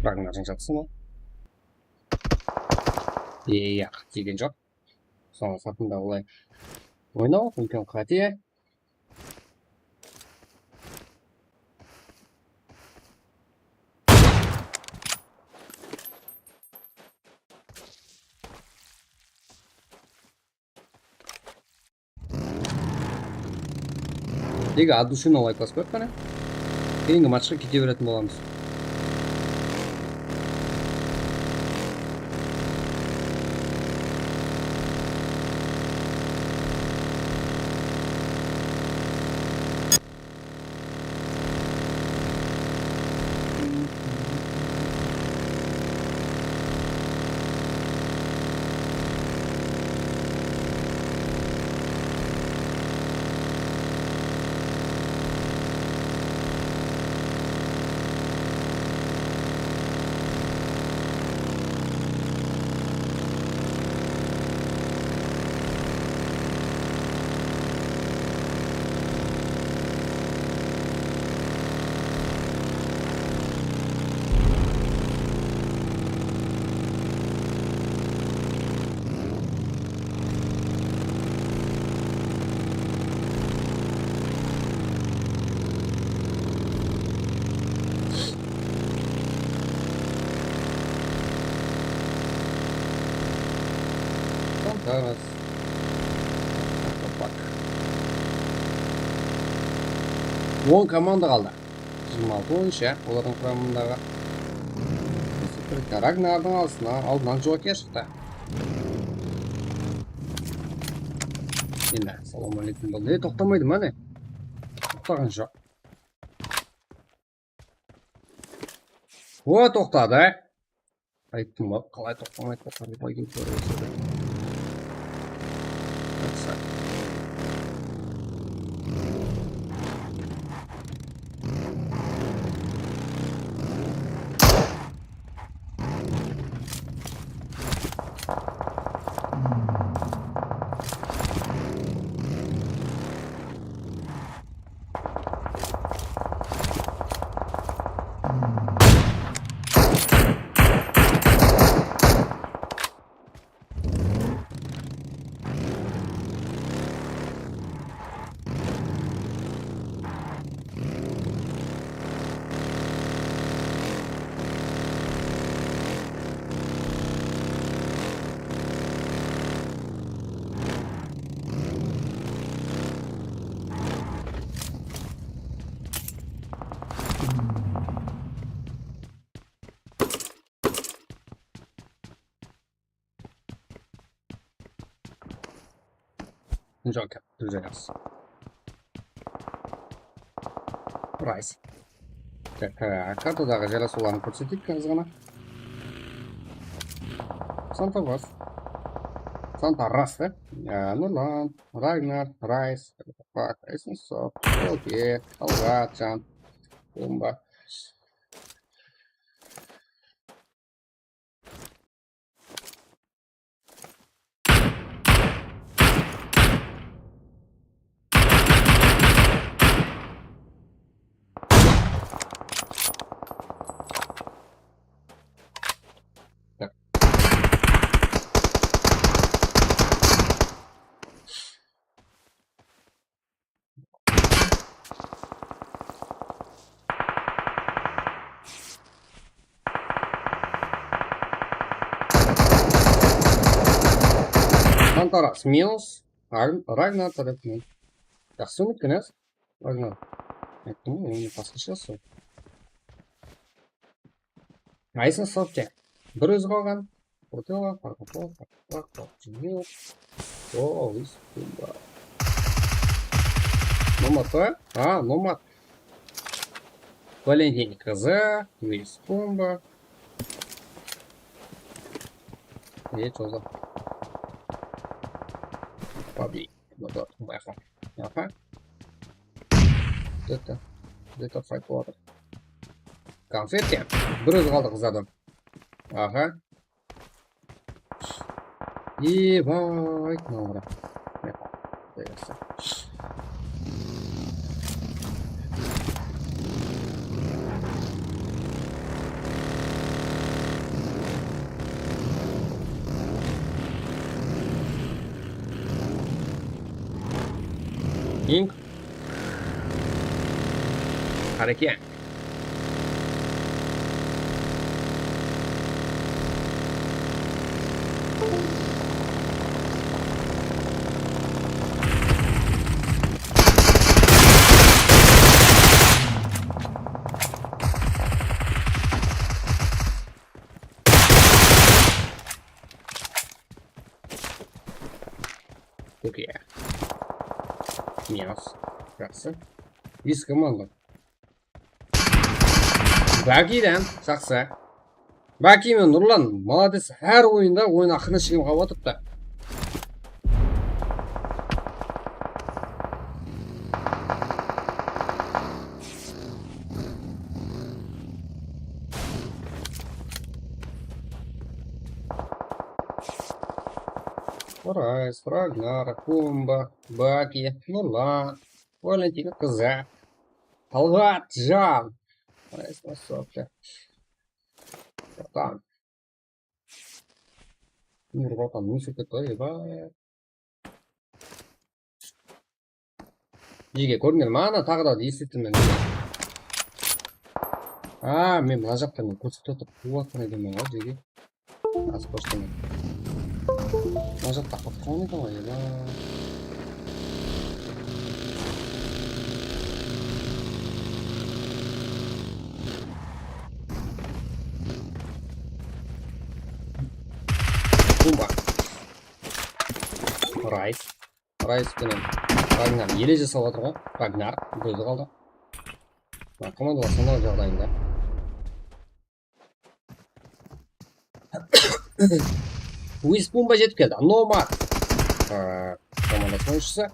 Ragnardıń jatısı ma? Iya, tiygen joq. Sonıń sırtında olay oynaw úlken qáte. Nege, от души layk basıp qoyıp qane. Keyingi matchqa kete beretin bolamız. Tamam, tamam. On komanda qaldı. Jigirma altı oyınshı, olardıń quramındaǵı. Ragnardıń alısına, aldınan Joker shıqtı. Endi, assalawma áleykum, bul ne toqtamaydı ma ne? Toqtaǵan joq. O, toqtadı. Ayttım ǵoy, qalay toqtamaydı, toqtamaydı, qoy, kim kórip otır. Jaqsı. Joker, dúz aytasiz. Price. Tak, e, kartadaǵı jarasıwların kórseteyik azǵana. Santa Ras. Santa Ras, da? Ya, Nurlan, Ragnar, Rayis, Pak, Esensof, Joker, Talgatjan, Bomba. Antaras minus. Ragn-, Ragnar tarafınan. Jaqsı úmit qılasız, Ragnar. Ayttım ǵoy, endi basqasha sol. Aysa Softe. Bir ózi qalǵan. Otela, Parkapol, Parkapol, Parkapol. Oo, Luis Pumba. Nomad pa? A, Nomad. Valentin Kızı, Luis Pumba. E, jolda. Pabli. Nomad, Pumba. Aha. Где-то, где-то fight boladı. Konfet ya. Bir ózi qaldı qızlardan. Aha. Ebay, mınaw qara. Mine, qoyasın. Ink. Hareke. Okey. Minus. Jaqsı. Eski komanda. Bákiden, jaqsı. Báki menen Nurlan, malades, hár oyında oyın aqırına shekem qalıp atırıptı. Rayis, Ragnar, Pumba, Báki, Nurlan, Valentin Kızı. Talǵatjan. Ay, spasovka. Bratan. Nur, bratan, ne sókedi, eba. Jege, kórdińler ma, ana, taǵı da esittim men. A, men mına jaqtan men kórsetip otırıp, quwatqan edim men ǵoy, jege. Asposhtaman. Mına jaqta qatqan edi ǵoy, eba. Bumba. Rayis. Rayis penen Ragnar ele jasap atır ǵoy. Ragnar, bir ózi qaldı. Mına komandalar sanal jaǵdayında. Luis Pumba jetip keldi. Nomad. Aa, komandası oyınshısı.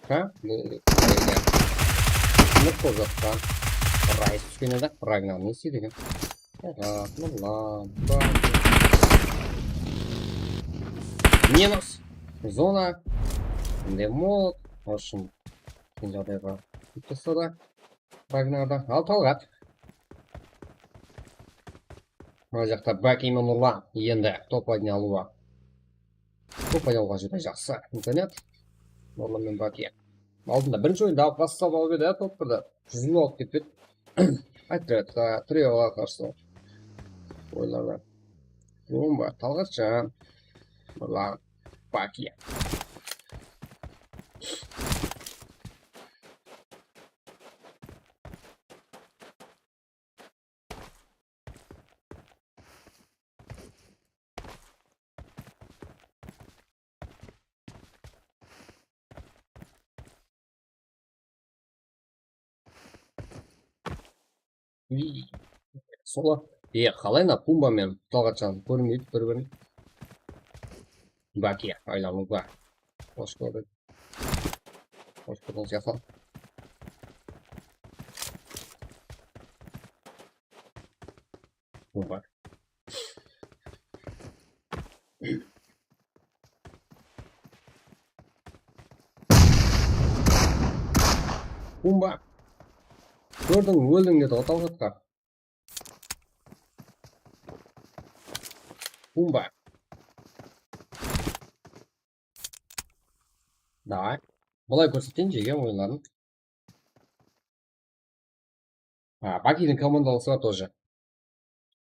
Ha? Ne? Ne? Sınıp bolıp atqan. Rayis túsken edi. Ragnar ne isteydi eken? Aha, Nurlan. Minus. Zona. Demot. В общем, qıyın jaǵdayǵa túsip tasladı. Ragnardı. Al, Talǵat. Mına jaqta Báki menen Nurlan. Endi top oynay alıwǵa. Top oynay alıwǵa júdá jaqsı imkaniyat. Nurlan menen Báki. Aldında birinshi oyında alıp baslap alıp edi, ya, top birde. Júz mıń alıp ketip edi. Ayttı, Trevoǵa qarsı oyınlarda. Bomba, Talǵatjan. Nurlan, Báki. Uy. Sola. E, qalay mına Pumba menen Talǵatjan kórmeydi bir-birin. Baki, aylanıwǵa. Xosh kórdik. Xosh kórdińiz, Yaslan. Pumba. Pumba. Kórdiń, óldiń dedi ǵo Talǵatqa. Pumba. Davay. Bılay kórseteyin jeke oyınların. Ha, Bakiniń komandalısı bar тоже.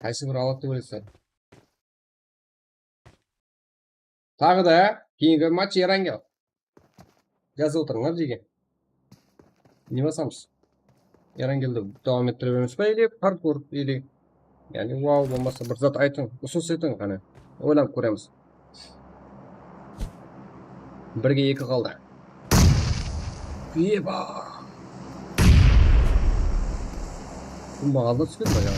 Qaysı bir aladı dep oylaysızlar? Taǵı da keyingi match Erangel. Jazıp otırıńlar jeke. Ne basamız? Erangeldi dawam ettire beremiz ba, ili parkur, ili, yaǵnıy, wow, bolmasa bir zat aytıń, usınıs etiń, qáne. Oylanıp kóremiz. Birge eki qaldı. Eba! Pumba aldına túsken ba ya?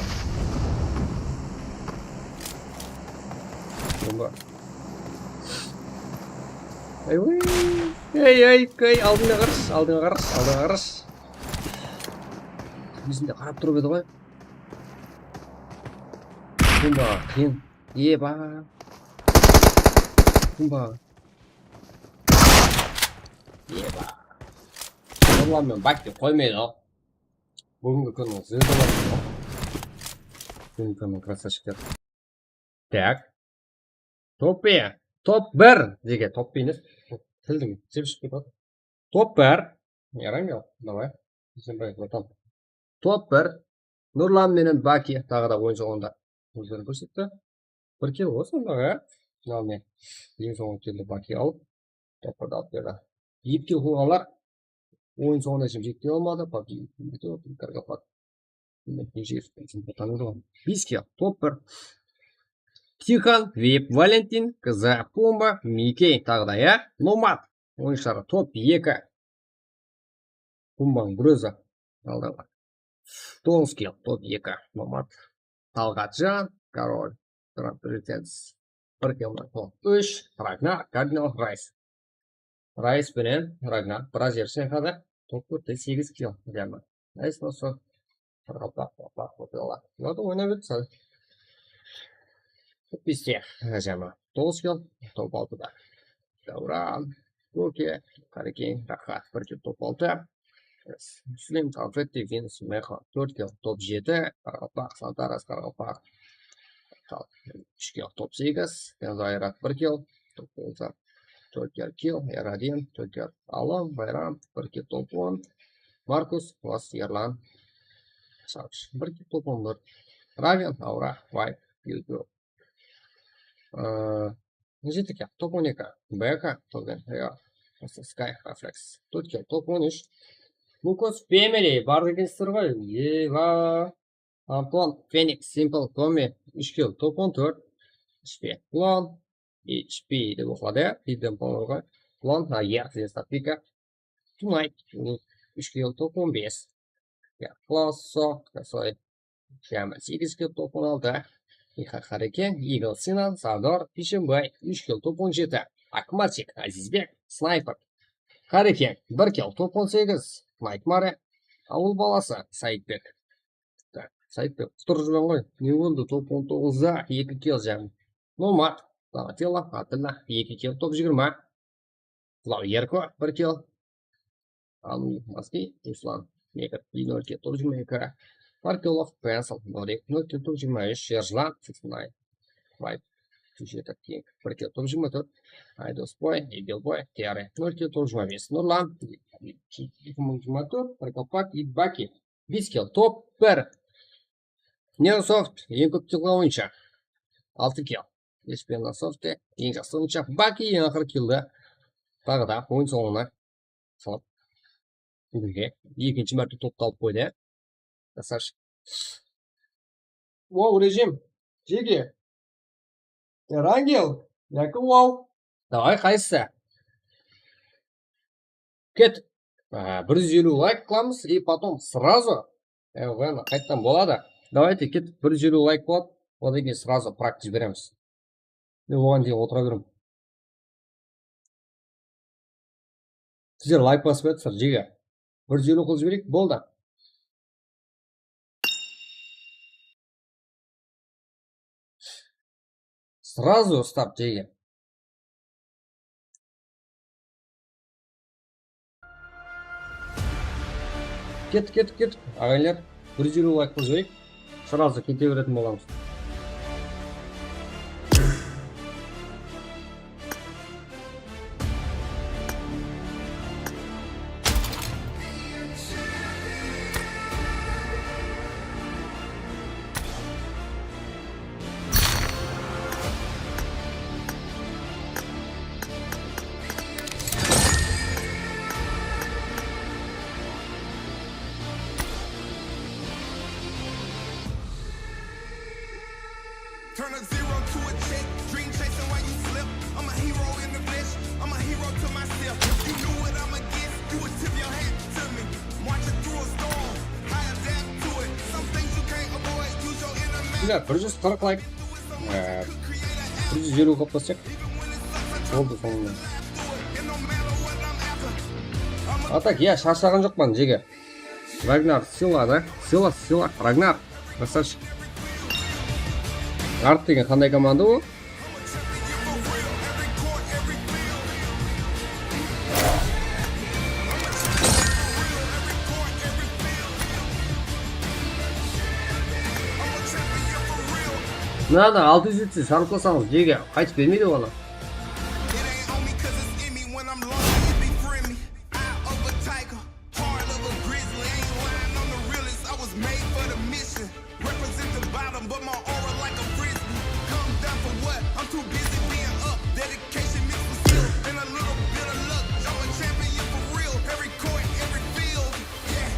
Pumba. Ey, ey, ey, ey, aldıńa qarash, aldıńa qarash, aldıńa qarash. Bizinde qarap turıp edi ǵoy. Pumba, qıyın. Eba. Pumba. Eba. Nurlan menen Baki qoymaydı ǵo. Búgingi kúnniń zvezdaları. Búgingi kúnniń krasavchikleri. Tak. Top bir. Top bir. Jeke, top bir emes. Tildim jep shıǵıp ketedi. Top bir. Erangel, davay. Bratан. Top bir. Nurlan menen Baki taǵı da oyın sońında ózlerin kórsetti. Bir kill ǵoy sonda, ya. Finalnıy eń sońǵı killdi Baki alıp, top birdi alıp berdi. Eki kill qılǵanlar oyın sońına shekem jete almadı. Baki, Kargopak. Bes kill, top bir. Tixan, Vip, Valentin, Kza, Pumba, Mikey, taǵı da, ya, Nomad. Oyınshıları top eki. Pumbanıń bir ózi alda bar. Toǵız kill, top eki, Nomad. Talǵatjan, Korol, Grand Pretends, bir kill, top úsh, Ragnar, Kardinal, Rays. Rays penen Ragnar biraz er shayqadı. Top tórtte segiz kill, jámi. Rays bolsa qaraqalpaq, qaraqalpaq, qaraqalpaq. Bulardı oynap edi sál. Top beste, jámi. Toǵız kill, top altıda. Davran, Koke, Qarekeń, Raxat, bir kill, top altı. Muslim, Konfetti, Venus, Meho, tórt kill, top jeti, Qaraqalpaq, Santaras, Qaraqalpaq, úsh kill, top segiz, Kenzo, Ayrat, bir kill, top altı, Joker, kill, Yaradin, Joker, Alım, Bayram, bir kill, top on, Markus, Las, Erlan, Savsh, bir kill, top on bir, Raven, Aura, Vibe, Yugo. Ee, Jeti kill, top on eki, Beka, Togen, Rio, Sky, Reflex, tórt kill, top on úsh, Lukos, Family, bar ekensizler ǵoy, eba, Anton, Fenix, Simple, Tommy, úsh kill, top on tórt, H P, Clown, H P dep oqıladı, ya, Hidden Power ǵoy, Clown, ha, ya, Zesta, Pika, Tonight, úsh kill, top on bes. Ya, Klasso, Kasoy. Jámi segiz kill, top on altı. Ixa, Qarekeń, Eagle, Sinan, Sardor, Bishembay, úsh kill, top on jeti. Akmatik, Azizbek, Snayper. Qarekeń, bir kill, top on segiz. Nightmare, Awıl balası, Saidbek. Tak, Saidbek, qutırıp júrmen ǵoy. Ne boldı? Top on toǵızda eki kill jámi. Nomad, Donatello, Atilla, eki kill, top jigirma. Klav Erko, bir kill. Anul, Maski, Ruslan, Mekar, nol kill, top jigirma eki. Parkilov, Pencil, Norik, nol kill, top jigirma úsh. Erjlan, sixty nine, Vibe, Júz jeti, King, bir kill, top jigirma tórt. Aydosboy, Egelboy, Tiare, nol kill, top jigirma bes. Nurlan, eki mıń jigirma tórt, Parkopak, Idbaki, bes kill, top bir. Neosoft, eń kóp kill alǵan oyınshı. Altı kill. Espen Neosoft, eń jaqsı oyınshı. Baki, eń aqırǵı killdi. Taǵı da oyın sońına salıp, búginge ekinshi márte toptı alıp qoydı. Krasavchik. Wow, rejim. Jege. Erangel yaki wow? Davay, qaysısı? Ket. Aa, bir júz eliw layk qılamız, и потом сразу E, ладно, qayttan boladı. Давайте ketip, bir júz eliw layk boladı. Odan keyin сразу практика beremiz. E, oǵan deyin otıra berem. Sizler layk basıp atırsızlar, jege. Bir júz eliw qılıp jibereyik, boldı. Сразу старт, jege. Kettik, kettik, kettik. Aǵayinler, bir júz eliw layk qılıp jibereyik. Сразу kete beretin bolamız. Turn a zero to a check, dream chasing while you slip. I'm a hero in the flesh, I'm a hero to myself. If you knew what I'm against, you would tip your hat to me. Marching through a storm, I adapt to it. Some things you can't avoid, use your inner man. Güzel, bir júz qırq layk. Ee, bir júz eliw qılıp qoysaq. Boldı, sońında. А так, ya, sharshaǵan joqpan, jege. Ragnar Sila da. Sila, Sila, Ragnar. Красавчик. Art degen qanday komanda ol? Mınadan altı júz etse, sharıplasańız, jege, qaytıp bermeydi onı. It ain't on me 'cause it's in me. When I'm lost, it befriend me. Eye of a tiger, heart of a grizzly. Ain't lying, I'm the realest. I was made for the mission. Represent the bottom, but my aura like a frisbee. Come down for what? I'm too busy being up. Dedication mixed with skill and a little bit of luck. I'm a champion for real. Every court, every field. Yeah.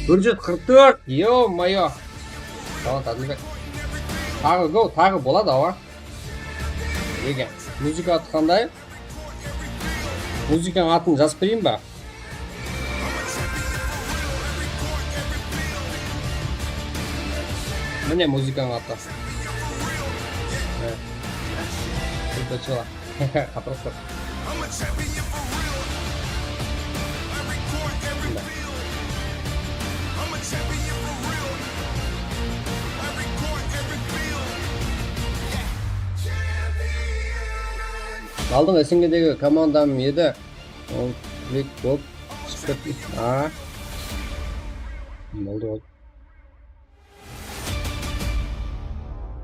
Bir júz qırq tórt, ё-моё. Tamam, Tadılbek. Taǵı go, taǵı boladı, awa. Ege, muzıka atı qanday? Muzıkanıń atın jazıp bereyim ba? Mine muzıkanıń atı. Mine. Qatırıp tur. Aldın S N G degi komandam edi. Ol klik bolıp shıǵıp ketti. A. Boldı ol.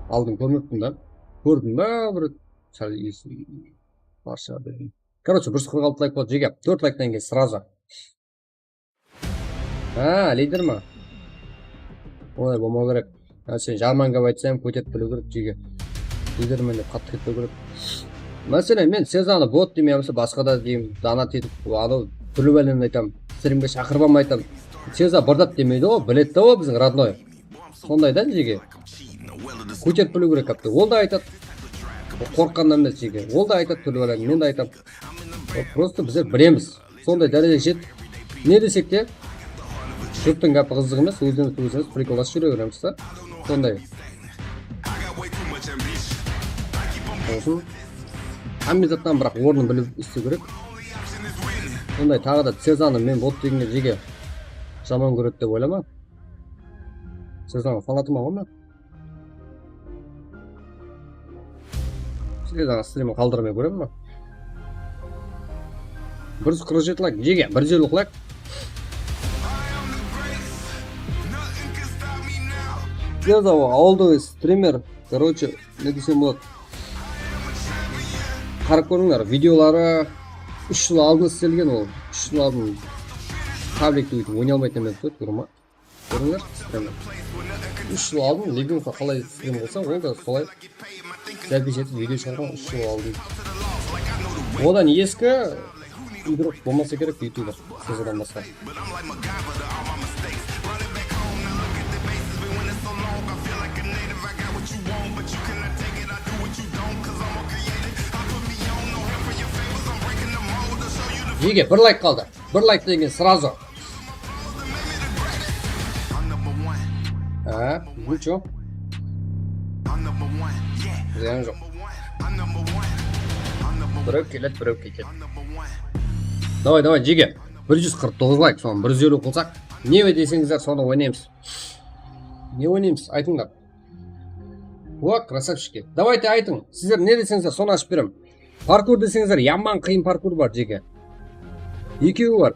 Aldın kórmeptin da. Kórdim ba bir sál esim barsha dedim. Короче, bir júz qırq altı layk boldı, jege. Tórt layktan keyin сразу. Ha, lider ma? Olay bolmaw kerek. Ha, sen jaman gáp aytsam, kóterip biliw kerek, jege. Lidermen dep qattı ketpew kerek. Máselen, men Sezanı bot deymen, yamasa basqa da deymen, donat etip, anaw túrli bálemdi aytam, strimge shaqırıp almay aytam. Seza bordap demeydi ǵoy, biledi da ol biziń родной. Sonday da, jege. Kóterip biliw kerek, hátte. Ol da aytadı. Qorqqannan emes, jege. Ol da aytadı túrli bálemdi, men de aytam. Ol prosto bizler bilemiz. Sonday dáreje jet. Ne desek te, jurttıń gápi qızıq emes, ózimizdi ózimiz prikollasıp júre beremiz da. Sonday. Bolsın. Hámme zattan biraq ornın bilip islew kerek. Sonday taǵı da Sezanı men bot degenler jege jaman kóredi dep oylama. Sezanı fanatım ǵoy men. Sizlerden strimdi qaldırmay kóremen ba? Bir júz qırq jeti layk, jege, bir júz eliw layk. Sizler de o awıldıǵı strimer, короче, ne desem boladı. Qarap kórińler, videoları úsh jıl aldın islengen ol. Úsh jıl aldın tablikte óytip oynay almaydı emes, durma. Kórińler, strimdi. Úsh jıl aldın Legion qalay strim qılsa, ol da solay zápis etip video shıǵarǵan úsh jıl aldın. Odan eski igrok bolmasa kerek youtuber, Sezadan basqa. Jege, bir layk qaldı. Bir layk degen сразу. Ha, nичего. Zıyan joq. Birew keledi, birew ketedi. Davay, davay, jege. Bir júz qırq toǵız layk, sonı bir júz eliw qılsaq. Ne deseńizler, sonı oynaymız. Ne oynaymız? Aytıńlar. O, красавчики. Давайте, aytıń. Sizler ne deseńizler, sonı ashıp beremen. Parkur deseńizler, yaman qıyın parkur bar, jege. Ekewi bar.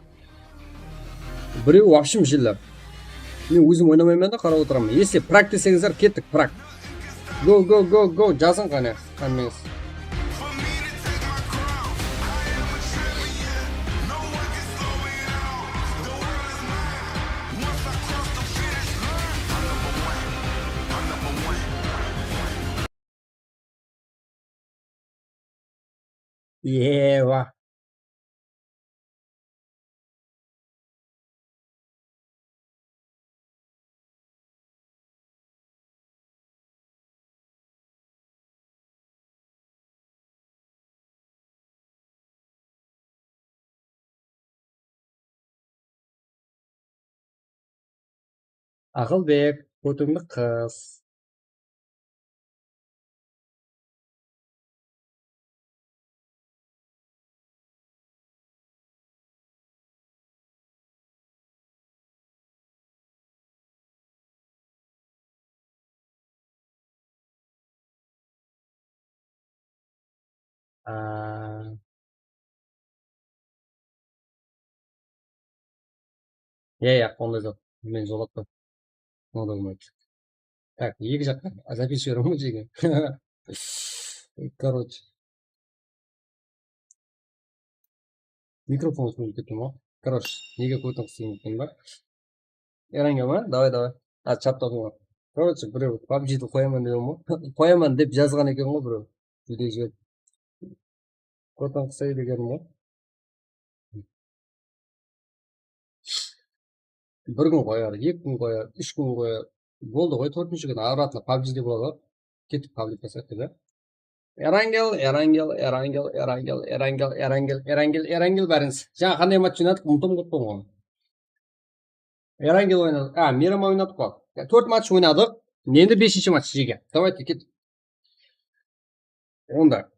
Birewi вообще jiller. Men ózim oynamayman da, qarap otıraman. Если праг deseńizler, kettik, праг. Go, go, go, go, jazıń qáne, hámmeńiz. Ewa. Aqılbek, kótińdi qıs. Á. Ya, ya, onday zat. Men jolatpayman. Onday bolmaydı. Так, eki jaqqa запись beremiz ǵoy, jege. Короче. Mikrofon sózip kettim ǵoy. Короче, nege kótiń qısıń ekenin ba? Eranga ma? Davay, davay. A, chatda oqıń. Короче, birew PUBGdi qoyaman degen ǵoy. Qoyaman dep jazǵan eken ǵoy birew. Júdek júdek. Kótiń qısay degenim ǵoy. Bir kún qoyar, eki kún qoyar, úsh kún qoyar. Boldı ǵoy, tórtinshi kúni обратно PUBGde boladı. Ketip PUBG baslayıq da. Erangel, Erangel, Erangel, Erangel, Erangel, Erangel, Erangel, Erangel bárińiz. Jańa qanday match oynadıq, umıtıp kettim ǵoy. Erangel oynadıq. A, Miyraman oynadıq ǵoy. Ya, tórt match oynadıq. Endi besinshi match, jege. Давайте, ket. Onda.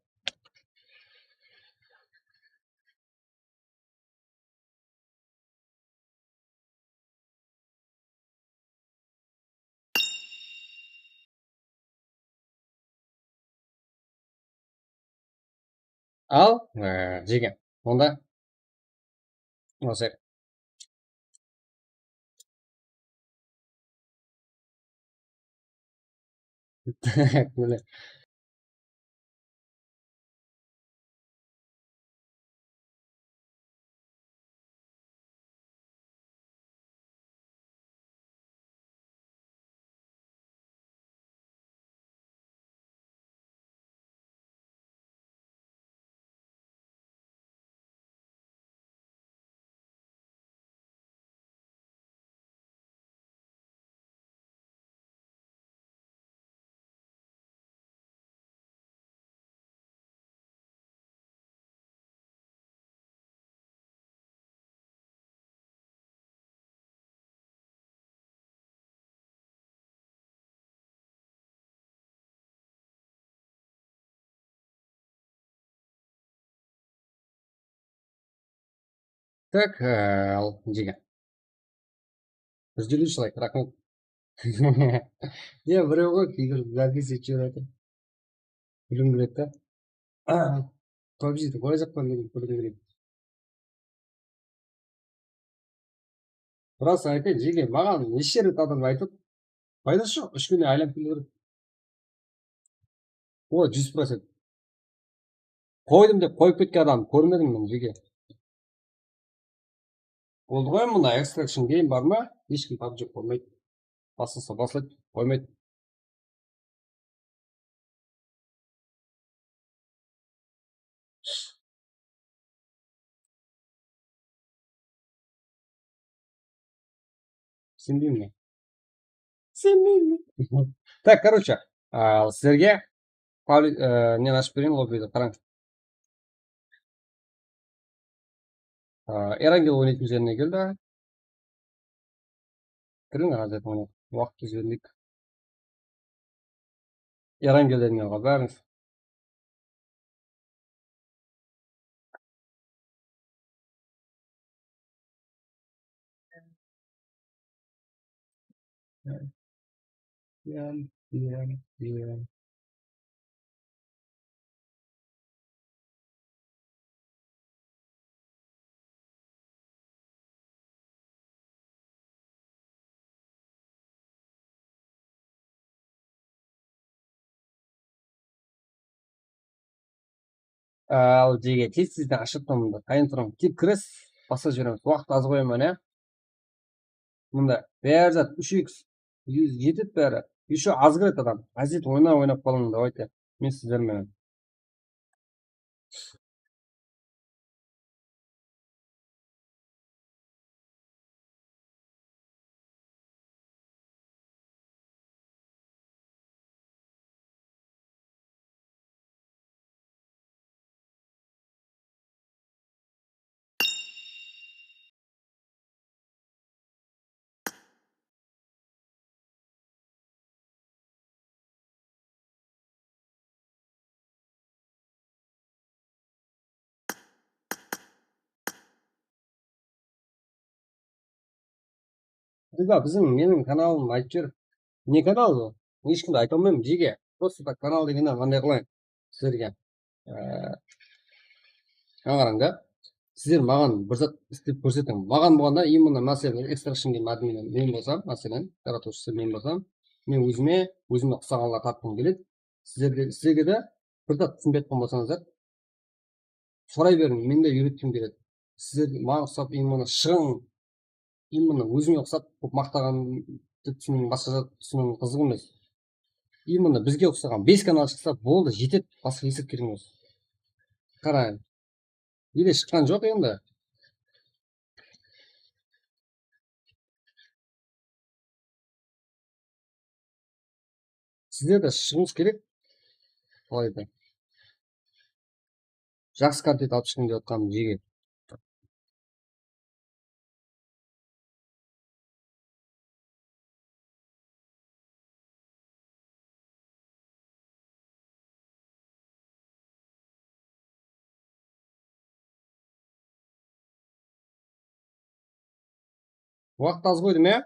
Al, e, jege. Onda Osı. Mine. Так, al, jege. Júz eliw layk, raxmet. Ya, birew ǵoy, keyingi zapis etip jiberedi. Bilim kiredi da. PUBGdi qoyajaqpan degen bilim kiredi. Rast aytayın, jege, maǵan neshe ret adam aytıp, paydası joq, úsh kúnde aylanıp keliw kerek. O, júz procent. Qoydım dep qoyıp ketken adam kórmedim men, jege. Boldı ǵoy, mına Extraction Game bar ma? Hesh kim PUBG qoymaydı. Baslasa baslaydı, qoymaydı. Isenbeymen. Isenbeymen. Так, короче, a, sizlerge pabli-, e, neni ashıp bereyin, lobbidi qarań. Aa, Erangel oynaytın jerine keldi. Kiriń, házir bunı waqıt ózgerdik. Erangel degen ǵoy bárińiz. Iyam, iyam, iyam. Al, jege, tez-tezden ashıp turmın da. Qayın turıń. Tep kiresiz, basqa jiberemiz. Waqıt az qoyaman, ya. Mında bári zat úsh iks, jetedi bári. Ещё az kiredi adam. Áziyet oynap, oynap qalıń, давайте. Men sizler menen. Biziń, meniń kanalım aytıp júr. Ne kanal bul? Hesh kimdi ayta almayman, jege. Просто так kanal degende mınday qılayın sizlerge. Ee, mına qarań da. Sizler maǵan bir zat islep kórsetiń. Maǵan bolǵanda именно, máselen, экстракшн admin men bolsam, máselen, таратувшысы men bolsam, men ózime, ózime uqsaǵanlardı tapqım keledi. Sizlerge, sizlerge de bir zat túsinbey atqan bolsańızlar, soray beriń, men de úyretkim keledi. Sizler maǵan uqsap, именно, shıǵıń, именно, ózińe uqsap, kóp maqtaǵan dep túsiniń, basqa zat túsiniń qızıq emes. И mına bizge uqsaǵan bes kanal shıqsa boldı, jetedi, basqa esap kerek emes. Qarań. Ele shıqqan joq endi. Sizler de shıǵıńız kerek. Alayda. Jaqsı kontent alıp shıǵıń dep atqanım jege. Waqıt az qoydım, ya?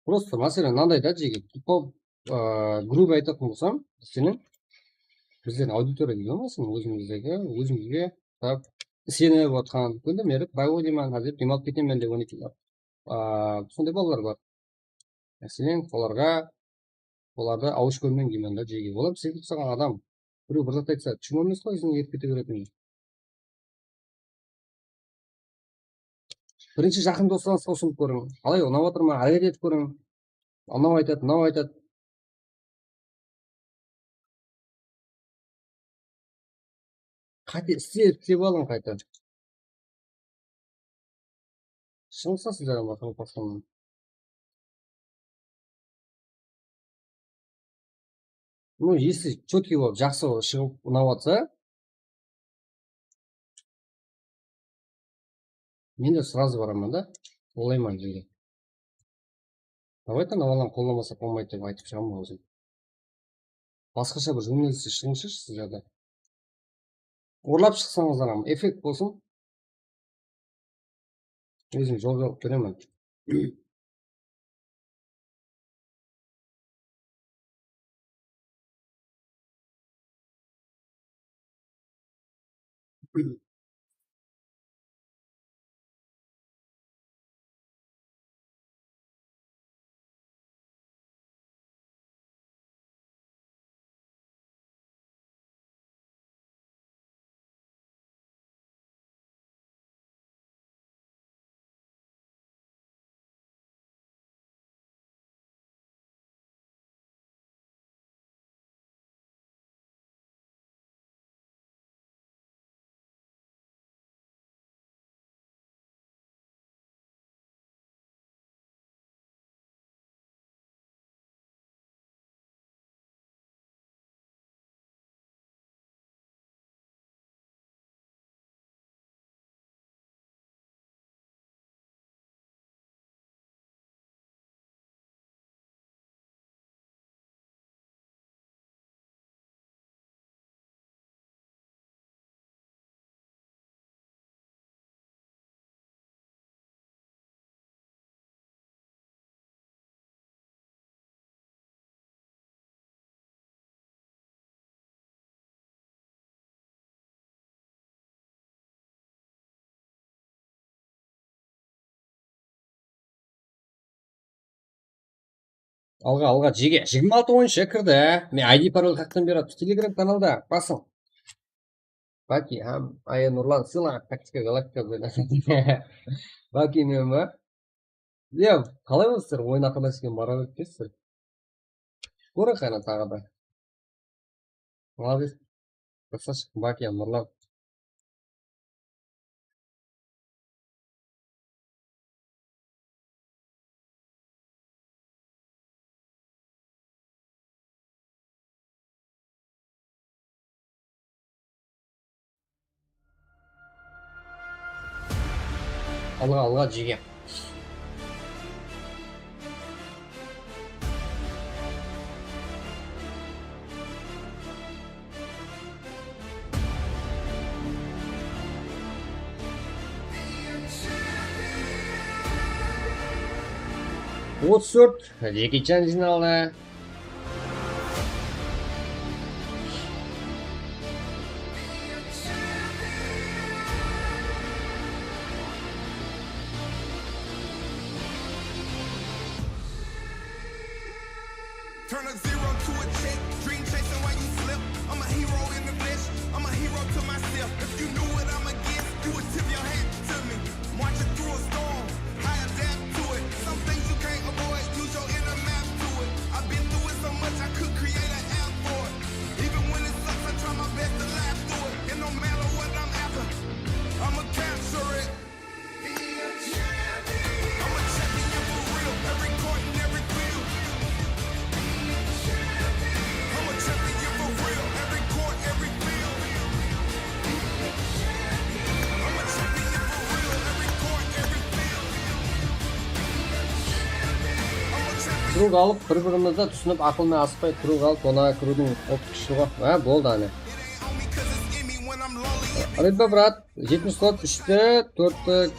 Просто, máselen, mınanday da, jege, tupо, ıı, грубо aytatuǵın bolsam, seniń, bizlerdiń auditoriya deydi ǵoy, máselen, ózimizdegi, ózimizge, так, isenip otqan, kúnde meni проводиман, házir dem alıp ketemen dep oynaytuǵınlar. Aa, sonday balalar bar. Máselen, olarǵa, olardı awısh kórmeń deymen da, jege. Olar bizge uqsaǵan adam. Birew bir zat aytsa, túsinim emes ǵoy, izinen erip kete beretin. Birinshi jaqın doslarıńızǵa usınıp kóriń. Qalay, unap atır ma? Háreket etip kóriń. Anaw aytadı, mınaw aytadı. Qáte islep, islep alıń qayta. Shıǵıńızǵa sizler ama, Qaraqalpaqstannan. Ну, если чёткий bolıp, jaqsı bolıp shıǵıp unap atsa, men de сразу baraman da, olayman jege. Давайте, mınalardı qollamasaq bolmaydı dep aytıp shıǵaman ózim. Basqasha bir jóneliste shıǵıńshı sizler de. Urlap shıqsańızlar ham, effekt bolsın. Ózim jol berip beremen. Alǵa, alǵa, jege. Jigirma altı oyınshı kirdi. Men I D parol qaqtan berip atırmız. Telegram kanalda basıń. Baki hám Aya Nurlan, sıylań, taktika galaktika bilen. Baki men ba? Ya, qalay bolsızlar? Oyın aqırına sheken bara beripsizler. Kóriń qáne taǵı da. Молодец. Красавчик, Baki hám Nurlan. Alǵa, alǵa, jege. Otız tórt, Jeki Chan jıynaldı. Turn a zero to a check, dream chasing while you slip. I'm a hero in the flesh, I'm a hero to myself. If you knew what I'm against, you would tip your hat to me. Marching through a storm, I adapt to it. Some things you can't avoid, use your inner map to it. I've been through it so much, I could create an app for it. Even when it sucks, I try my best to laugh through it. And no matter what I'm after, I'ma capture it. Truk alıp, bir-birimizdi túsinip, aqılına asıqpay truk alıp, ona kiriwdiń optı kúshli ǵo. Há, boldı, áne. Ritba, brat. Jetpis slot, úshti, tórtti,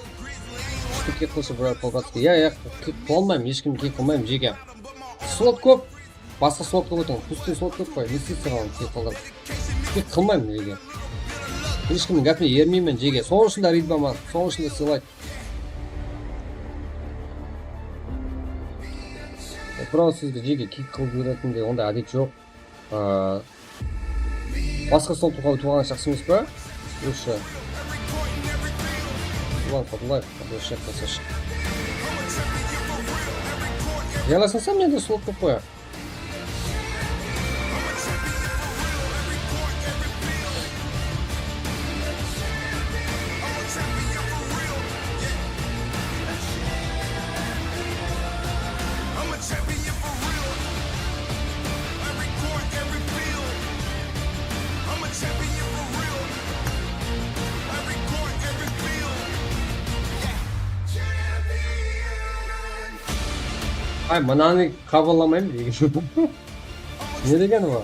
úshti kik qılshı, brat, Kolbatskiy. Ya, ya, kik qıla almayman, hesh kimdi kik qılmayman, jege. Slot kóp. Basqa slotqa ótiń. Pustый slot kóp qoy. Ne isteysiz oǵan kik qıldırıp? Kik qılmayman, jege. Hesh kimniń gápine ermeymen, jege. Sonıń ushın da ritbaman. Sonıń ushın da sıylaydı. Biraq sizdi, jege, kik qılıp jiberetindey onday ádet joq. Aa, basqa slotqa tuwǵan jaqsı emes pa? Lучше. Ulan Fadlaev, вообще красавчик. Yalasın sen mende slot kóp qoya. Ay, mınanı qabıllamayman. Ne degeni bu?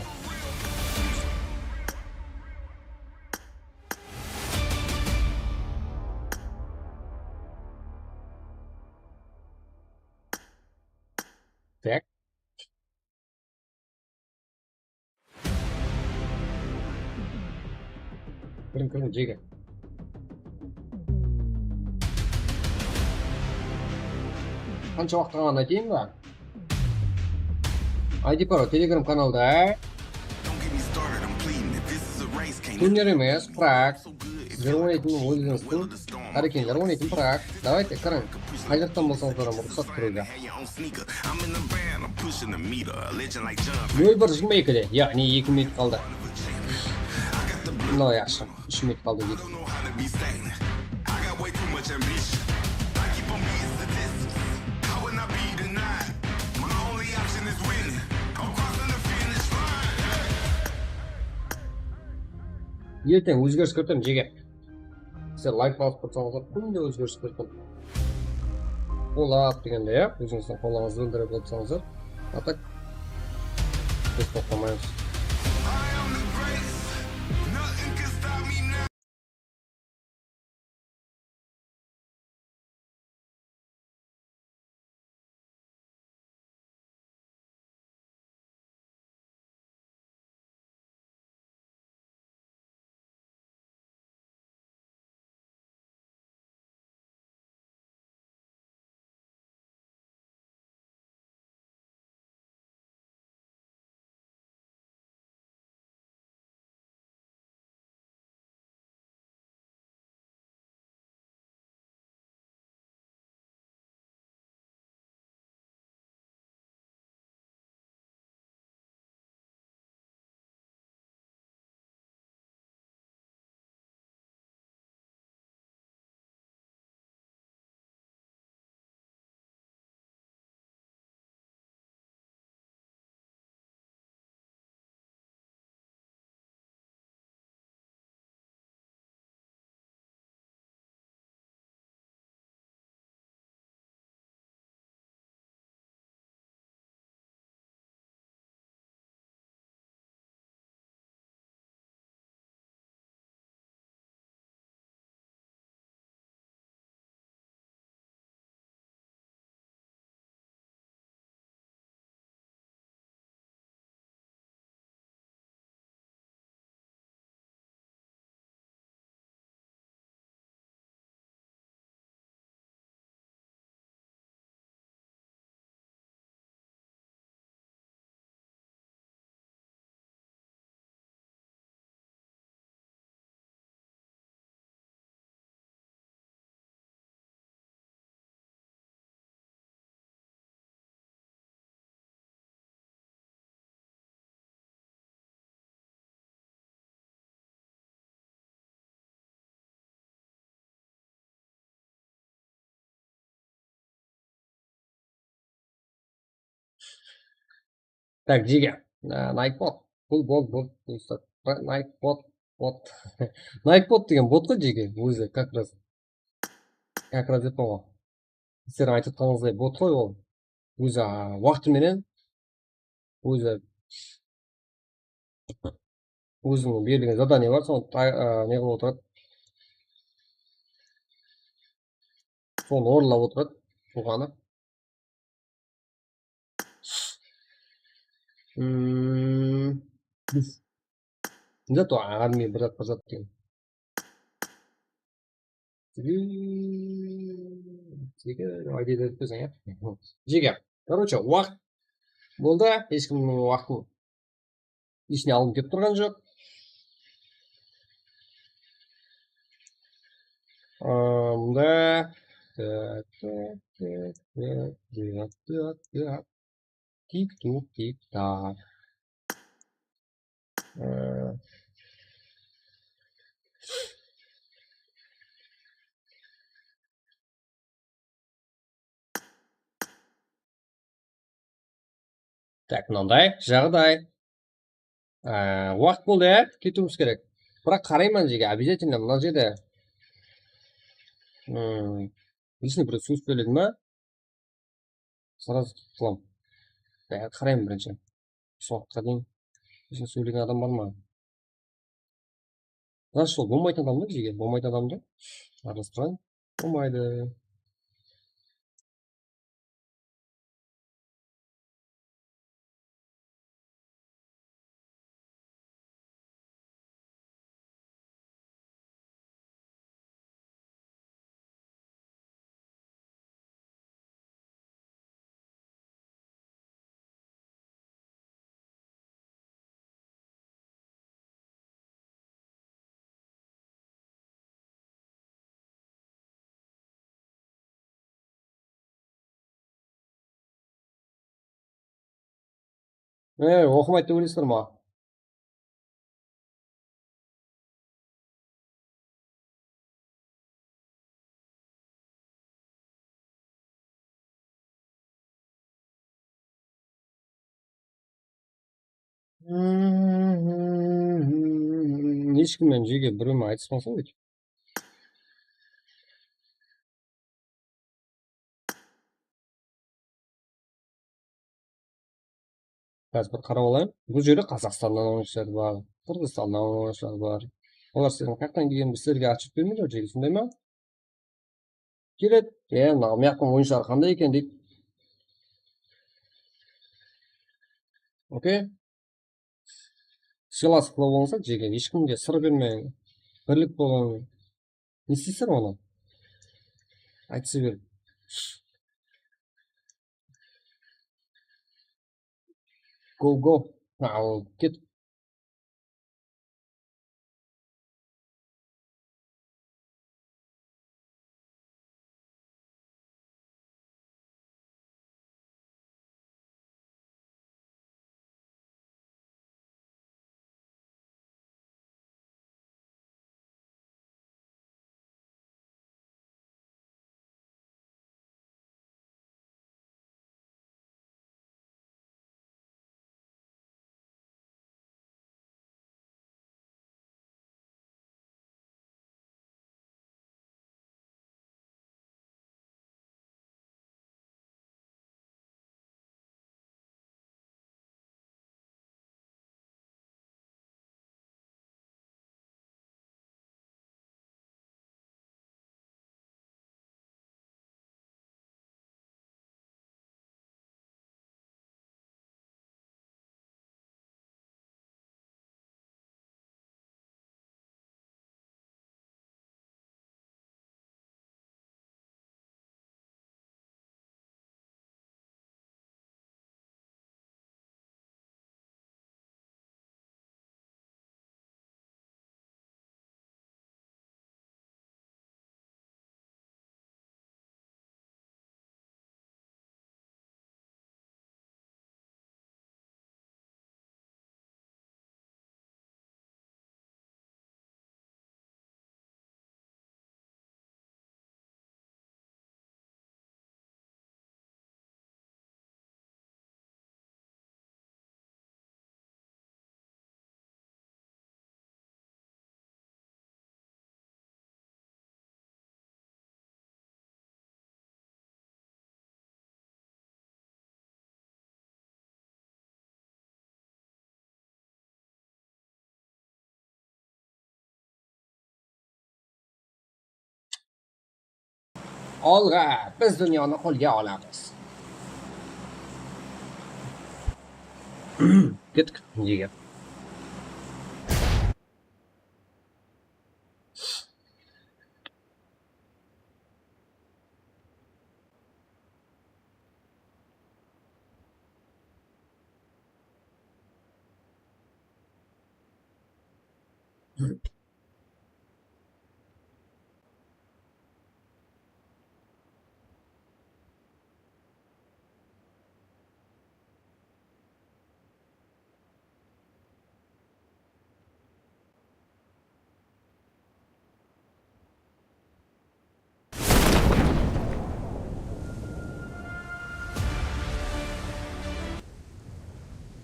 Tak. Kiriń, kiriń, jege. Qansha waqıt qalǵanın aytayın ba? I D Pro Telegram kanalda. Turniir emes, prak. Sizler oynaytın ózleriniz pul. Qarekenler oynaytın prak. Давайте, kiriń. Qay jaqtan bolsańızlar hám ruxsat kiriwge. Nol bir jigirma ekide, yaǵnıy eki minut qaldı. Mınaw yaqshı. Úsh minut qaldı deydi. Erteń ózgeris kiritiń, jege. Sizler layk basıp tursańızlar, kúnde ózgeris kiritiń. Qolap degende, ya, ózińizdiń qolaǵıńızdı bildirip otsańızlar. A tak biz toqtamaymız. Tak, jege. Á, Nightbot. Bul bot, bot, bot. Nightbot, bot. Nightbot degen bot ǵoy, jege. Ózi как раз. Как раз dep qoyǵan. Sizlerdiń aytıp atqanıńızday bot ǵoy ol. Ózi, a, waqtı menen ózi óziniń berilgen zadaniya bar, sonı ta-, a, ne qılıp otıradı. Sonı orınlap otıradı. Tuwǵanı. Hmm. Zat o, armiya bir zat, bir zat degen. Jege, jege, ayda berip qoysam, ya. Jege. Короче, waqıt boldı, hesh kimniń waqtın esine alǵım kelip turǵan joq. Aa, mında. Tak, tak, tak, tak, tak, tak, tak. Tik-tuk, tik-tak. Ee, Tak, mınanday jaǵday. Ee, waqıt boldı, ya, ketiwimiz kerek. Biraq qarayman, jege, обязательно mına jerde. Hmm, лишний bir sóz sóyledi ma? Сразу qılam. Bári qarayman birinshi. Usı waqıtqa deyin. Bizden sóylegen adam bar ma? Ras, sol bolmaytın adam da, jege, bolmaytın adamdı aralastırayın. Bolmaydı. E, oqımaydı dep oylaysızlar ma? Hesh kim menen, jege, birewmen aytıspasa óytip. Házir bir qarap alayın. Bul jerde Qazaqstannan oyınshılar bar, Qırǵızstannan oyınshılar bar. Olar sizlerdiń qayaqtan kelgenin sizlerge otchet bermeydi, jege, sonday ma? Keledi. E, mına, mıyaqtıń oyınshıları qanday eken deydi. Okey. Sıylasıqlı bolıńızlar, jege, hesh kimge sır bermeń. Birlik bolıń. Ne isteysizler onı? Aytısa ber. Go, go. Ha, ol ket. Alǵa, biz dúnyanı qolǵa alamız. Kettik, jigit.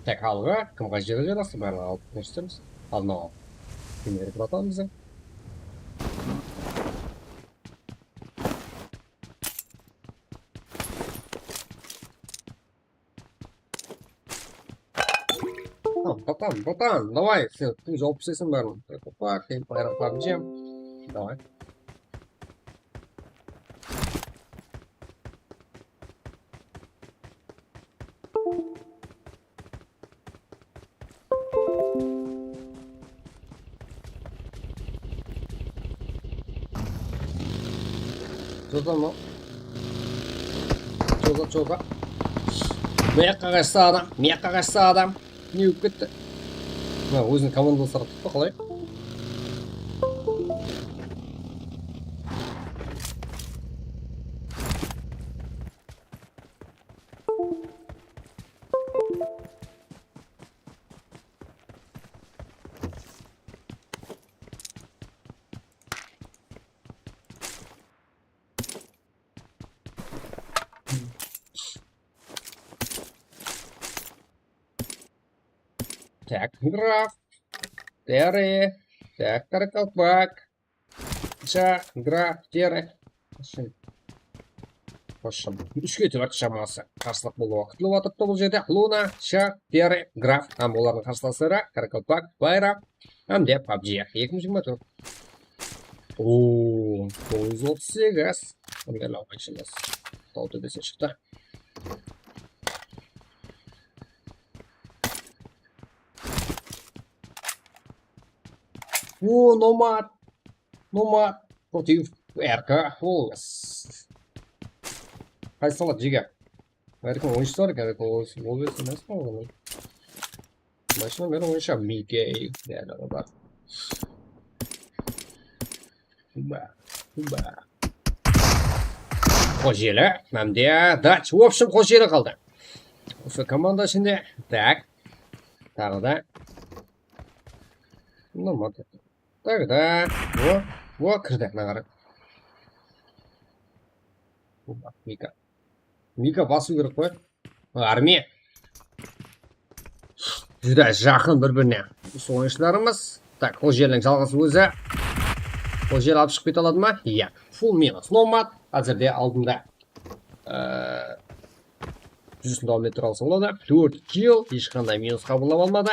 Tak, alǵa, kim qaysi jerge jaylastı, bárligin alıp kórsetemiz. Aldın ala. Kimlerdi atamız bizden? Tamam, batan, batan, davay, sen pul jawıp isleysiń bárin. Opa, keyin bayramlardı jeyem. Davay. Joza mı? Joza, joza. Mıyaqqa qaysı adam, mıyaqqa qaysı adam. Ne bolıp ketti? Mına, óziniń komandası tarap pa, qalay? Tak, Graf. Terri. Tak, Karakalpak. Shaq, Graf, Terri. Qoshım. Úshke tórt shaması. Qarsılıq bolıwı kútilip atırıptı bul jerde. Luna, Shaq, Terri, Graf hám olardıń qarsılasları Karakalpak, Bayram hám de pabji. Eki mıń jigirma tórt. Oo, toǵız júz otız segiz. Bunday lawqashımız taw tóbesine shıqtı. O, Nomad. Nomad. Protiv R K. Ol. Qaysı saladı, jege? Amerikan oyınshısı bar eken, Amerikan oyınshısı. Ol bersin, emes pa oǵan? Mashina menen oyınshı Mikey. Dálli bar. Kuba, Kuba. Xojeli, Mamdiya, Daç. В общем, Xojeli qaldı. Usı komanda ishinde. Tak. Taǵı da. Nomad. Taǵı da. O, o, kirdi, mına qara. Kuba, Mika. Mika basıw kerek qoy. Armiya. Júdá jaqın bir-birine usı oyınshılarımız. Tak, Xojeliń jalǵız ózi. Xojeli alıp shıǵıp kete aladı ma? Iya. Full minus. Nomad házirde aldında. Ee, júrisin dawam ettire alsa boladı. Tórt kill, hesh qanday minus qabıllap almadı.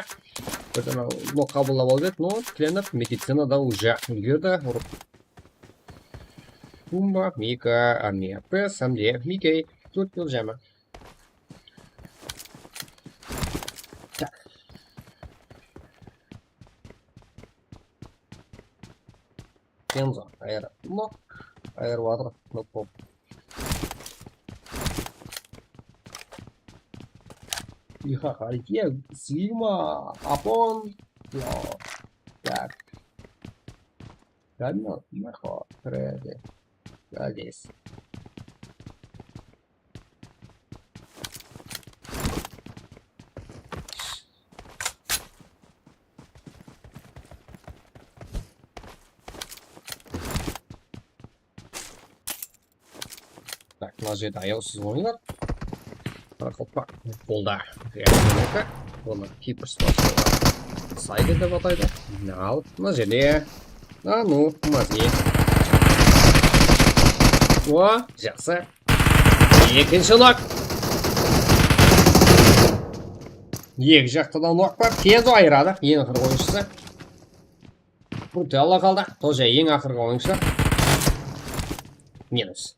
Bir dana nok qabıllap alıp edi, no, tiklenip, medicinada уже úlgerdi. Urıp. Pumba, Mika, Armiya, Pes, hám de Mikey. Tórt kill jámi. Tak. Kenzo, ayır. Nok. Ayırıp atır. Nok bolıp. Iha, Xarikiya, Sima, Apon. Yo. Tak. Gánno, Iha, Fredi. Gádis. Tak, mına jerde ayawsız oyınlar. Qaraqalpaq futbolda. Real Madrid. Bunı Kipr sportshıları Saydı dep ataydı. Al, mına jerde. Anu, Mazge. O, jaqsı. Ekinshi nok. Eki jaqta da nok bar. Kenzo ayıradı. Eń aqırǵı oyınshısı. Brutella qaldı. Тоже eń aqırǵı oyınshı. Minus.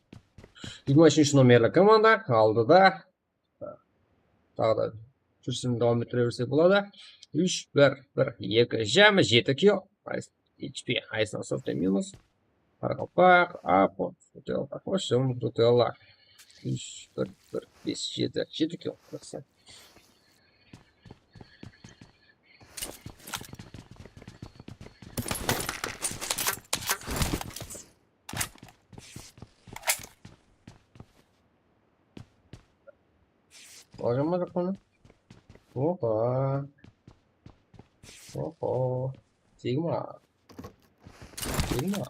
Jigirma úshinshi nomerli komanda aldıda. Taǵı da júrsin dawam ettire bersek boladı. Úsh, bir, bir, eki, jámi jeti kill. H P, ayısına softe minus. Qaraqalpaq, Apo, Rutella, xosh, Rutella. Úsh, bir, bir, bes, jeti, jeti kill. Jaqsı. Alacağım mı jaqtanı? Opa. Oho. Sigma. Sigma.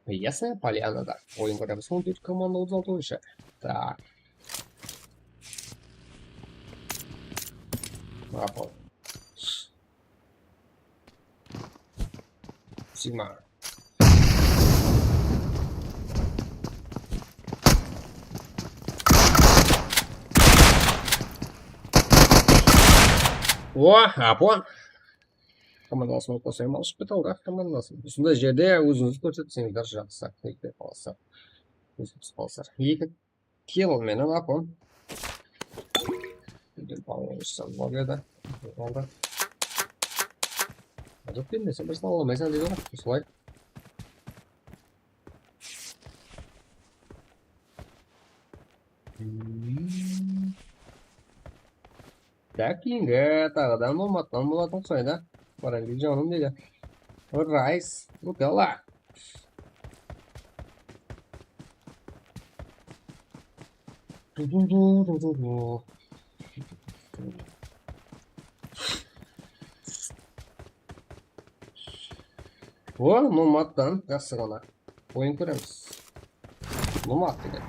Ясная Поляна da. Oyın quramiz. On tórt komanda, otız altı oyıncı. Tak. Maqul. Sigma. O, Apon. Komandasına qosayım, alıp ketti ǵoy komandasın. Usınday jerde ózińizdi kórsetseńiz, jaqsı, jaqsı. Eki kill menen Apon. Birden palıwın ushsam bol edi. Aldı. Azap bermese, bir sınap almaysań deydi ǵoy, usılay. Hmm. Tak, keyingi taǵı da Nomadtan bolatuǵın uqsaydı. Barangil janım deydi. Rice, Nutella. O, Nomadtan jaqsı ǵana. Oyın kóremiz. Nomad degen.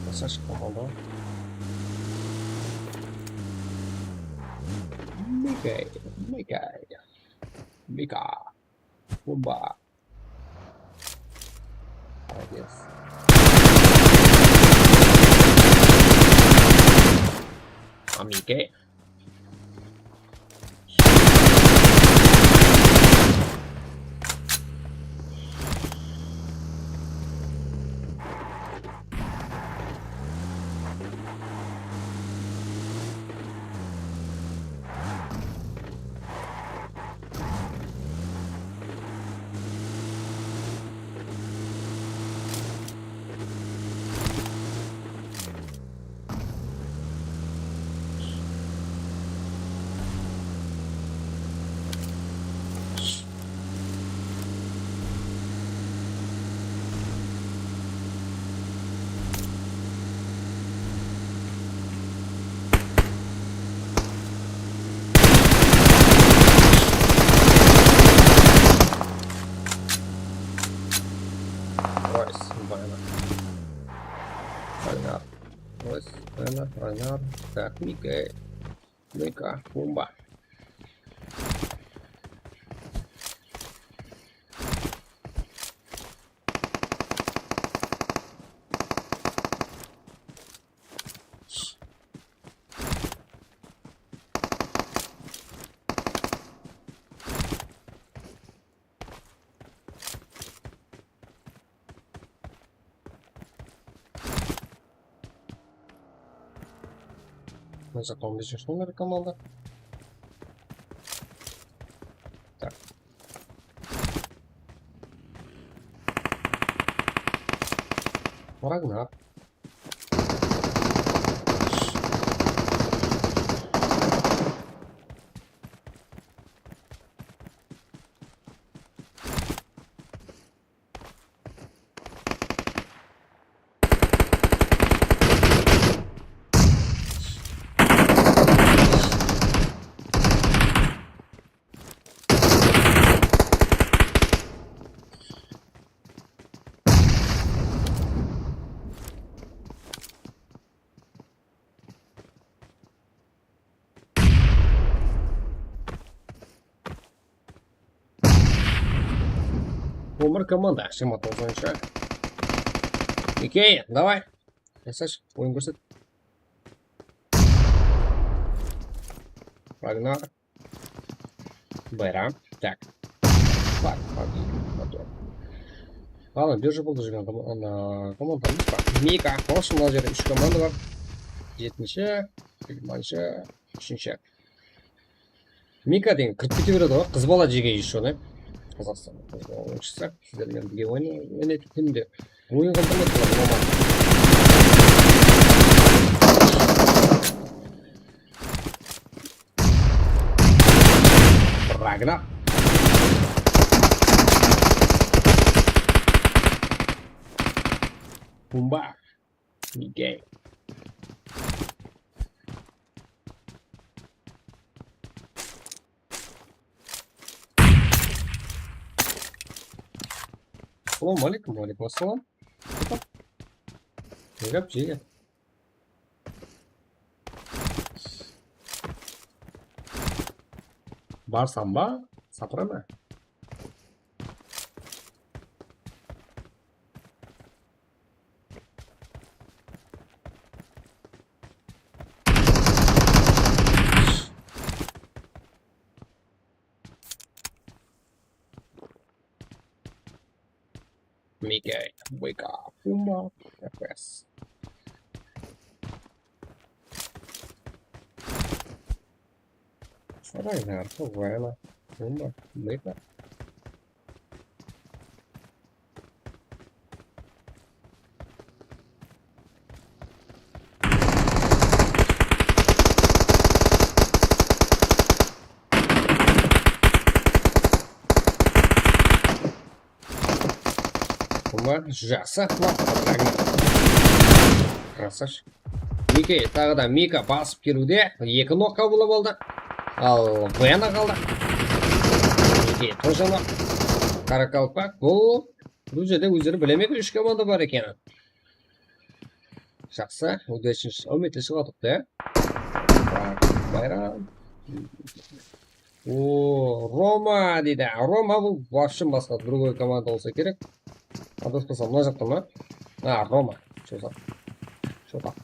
Qasa shıqqan qaldı ǵoy. Mikey, Mikey. Mika. Bomba. Молодец. А Mikey. Nice, bayına. Bayına. Nice, bayına, bayına. Tak, Mikey. Mika, bomba. Mına jaqta on besinshi nomer komanda. Tak. Ragnar. On bir komanda, jigirma toǵız oyıncı. Mikey, davay. Yasash, oyın kórset. Ragnar. Bayram. Tak. Bak, bak, motor. Ana, bir jabıldı júrgen ana komandamız bar. Mika, qoyshı, mına jerde úsh komanda bar. Jetinshi, jigirmanshı, úshinshi. Mika degen kirip kete beredi ǵoy, qız bala jege ещё, ne? Qazaqstan oyınshısı. Sizler menen birge oynay-, oynaydı kúnde. Oyın qaldırmaydı bular, roman. Ragnar. Pumba. Miguel. Assalawma aleykum. Wa aleykum assalam. Ne gáp, jege? Barsam ba? Sapıra ma? Miguel, wake up, Pumba, F S. Saray nartı, Vela, Pumba, Miguel. Bunlar jaqsı, lap, Ragnar. Krasavchik. Mike, taǵı da Mika basıp keliwde, eki nokka bolıp aldı. Al, Vena qaldı. Mike, тоже nok. Qarakalpak, bul, bul jerde ózleri bile me eken, úsh komanda bar ekenin. Jaqsı, úmidli shıǵıp atırıptı, ya. Bayram. O, Roma deydi. Roma bul вообще basqa, другой komanda bolsa kerek. Adaspasam, mına jaqta ma? A, Roma. Что так? Что так?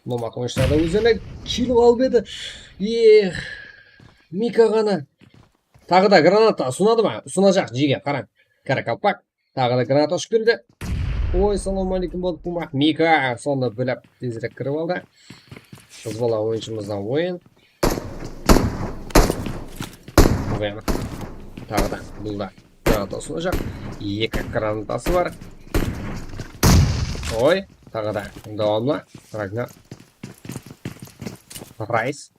Nomad oyınshıları da ózlerine kill alıp edi. Eh, Mika ǵana. Taǵı da granata usınadı ma? Usınajaq, jege, qarań. Qarakalpak. Taǵı da granata ushıp keldi. Oy, salawma aleykum boldı, Puma. Mika, sonı bilip, tezirek kirip aldı. Qız bala oyınshımızdan oyın. Taǵı da bul da granata usınajaq. Eki granatası bar. Oy, taǵı da dawamlı. Ragnar. Rays.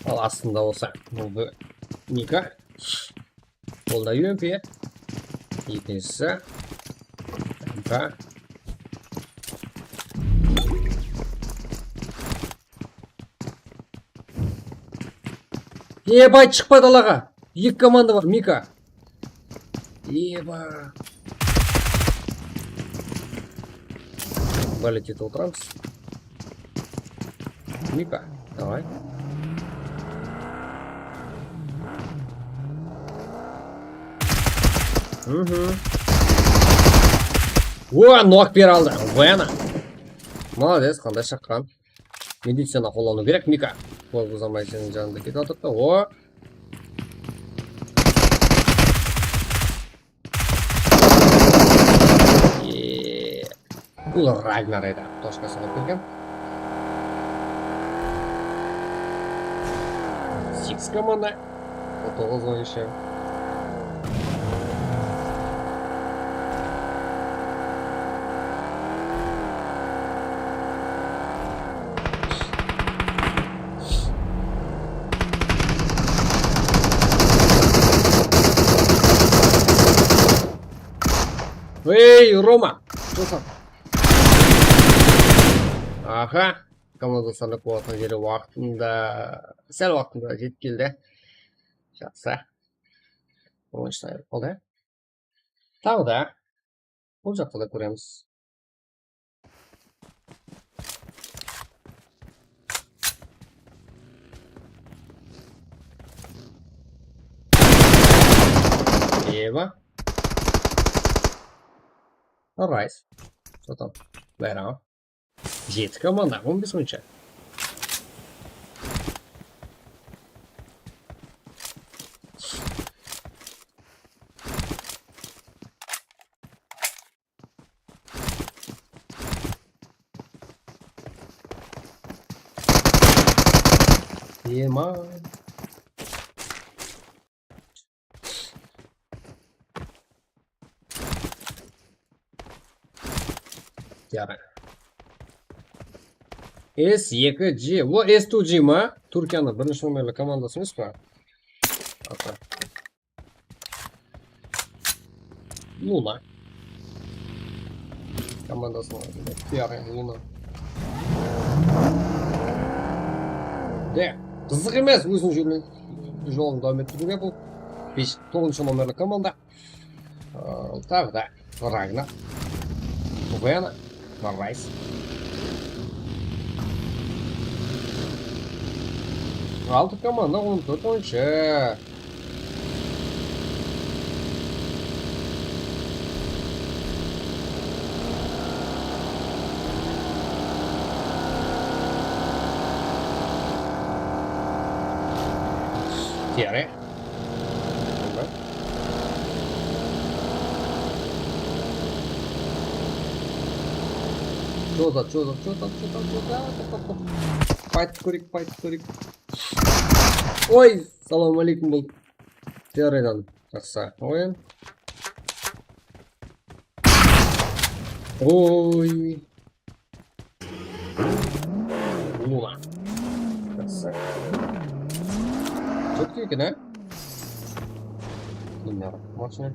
Al, astında bolsa, bul Mika. Bul da U M P. Ekinshisi. Mika. Ebay, shıqpa dalaǵa. Eki komanda bar, Mika. Eba. Bálet etip otıramız. Mika, давай. Mhm. O, nok bere aldı. Vena. Молодец, qanday shaqqan. Medicina qollanıw kerek, Mika. Qoy, buzamay seniń janıńda ketip atırıptı. O. Eee, bul Ragnar edi. Tochkasın alıp kelgen. Segiz komanda. On toǵız oyınshı. Ey, Roma! Tosań. Aha, komanda sanı quvvatına jere waqtında, sál waqtında jetip keldi. Jaqsı. Oyınshı ayırıp qaldı. Taǵı da bul jaqta da kóremiz. Eba. Rays. Что там? Bayram. Jeti komanda, on bes oyıncı. Ema. Yarı. S eki G. O S iki G ma? Türkiyanıń birinshi nomerli komandası emes pa? Ata. Luna. Komandasınıń ati Tiara Luna. De, qızıq emes, óziniń jolın, jolın dawam ettiriwge bul bes, toǵızınshı nomerli komanda. Aa, taǵı da Ragnar. Vena. Rice. Altı komanda, on tórt oyınshı. Tiare. Chozat, chozat, chozat, chozat, chozat. Toqta, toqta. Paytıp kóreyik, paytıp kóreyik. Oy, salam aleykum, bul Tiaredan jaqsı oyın. Oy. Luna. Jaqsı. Çok iyi ki, ne? Bilmiyorum. Maçı.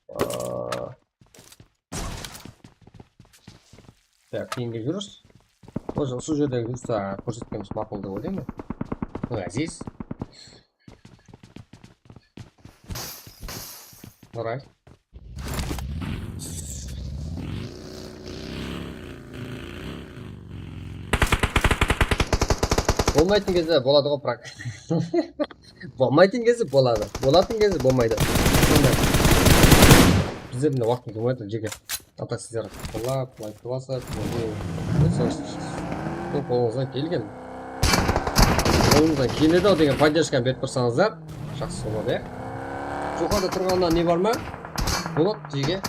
Aa. Tak, keyingi júris. Ózi usı jerdegi júristi kórsetkenimiz maqul dep oylayman. Aziz. Qaray. Bolmaytın gezde boladı ǵoy, brak. Bolmaytın gezde boladı. Bolatın gezde bolmaydı. Sonday. Bizde bunday waqtımız bolmaydı, jeke. Ata sizler qolap, layk basıp, bul qolıńızdan kelgen. Qolıńızdan keledi-aw degen podderjkanı berip tursańızlar, jaqsı boladı, ya. Joqarıda turǵanına ne bar ma? Boladı, jeke.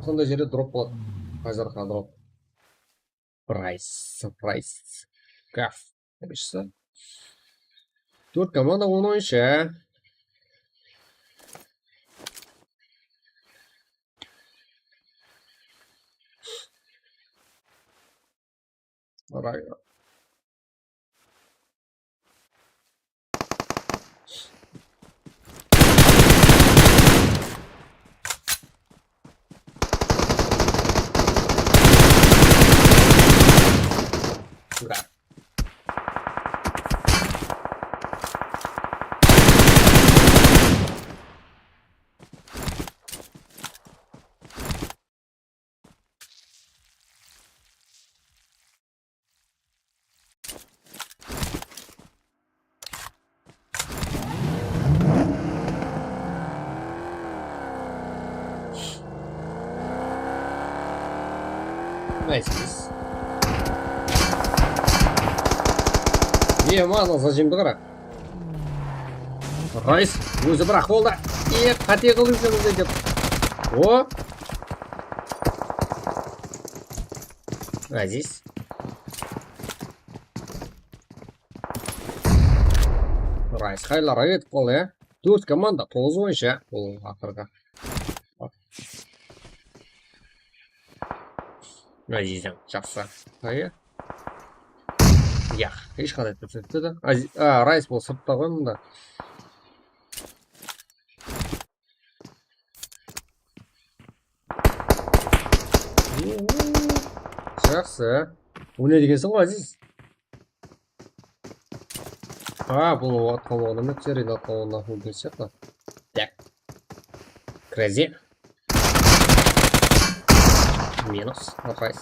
Sonday jerde drop boladı. Qay jaqqa drop? Price, surprise. Gaf. Birinshisi. Tórt komanda, on oyınshı. Qaray. Ura. Nice. Ema, ana zajimdi qara. Rays, ózi bir-aq boldı. E, qáte qılıp júrmez dep. O. Aziz. Rays haylaraq etip qaldı, ya. Tórt komanda, toǵız oyınshı. Bul aqırǵı. Azizim, jaqsı. Hayır. Yaq, hesh qanday tórsepti da. Aziz, a, Rays bul sırtta ǵoy mında. Jaqsı. O ne degenseń ǵoy, Aziz? A, bul atqan bolǵan emes, Jerrydi atqan bolǵan emes sıyaqlı. Tak. Crazy. Minus. Nice.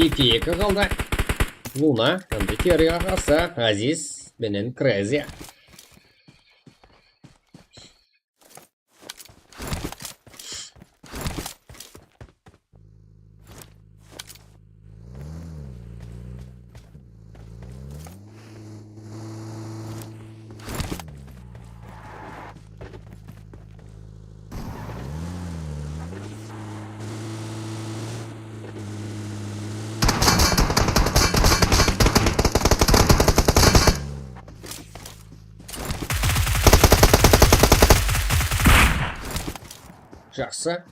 Eki eki qaldı. Luna, Ambitiyaǵa qarsı, Aziz penen Crazy. Jaqsı.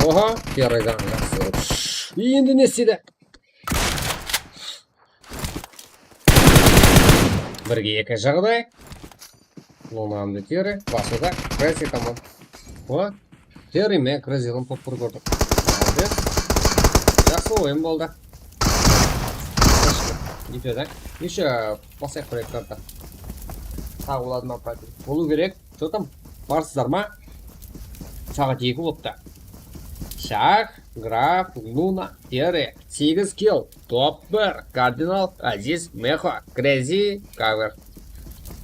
Oha, terraydan jaqsı. Endi ne istedi? Birge eki jaǵday. Lunamdı Terri, basıda Crazy komand. O, Terri men Crazydan top bir kórdik. Molodec. Jaqsı oyın boldı. Gitedi. Ещё basayıq bir eki karta. Taǵıp aladı ma protiv? Bolıw kerek. Что там? Barsızlar ma? Saat eki bolıptı. Shah, Graf, Luna, Terri. Segiz kill. Top bir. Kardinal, Aziz, Meho, Crazy, Cover.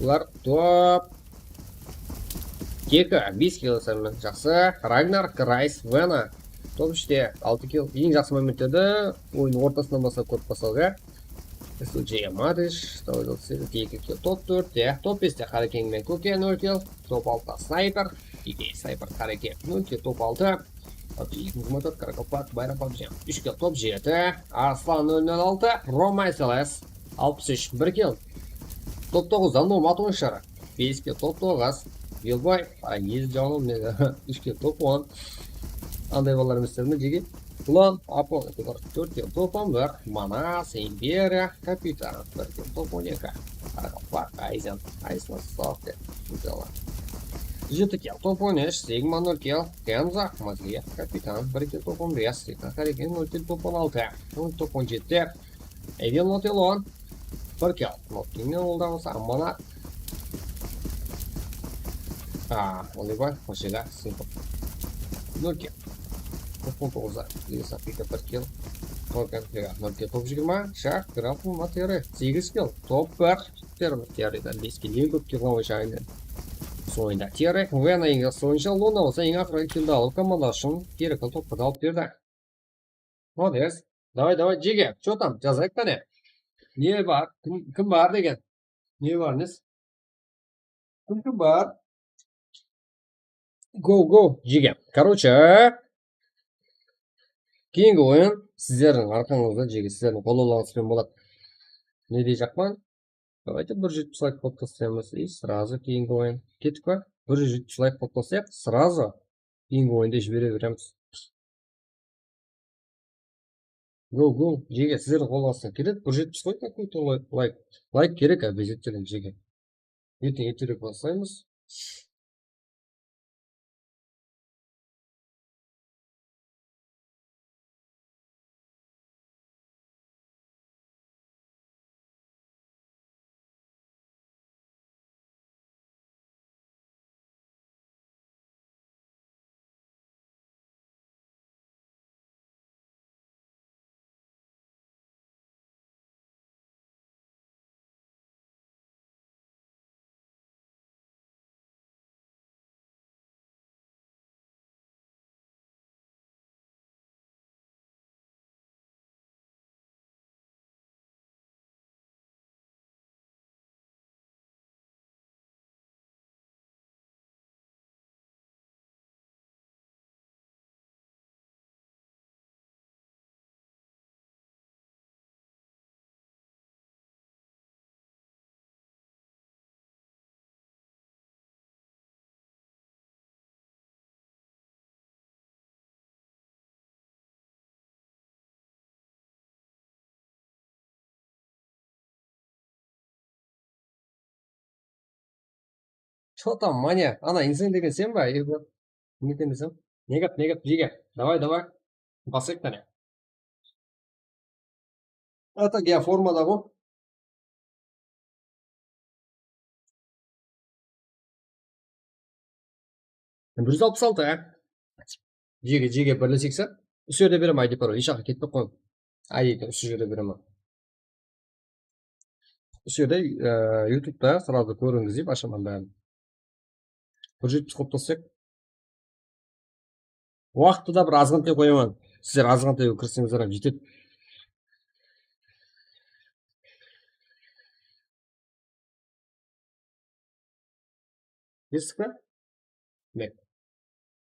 Bular top eki, bes kill sanmen. Jaqsı. Ragnar, Krays, Vena. Top úshte, altı kill. Eń jaqsı momentlerde oyın ortasınan baslap kórip basladık, ya. S J Madish, eki kill. Top tórt, ya. Top beste Qarekeń menen Kóke, nol kill. Top altıda Snayper, eki Snayper Qarekeń, nol kill. Top altı. Top eki xızmet, Karakalpak, Bayram pabji, úsh kill. Top jeti, Arslan, nol nol altı, Roma S L S, alpıs úsh, bir kill. Top toǵızda Nomad on shara, bes kill. Top toǵız, Vilboy, Agiz, Janım, úsh kill. Top on. Anday balalar emes me, jege? Ulan, Apo, tórt kill. Top on bir, Manas, Imperiya, Kapitan, bir kill. Top on eki, Qaraqalpaq, Ayzen, Ayslas, Softe, Mutela. Jeti kill. Top on úsh, Sigma, nol kill. Kenza, Mazliyev, Kapitan, bir kill. Top on bes, Sigma, Qarekeń, nol kill. Top on altı, top on jeti, Edin, Lotelon, bir kill. Notkingnен ol da bolsa, Ammana. A, Oliver, Hoshida, Simple. Nol kill. Top on toǵızda Lisa Pika, bir kill. Torgan Pega, nol kill. Top jigirma, Shaq, Graf, Materi, segiz kill. Top bir, Terri, Terridan bes kill. Eń kóp kill alǵan oyınshı aynen. Sońında Terri, Vena eń jaqsı oyınshı, Luna bolsa eń aqırǵı killdi alıp, komanda ushın kerek toptı da alıp berdi. Molodec. Davay, davay, jege. Что там? Jazayıq qáne. Ne bar? Kim, kim bar degen? Ne bar, nes? Kim, kim bar? Go, go, jege. Короче, keyingi oyın sizlerdiń arqańızda, jege, sizlerdiń qollawlarıńız benen boladı. Ne deyjaqpan? Давайте bir júz jetpis layk qılıp taslaymız. И сразу keyingi oyın. Kettik pa? Bir júz jetpis layk qılıp taslayıq. Сразу keyingi oyında jibere beremiz. Go, go. Jege, sizlerdiń qolınızdan keledi. Bir júz jetpis qoy, какой-то лай-, лайк. Лайк kerek обязательно, jege. Erteń erterek baslaymız. Что там, Manya? Ana, inseń degen sen ba? Ego. Kim eken desem? Ne gáp, ne gáp, jege? Davay, davay. Basayıq qáne. Ata, geoformada ǵo. Bir júz alpıs altı, á? Jege, jege, birlesek sen. Usı jerde beremen I D parol, hesh jaqqa ketpey qoyıń. I D usı jerde beremen. Usı jerde, e, YouTubeta сразу kórińiz dep ashaman bárin. Bir júz jetpis qoyıp taslap. Waqıttı da bir azǵantay qoyaman. Sizler azǵantay kiriseńizler hám jetedi. Estik pe?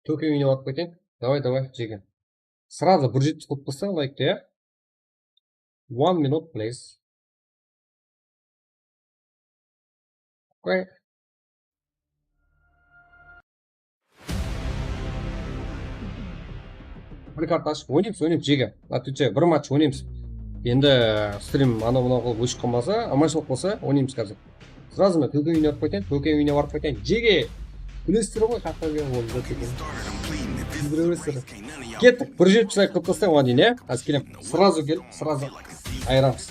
Tókemine alıp keteyin. Davay, davay, jege. Сразу bir júz jetpis qoyıp taslań, layktı, ya. One minute, please. Okay. Bir karta ashıp oynaymız, oynaymız, Jege. Atútse, bir match oynaymız. Endi, e, strim anaw-mınaw qılıp óship qalmasa, amanshılıq bolsa, oynaymız házir. Srazı men Kókeń úyine barıp qaytayın, Kókeń úyine barıp qaytayın. Jege! Bilesizler ǵoy, qaqqa kelgen boldı, zat eken. Bilesizler. Kettik, bir jetpis layk qılıp taslayın oǵan deyin, ya? Házir kelem. Srazı kel, srazı. Ayıramız.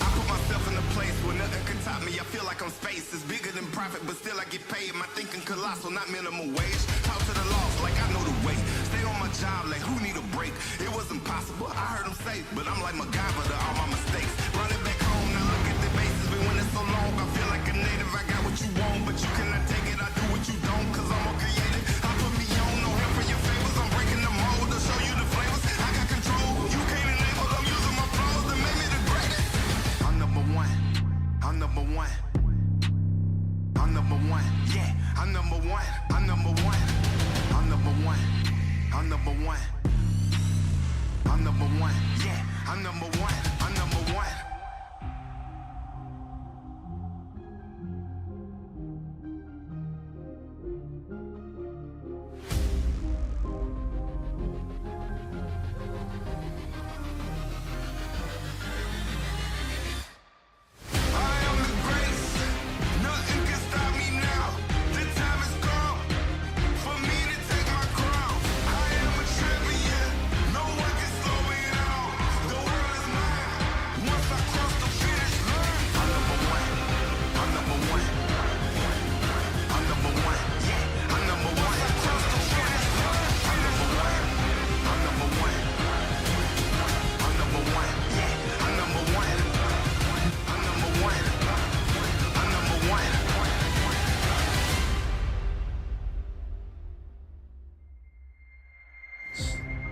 I put myself in a place where nothing can top me. I feel like I'm space. It's bigger than profit, but still I get paid. My thinking colossal, not minimum wage. Talk to the lost like I know the way. Stay on my job like who need a break? It wasn't possible. I heard him say, but I'm like MacGyver to all my mistakes. Running back home, now look at the bases. Been winning so long, I feel like a native. I got what you want, but you cannot take it. I do what you don't, 'cause I'm more creative. I put me on, no help from your favors. I'm breaking the mold, I'll show you the flavors. I got control, you can't enable. I'm using my flaws to make me the greatest. I'm number one. I'm number one. I'm number one. Yeah, I'm number one. I'm number one. I'm number one. I'm number one. I'm number one. Yeah, I'm number one. I'm number one.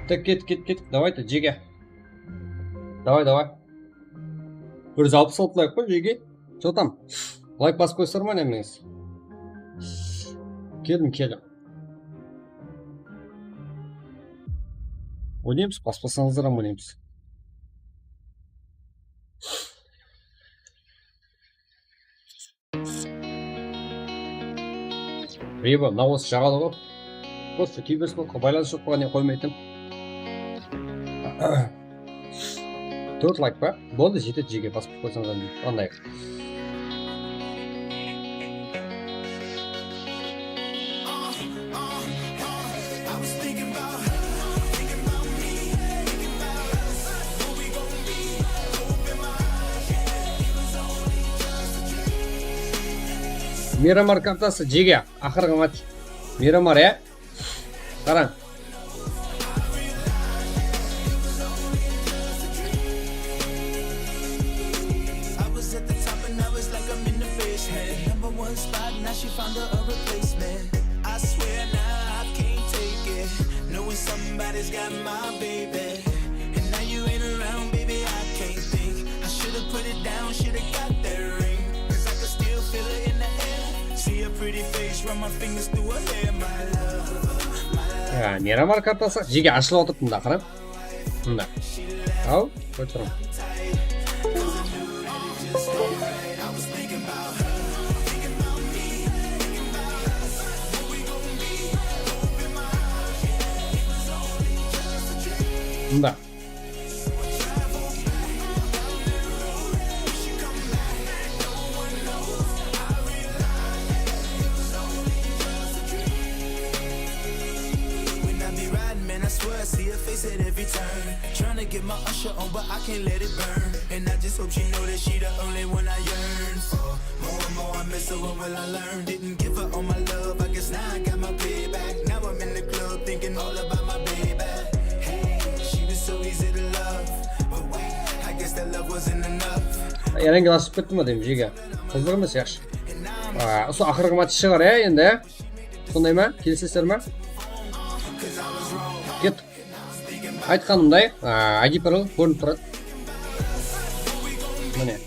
Так, ket, ket, ket. Давай, Jege. Давай, давай. Bir júz alpıs altı layk pa, Jege? Что там? Layk basıp qoysızlar ma, nemeńiz? Keldim, keldim. Oynaymız, baspasańızlar hám oynaymız. Reba, mına osı jaǵadı ǵoy. Prosto kiybersin, baylanıs joq bolǵannan qoymaytın. Tórt layk pa? Boldı, jetedi, Jege, basıp qoysańız, anday. Miramar kartası, Jege, aqırǵı match. Miramar, ya? Qarań. I was at the top and now it's like I'm in the basement. Number one spot, now she found her a replacement. I swear now I can't take it. Knowing somebody's got my baby. And now you ain't around, baby, I can't think. I should've put it down, should've got that ring. 'Cause I could still feel it in the air. See her pretty face, run my fingers through her hair, my love, my love. Ya, Miramar kartası, Jege, ashılıp otırıptı mında, qara. Mında. Al, qoyıp turıń. Mında. When I be riding, man, I swear I see her face at every turn. Tryna Get my usher on, but I can't let it burn. And I just hope she know that she the only one I yearn for. More and more I miss her, what will I learn? Didn't give her all my love, I guess now I got my payback. Now I'm in the club thinking all about my baby. Hey, she was so easy to love, but wait, I guess that love wasn't enough. Erangel ashıp ketti ma deyim, jege. Qızıq emes, yaqshı. Aa, usı aqırǵı match shıǵar, ya, endi, ya. Sonday ma? Kelisesizler ma? Ket. Aytqanımday, a, I D Pearl kórinip turadı. Mine.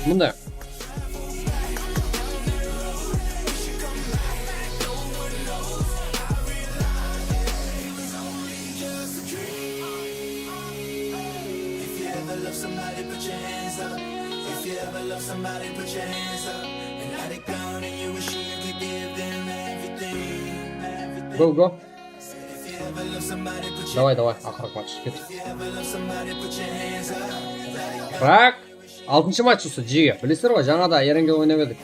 Mında. If you ever love somebody, put your hands up. If you ever love somebody, put your hands up. And let it go, and you wish you could give them everything, everything. Go, go. If you ever love somebody, put your Давай, давай, aqırıq match, ket. If you ever love somebody, put your hands up. Let it go. Bırak. Altınshı match usı, jege. Bilesizler ǵoy, jańada Erangel oynap edik.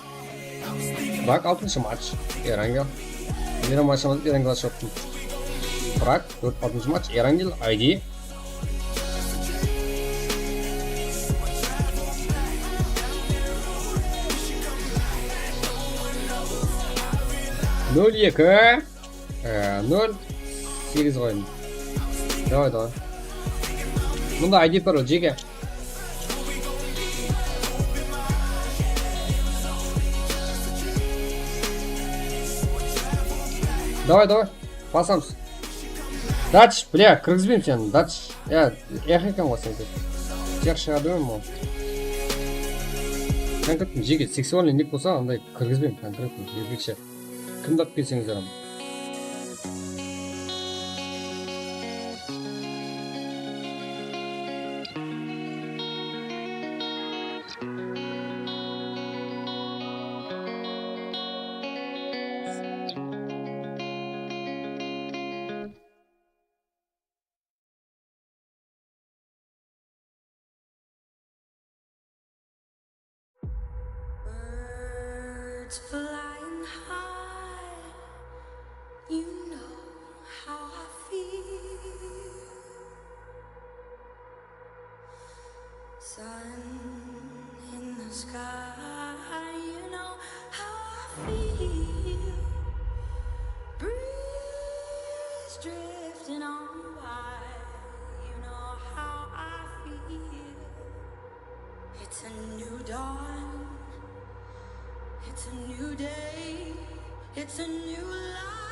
Bırak, altınshı match, Erangel. Jigirma matchımız Erangel ashıp attım. Bırak, tórt, altınshı match, Erangel, I D. Nol eki. Ee, nol segiz qoyın. Davay, davay. Bunda I D Pearl, jege. Davay, davay. Basamız. Dach, bля, kirgizbeymen seni, Dach. Ya, yaq eken ǵoy sen. Tiyaq shıǵadı ol. Konkretno, jege, seksualnıy nik bolsa, anday kirgizbeymen, konkretno, erkekше. Kimdi alıp kelseńizler ham. Birds flying high, you know how I feel. Sun in the sky, you know how I feel. Breeze drifting on by, you know how I feel. It's a new dawn. It's a new day. It's a new life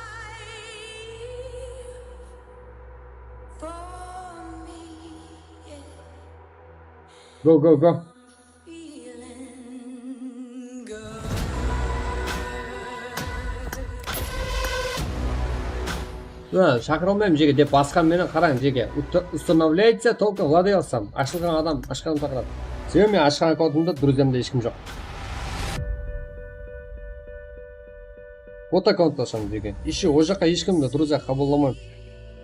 for me, yeah. Go, go, go. Feeling good. Mına, shaqıra almayman jege dep basqan menen qarań jege. Ut-, устанавливается только владельцем. Ashılǵan adam ashqanın shaqıradı. Sebebi men ashqan akkauntımda друзьямда hesh kim joq. Вот аккаунтты asham jege. Ещё ol jaqqa hesh kimdi друзья qabıllamayman.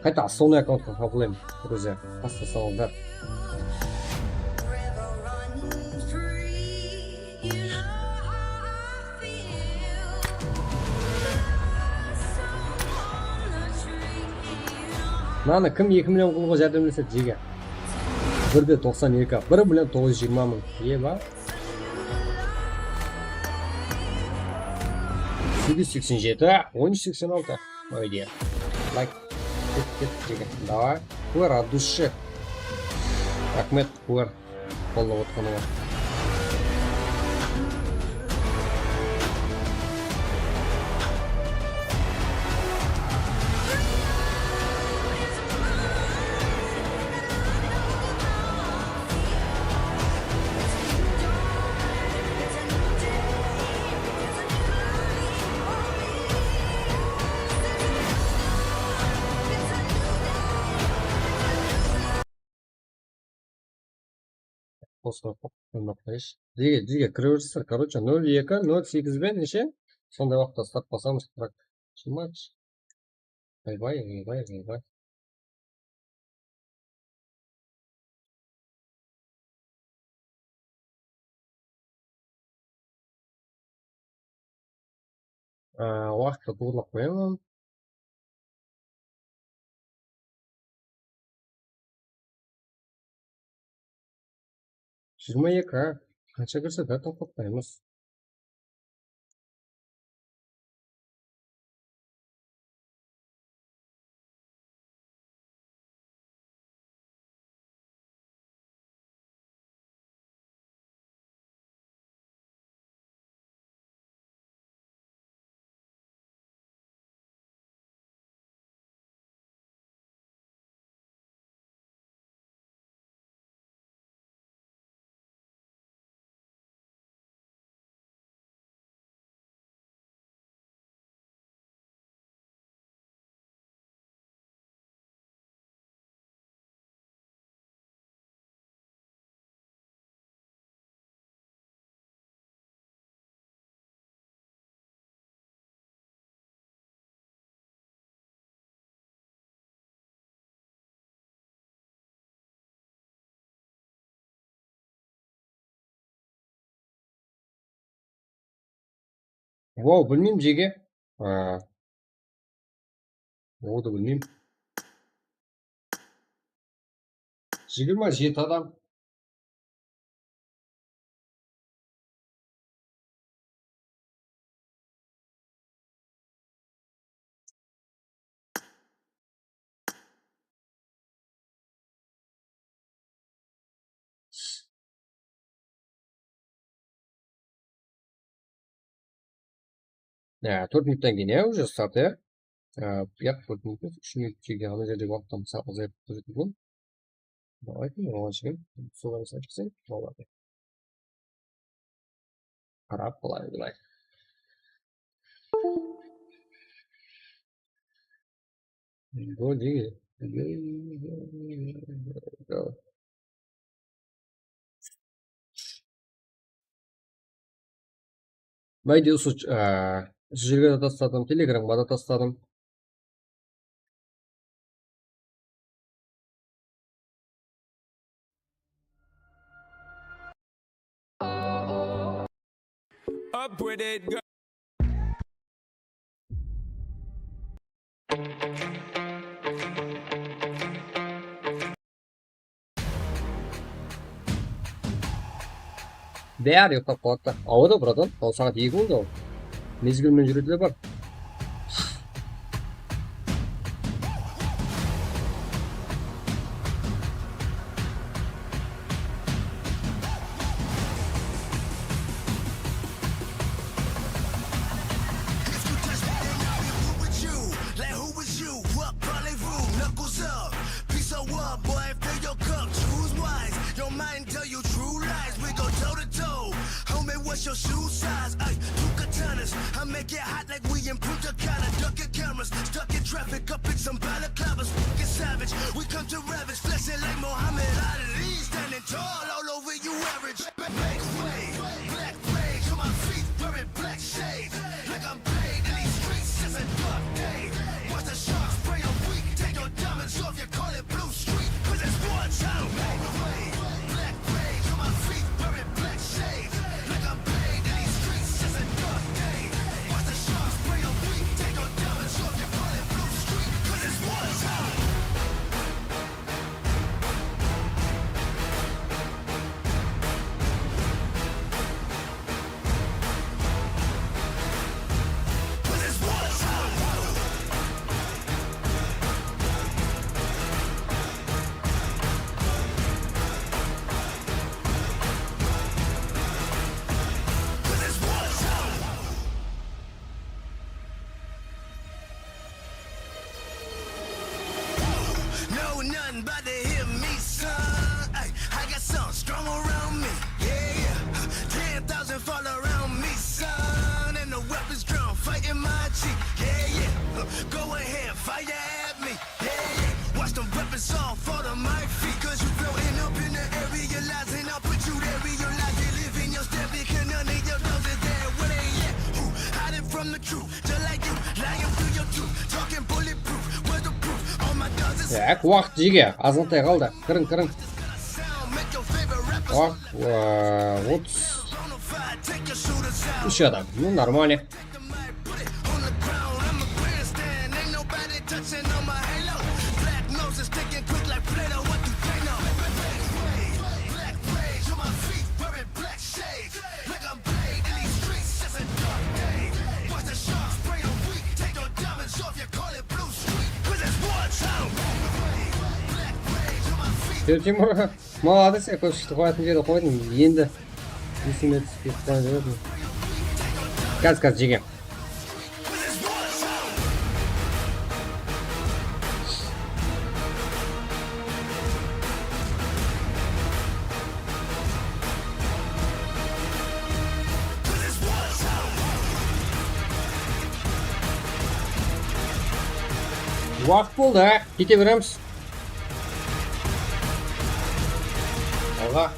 Qayta основной akkauntqa qabıllayman, друзья. Tasta salıńlar. Mınanı kim eki million qılıwǵa járdemlesedi, jege? Bir de toqsan eki, bir million toǵız júz jigirma mıń. Eba. Segiz seksen jeti, on úsh seksen altı. Mayde. Layk. Ket, ket, jege. Davay. Quwar, от души. Raxmet, Quwar. Qollap otqanıńa. Bosqa qoymaq qıyınshı. Jege, jege, kire bersizler. Короче, nol eki, nol segiz ben neshe? Sonday waqıtta start basamız. Bırak, shılmaç. Oybay, oybay, oybay. Á, waqıttı tuwrılap qoyaman. Jigirma eki, a? Qansha kirse de toqtatpaymız. Wow, bilmeyim, jege. Aa. Oǵı da bilmeyim. Jigirma jeti adam. Ya, tórt minuttan keyin, ya, уже start, ya. Á, yaq, tórt minut emes, úsh minut kelgen, ana jerdegi waqıttan sal azayıp ketedi eken. Давайте, oǵan shekem, soǵan sal chiqsayıq, boladı. Qarap, bılay, bılay. Go, go, go. Mayde usı, á, usı jerge de tasladım, Telegramǵa da tasladım. Up with it, go. Bári uyıqlap qaladı da. Awa da, bratan, al saat eki boldı-aw. Mezgil menen júretiler bar. Like, who was you? What parlez-vous? Knuckles up. Piece of what, boy? Fill your cup. Choose wise. Your mind tell you true lies. We go toe to toe. Homie, what's your shoe size? Ay, two katanas. I make it hot like we in Punta Cana. Ducking cameras, stuck in traffic, up in some balaclavas. Get savage, we come to ravage. Flexing like Muhammad Ali. Standing tall, all over you average. Make way, black rage on my feet, wearing black shades. Like I'm paid in these streets since a dark day. Watch the sharks prey on weak. Take your diamonds off, you call it blue streak. 'Cause it's war time. Make way, black rage on my feet, wearing black shades. Like I'm paid in these streets since a dark day. Watch the sharks prey on weak. Take your diamonds off, you call it blue streak. 'Cause it's war time. No, nothing bout to hit me, son. Ay, I got something strong around me. Yeah, yeah. Ten thousand fall around me, son. And the weapons drawn, fighting my G. Yeah, yeah. Go ahead, fire at me. Yeah, yeah. Watch the weapons all fall to my feet. 'Cause you floating up in the area, lies, and I'll put you there, realize you live in your stead. Because none of your dogs is there. Where they at? Who hiding from the truth? Just like you, lying through your tooth, talking bulletproof, weatherproof. All my dogs is Так, waqıt jege, azǵantay qaldı. Kiriń, kiriń. Sound, make your favorite rappers Waqıt, ıı, otız. Bonafide, take your shooters out. Úsh adam. Ну, нормально. Take the mic, put it on the ground. I'm a grandstand, ain't nobody touching on my halo. Black noses sticking quick like Play-Doh. What do they know? Black rage on my feet. Júr, Timur. Molodec, ya, kóz shıqtı qoyatın jerdi qoydıń. Endi esime túsip ketip qoyıp júretin. Gaz, gaz, jege. Waqıt boldı, kete beremiz. Alǵa.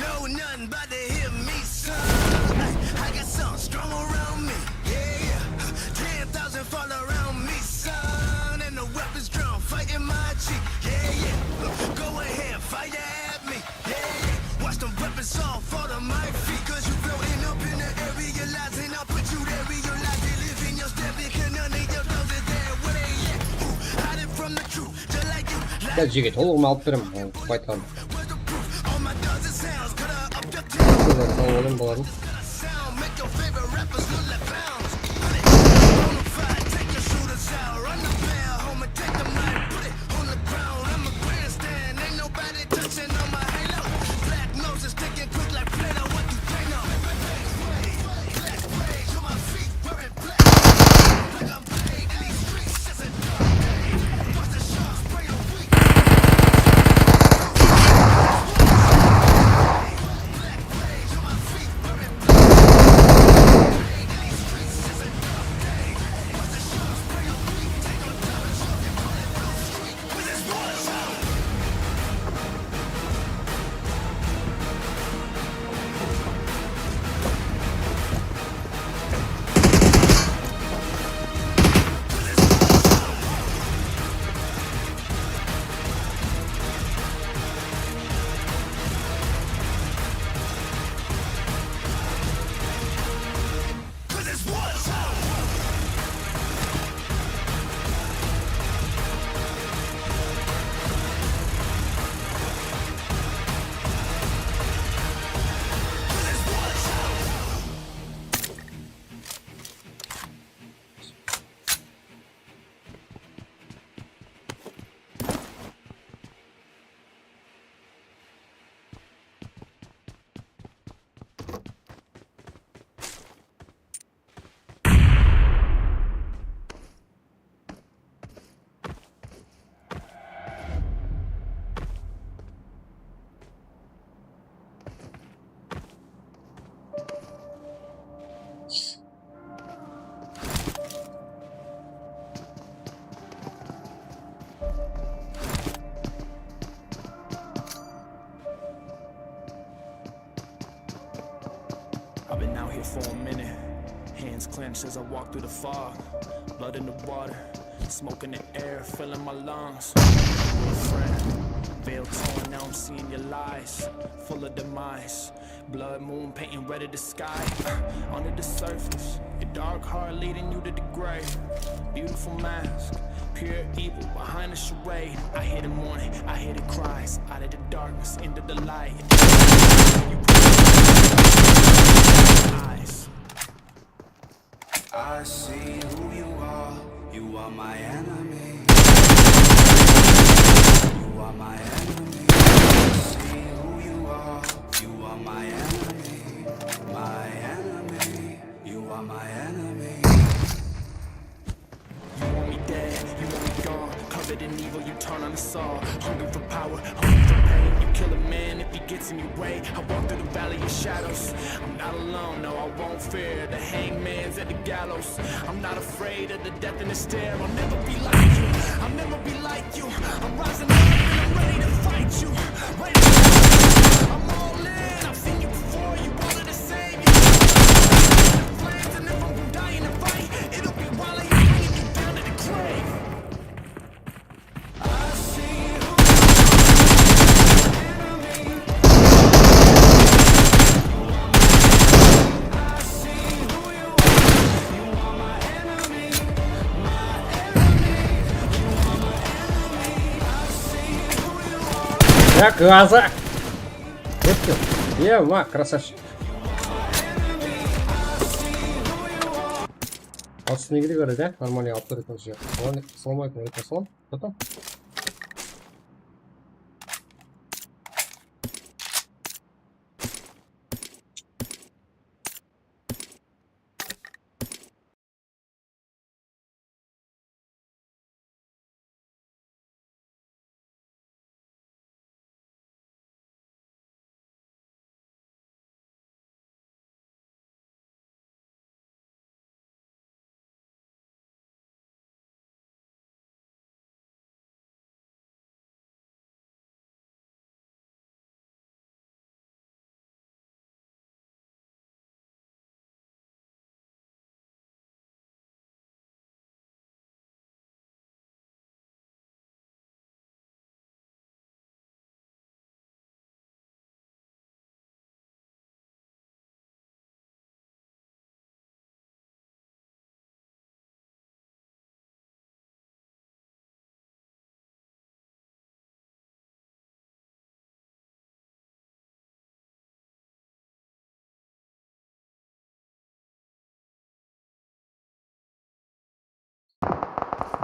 No, nothing bout to hit me, son. Ay, I got something strong around me. Yeah, yeah. Ten thousand fall around me, son. And the weapons drawn, fighting my G. Yeah, yeah. Go ahead, fight at me. Yeah, yeah. Watch them weapons all fall to my feet. 'Cause you floating up in the air, realizing I'll put you there, realize you live in your step. Because none of your dogs is there. Where they at? Ooh, hiding from the truth. Gel, jigit, ulıǵıma alıp berem, e, qaytqanın. Sizler sawalım boladı. For a minute, hands clenched as I walk through the fog. Blood in the water, smoke in the air, filling my lungs. We're a friend, veil torn, now I'm seeing your lies, full of demise. Blood moon painting red of the sky. Under the surface, a dark heart leading you to the grave. Beautiful mask, pure evil behind the charade. I hear the mourning, I hear the cries. Out of the darkness, into the light. Eyes. I see who you are. You are my enemy. You are my enemy. I see who you are. You are my enemy. My enemy. You are my enemy. You want me dead, you want me gone. Covered in evil, you turn on us all. Hungry for power, hungry for pain. You kill a man if he gets in your way. I walk through the valley of shadows. I'm not alone, no, I won't fear. The hangman's at the gallows. I'm not afraid of the death and the stare. I'll never be like you, I'll never be like you. I'm rising up and I'm ready to fight you. Ready to fight you. I'm all in, I've seen you before. You all are the same. You flames, and if I'm dying to fight, it'll be while I'm bringing you down to the grave. Так, Аза! Вот ты. Е, ма, красавчик. Al, ústine kire beredi, á? Нормально alıp beredi, короче. Assalawma aleykum, aleykum assalam. Потом.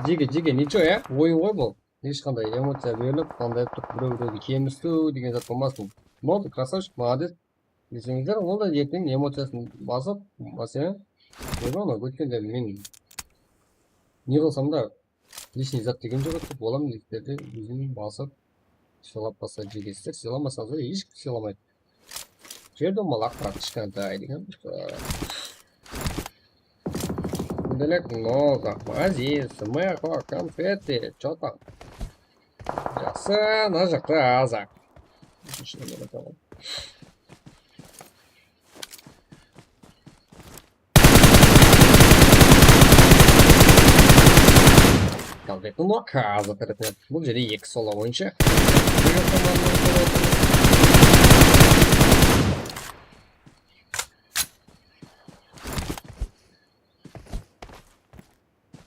Jige, jige, ничего, ya? Oyın ǵoy bul. Hesh qanday emociya berilip, qanday turıp birew-birewdi kemsiw degen zat bolmasın. Boldı, красавчик, молодец. Bilseńizler, ol da erteń emociyasın basıp, máselen, ne bar, ótkende men ne qılsam da, лишний zat degen joq edi, dep, olam ertede ózin basıp, sıylap basa jege. Sizler sıylamasańızlar, hesh kim sıylamaydı. Jer domalaq, brat, kishkantay degen. Dilek, Noza, Aziz, Mexo, Konfeti, chё там? Jaqsı, mına jaqta Azaq. Konfeti Noka Azaq tárepinen. Bul jerde eki solo oyınshı.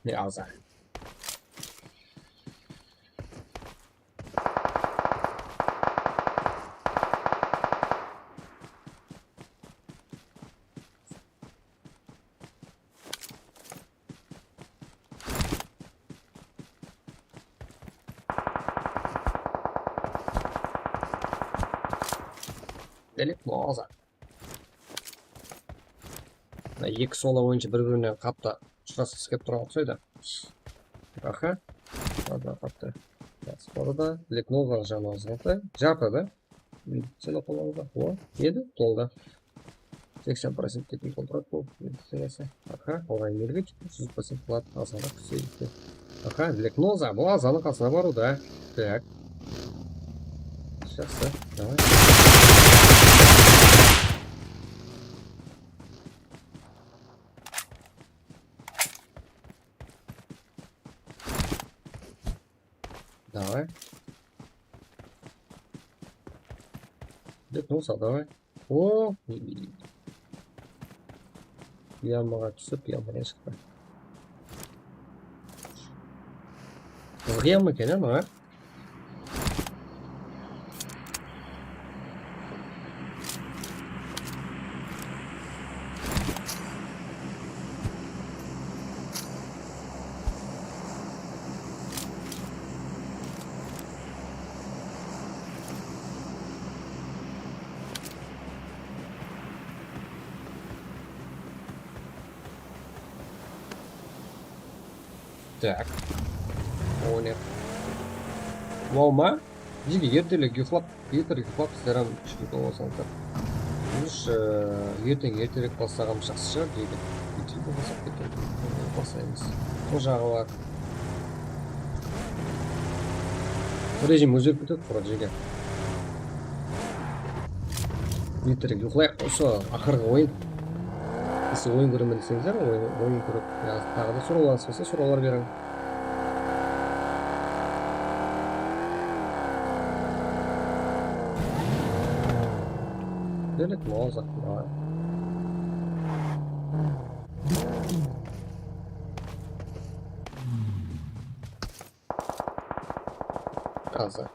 Ne Azaq. Dilek, Noza. Mına eki solo oyınshı bir-birinen qapta ushırasqısı kelip turǵan uqsaydı. Aha. Mına qapta. Spora da, Dilek, Nozanıń janı azıraqta. Jartı da. Sen oqılańızda. O, edi, toldı. Seksen procent dedim, kontrakt bol. Aha, oǵan energetik, júz procent qıladı, azıraq seyildi. Aha, Dilek, Noza, bul Azanıń qasına barıwda. Tak. Jaqsı, davay. Dep bolsa, davay. O, yamaǵa túsip, yamadan shıqtı. Qızıq yama eken, á, maǵan? Tak. O ne? Wow ma? Jeke ertelik uyıqlap, ertelik uyıqlap, sizler hám túshlik bolsańızlar. Biz, e, erteń erterek bassaǵanımız jaqsı shıǵar, jeke. Ertelik basıp kettik. Baslaymız. Bul jaǵı bar. Rejim ózgerip ketedi, qurı jeke. Erterek uyıqlayıq, usı aqırǵı oyın. Siz oyın kóremen deseńizler, oyın, oyın kórip, ya, taǵı da sorawlarıńız bolsa, sorawlar beriń. Dedik, mawzaq. Azı.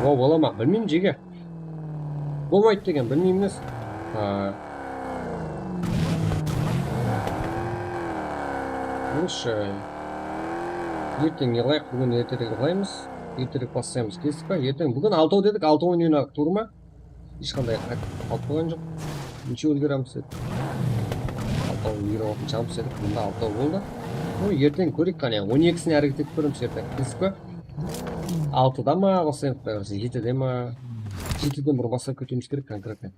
O, bola ma? Bilmeymen, jeke. Bolmaydı degen, bilmeymen emes. Ha. Слушай. Erteń ne qılayıq? Búgin erterek uxlaymız. Erterek baslaymız. Kestik pa? Erteń. Búgin altaw dedik, altaw oynayıq, tuwrı ma? Hesh qanday alıp qoyǵan joq. Neshe úlgeremiz dedik. Altaw, jigirma altı almış edik, mında altaw boldı. No, erteń kóreyik qáne, on ekisine háreket etip kóremiz erteń. Kesik pa? Altıda ma baslaymız, jetide ma? Jetiden burın baslap ketiwimiz kerek konkretno.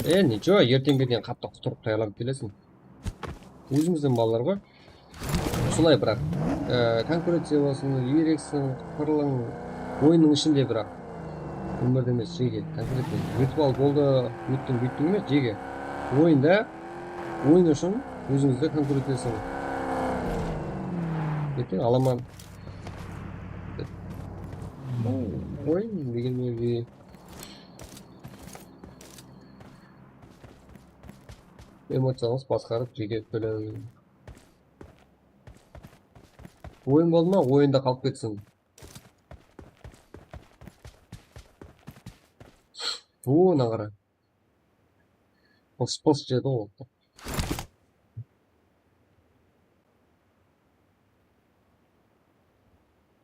E, nicho, erteńge deyin qattı quturıp tayarlanıp kelesiń. Ózińizden balalar ǵoy. Usılay, biraq, e, konkurenciya bolsın, iyreksiń, qıpırılıń, oyınnıń ishinde, biraq, ómirde emes, jeke, konkurenciya. Ótip al, boldı, óttiń, búyttiń emes, jeke. Oyında, oyın ushın ózińizde konkurenciyasıń. Erteń alaman. Oyın degen menen emociyańız basqarıp, jeke, bilem. Oyın boldı ma, oyında qalıp ketsin. Tuwına qara. Pıs-pıs jedi ǵoy.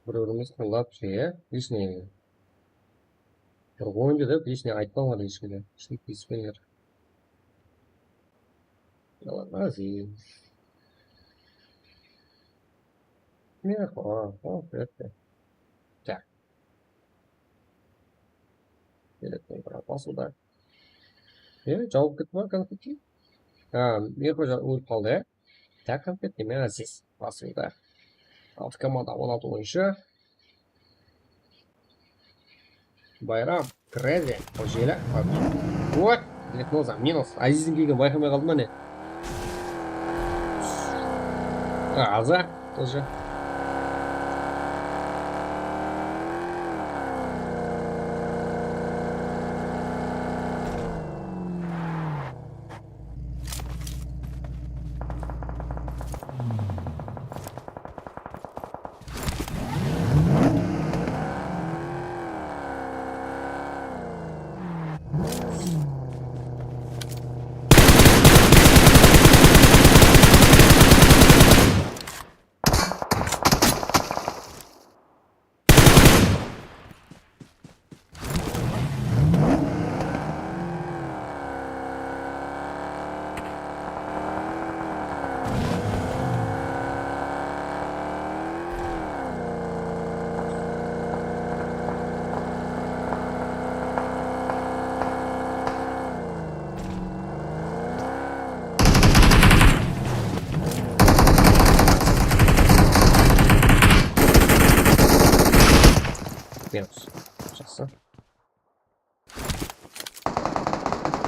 Bir-birimiz qurlap, ya, hesh ne. Bir oyındı dep hesh ne aytpań ǵoy hesh kimge. Hesh ne tiyispeńler. Yalan, Aziz. Mine, o, o, berdi. Tak. Berdi, basıldı. E, jawıp ketti ma konfetki? Ha, Mirxoja ólip qaldı, ya? Tak, konfet neme, Aziz? Basıldı. Altı komanda, on altı oyınshı. Bayram, Crazy, Ojela, вот, Diagnoza, minus. Azizdiń kelgenin bayqamay qaldı ma ne? Ha, Aza, тоже.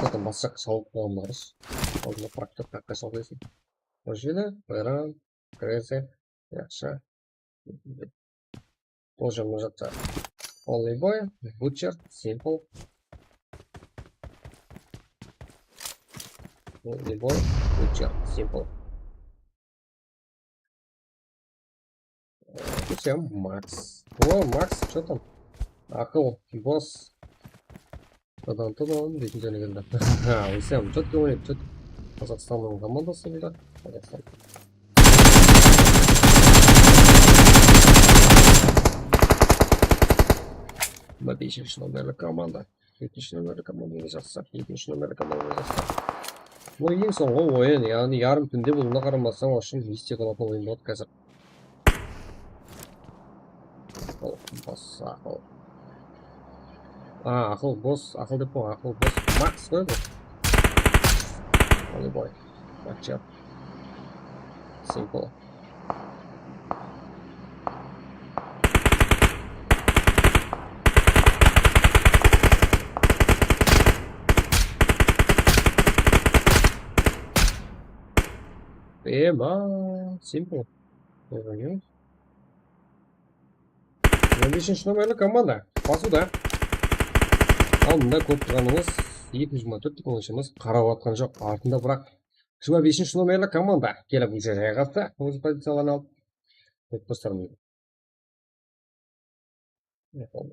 Zaten bas jaqqa shawıp qoyǵan barız. Aldında praktik taqqa shawıp qoyasın. Ojili, Bayram, Crazy, Yaqshı. Тоже mına jaqta Only Boy, Butcher, Simple. Only Boy, Butcher, Simple. Всё, Макс. О, Макс, что там? Aqıl, boss. Tadan tadan deytin jáne keldi. Ha, Usem, четко oynaydı, четко. Qazaqstannıń komandası bunda. Qazaqstan. Mına beshinshi nomerli komanda. Jetinshi nomerli komandaǵa jaqsaq, jetinshi nomerli komandaǵa jaqsaq. Bul eń sońǵı oyın, yaǵnıy yarım túnde bolǵanına qaramastan, ushın estiq alatın oyın boladı házir. Aqıl, boss, aqıl. A, aqıl, boss, aqıl dep qoy, aqıl, boss. Макс ǵoy bul. Aqıl boy. Watch out. Simple. Ema, Simple. Oyın. On besinshi nomerli komanda basıwda. Aldında kórip turǵanıńız eki júz jigirma tórt dep oyınshımız qarap atqan joq. Artında biraq jigirma besinshi nomerli komanda kelip úlke jayǵastı. Óz poziciyaların alıp. Kórip tursańız.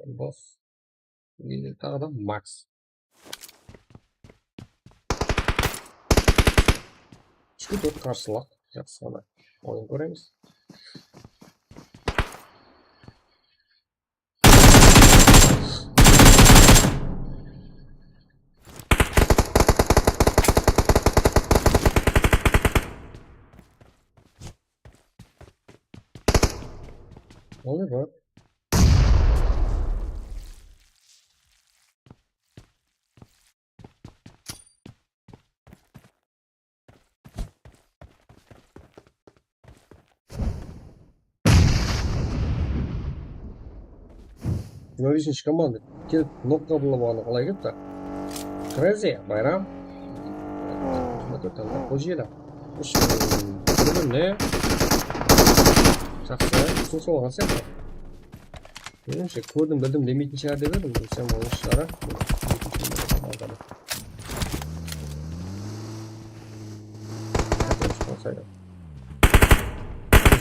Bos. Endi taǵı da Max. Úshke tórt qarsılıq. Jaqsı ǵana oyın kóremiz. Olay bar. Jigirma besinshi komanda kelip nok qabıllap alǵanı qalay ketipti? Crazy, Bayram. Jigirma tórt tane qoy jedi. Ush, bir ne? Jaqsı, ushınshı bolǵan sıyaqlı. Menimshe, kórdim, bildim demeytin shıǵar dep edim, bilsem, onıń shıǵara.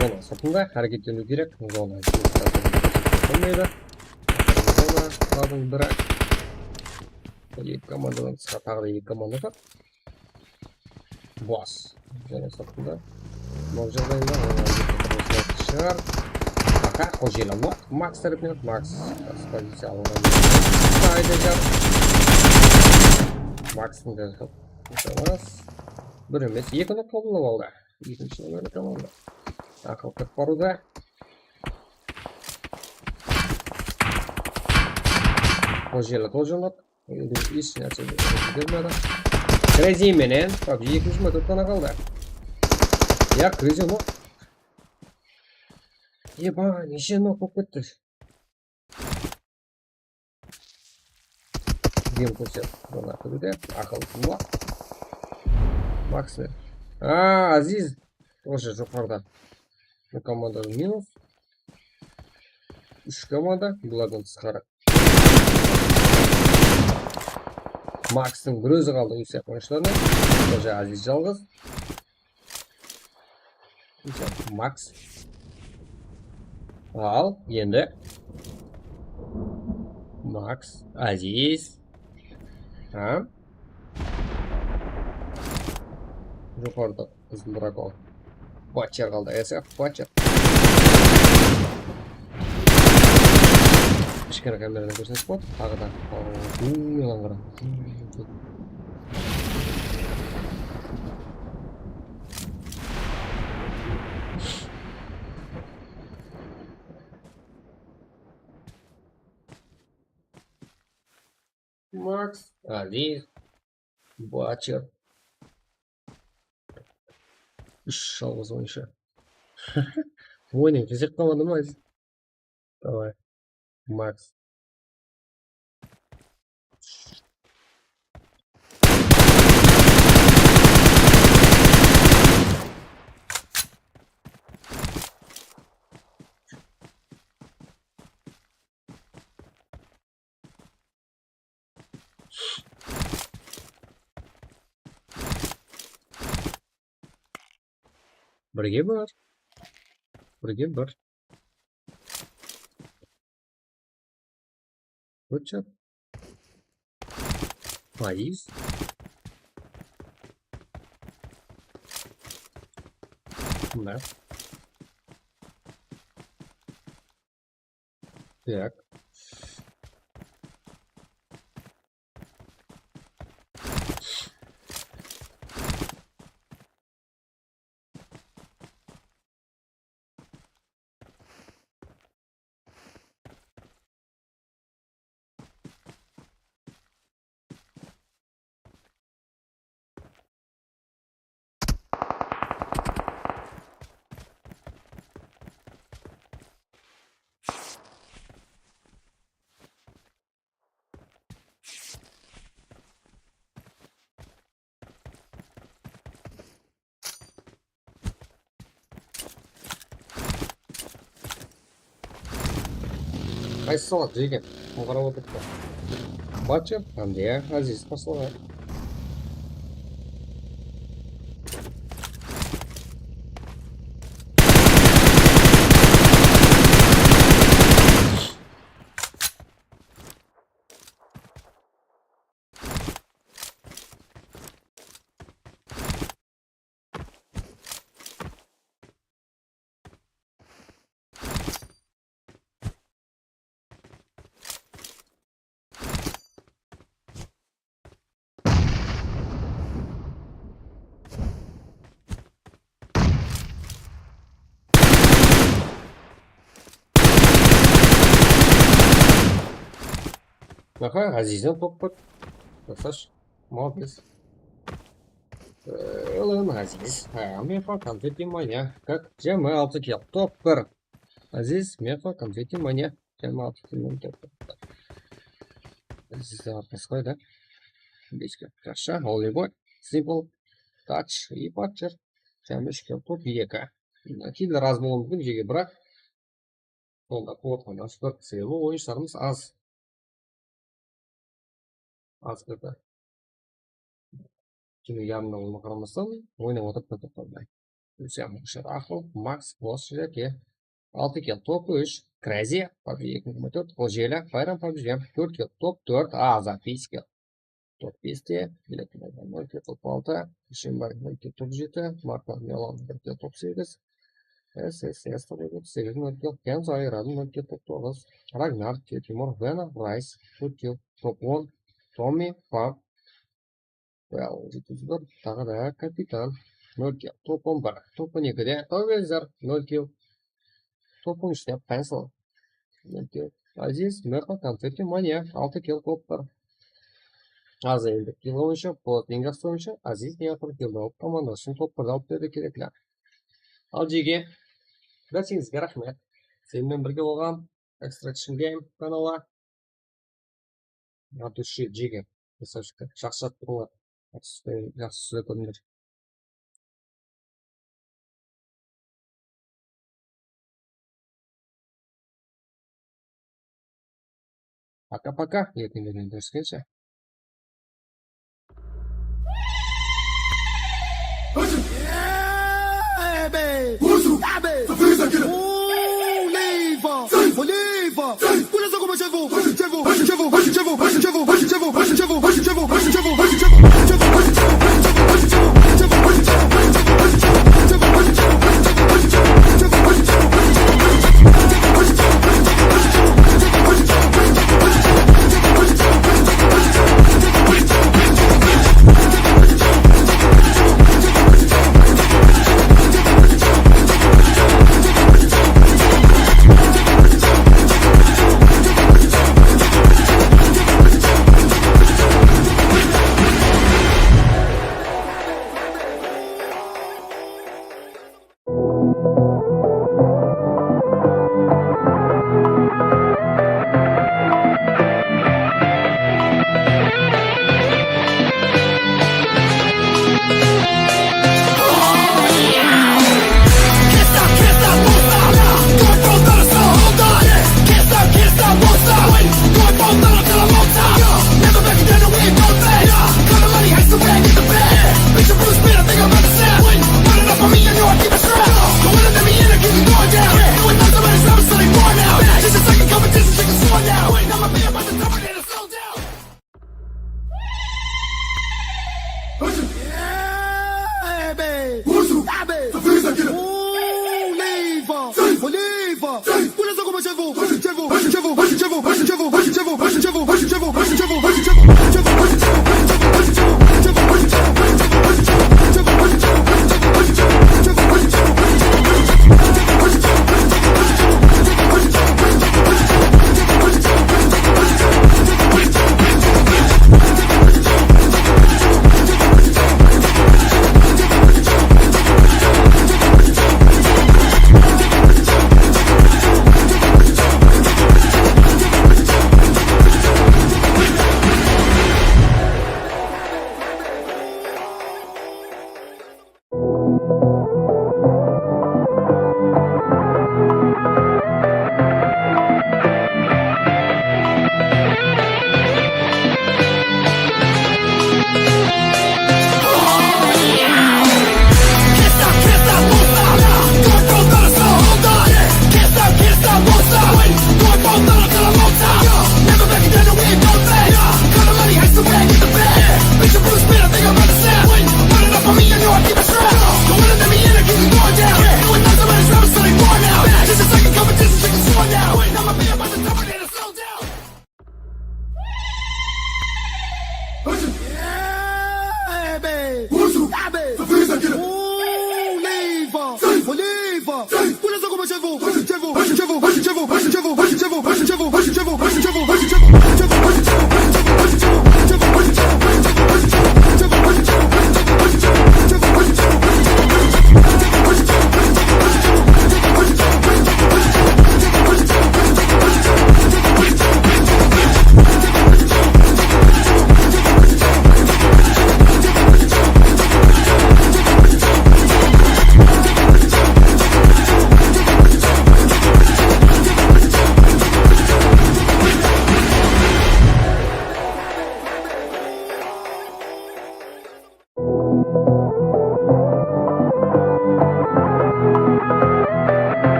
Zona sırtında háreketleniw kerek. Zona bolmaydı. Zona, biri. Eki komandadan tısqa taǵı da eki komanda bar. Bos. Zona sırtında. Bul jaǵdayında olar shıǵar. Aka, Xojeli Max tárepinen. Max jaqsı poziciya alǵan. Ayda jar. Maxtıń da emas. Bir emes, eki nok qabıllap aldı. Ekinshi nomerli komanda. Aqıl kirip barıwda. Xojeli тоже nok. Endi hesh nárse bermedi. Crazy menen pabji eki júz jigirma tórt dana qaldı. Ya, Crazy nok. Eba, neshe nok bolıp ketti. Dem kórset. Bana kúrde. Aqıl. Max. A, Aziz. Тоже joqarıda. Bu komanda minus. Úsh komanda, bulardan tısqarı. Maxtıń bir ózi qaldı, ózi qoyıshlarına. Xoja Aziz jalǵız. Max. Al, endi. Max, Aziz. Ha? Joqarıda. Qızıl dragon. Butcher qaldı. Ese Butcher. Kishkene kameradan kórsetik boladı. Taǵı da. Uuu, yalan qara. Max, Aziz, Butcher. Úsh jalǵız oyınshı. Oyın kezek qalmadı ma, Aziz? Davay. Max. Birge bir. Birge bir. Good job. Nice. Mına. Так. Qaysı sawat, jigit? Oǵarıp otırıptı. Batchır, Hamdiya, Aziz baslıǵı. Aha, Azizden top bir. Krasavchik. Молодец. Alan Aziz. Ha, Mefa Konfetti Manya. Как? Jigirma altı kill. Top bir. Aziz, Mefa Konfetti Manya. Jigirma altı kill, top bir. Azizde arqası qoydı. Bes kill. Хорошо. Олибой. Simple. Touch. И Batchır. Jigirma úsh kill. Top eki. Kill raz bolıwı múmkin, jigit, biraq. Sonda kvotkadan sport sıyılı oyınshılarımız az. Az kirdi. Kino yarımda bolǵanına qaramastan, oynap otırıp ta toqtapay. Húseyin Mushar, Aqıl, Max, Bos, Jake. Altı kill, top úsh, Krazi, PUBG eki mıń jigirma tórt, Qol jeli, Bayram, PUBG, tórt kill, top tórt, Aza, bes kill. Top beste, Bilek Nurman, nol kill, top altı, Ishimbaev, nol kill, top jeti, Marko Milan, bir kill, top segiz, S S S, top segiz, nol kill, Kenzo Ayradım, nol kill, top toǵız, Ragnar, Timur, Vena, Rice, nol kill, top on, Tommy, Pam, Well, jeti júz bir, taǵı da Kapitan, nol kill, top on bir, top on ekide Tovezer, nol kill, top on úshte Pencil, nol kill, Aziz, Merko, Konfetti, Manya, altı kill, top bir. Aza endi kill boyınsha, Polat eń jaqsı oyınshı, Aziz eń aqırǵı killdi alıp, komandası ushın top birdi alıp berdi, kerekli. Al, jigit, bárshengizge raxmet. Sen menen birge bolǵan Extraction Game kanalı. От души, jigit. Krasavchikler, jaqsı jatıp turıńlar. Jaqsı, jaqsı sózler kórdińler. Пока-пока, ertengiden kórishkenshe.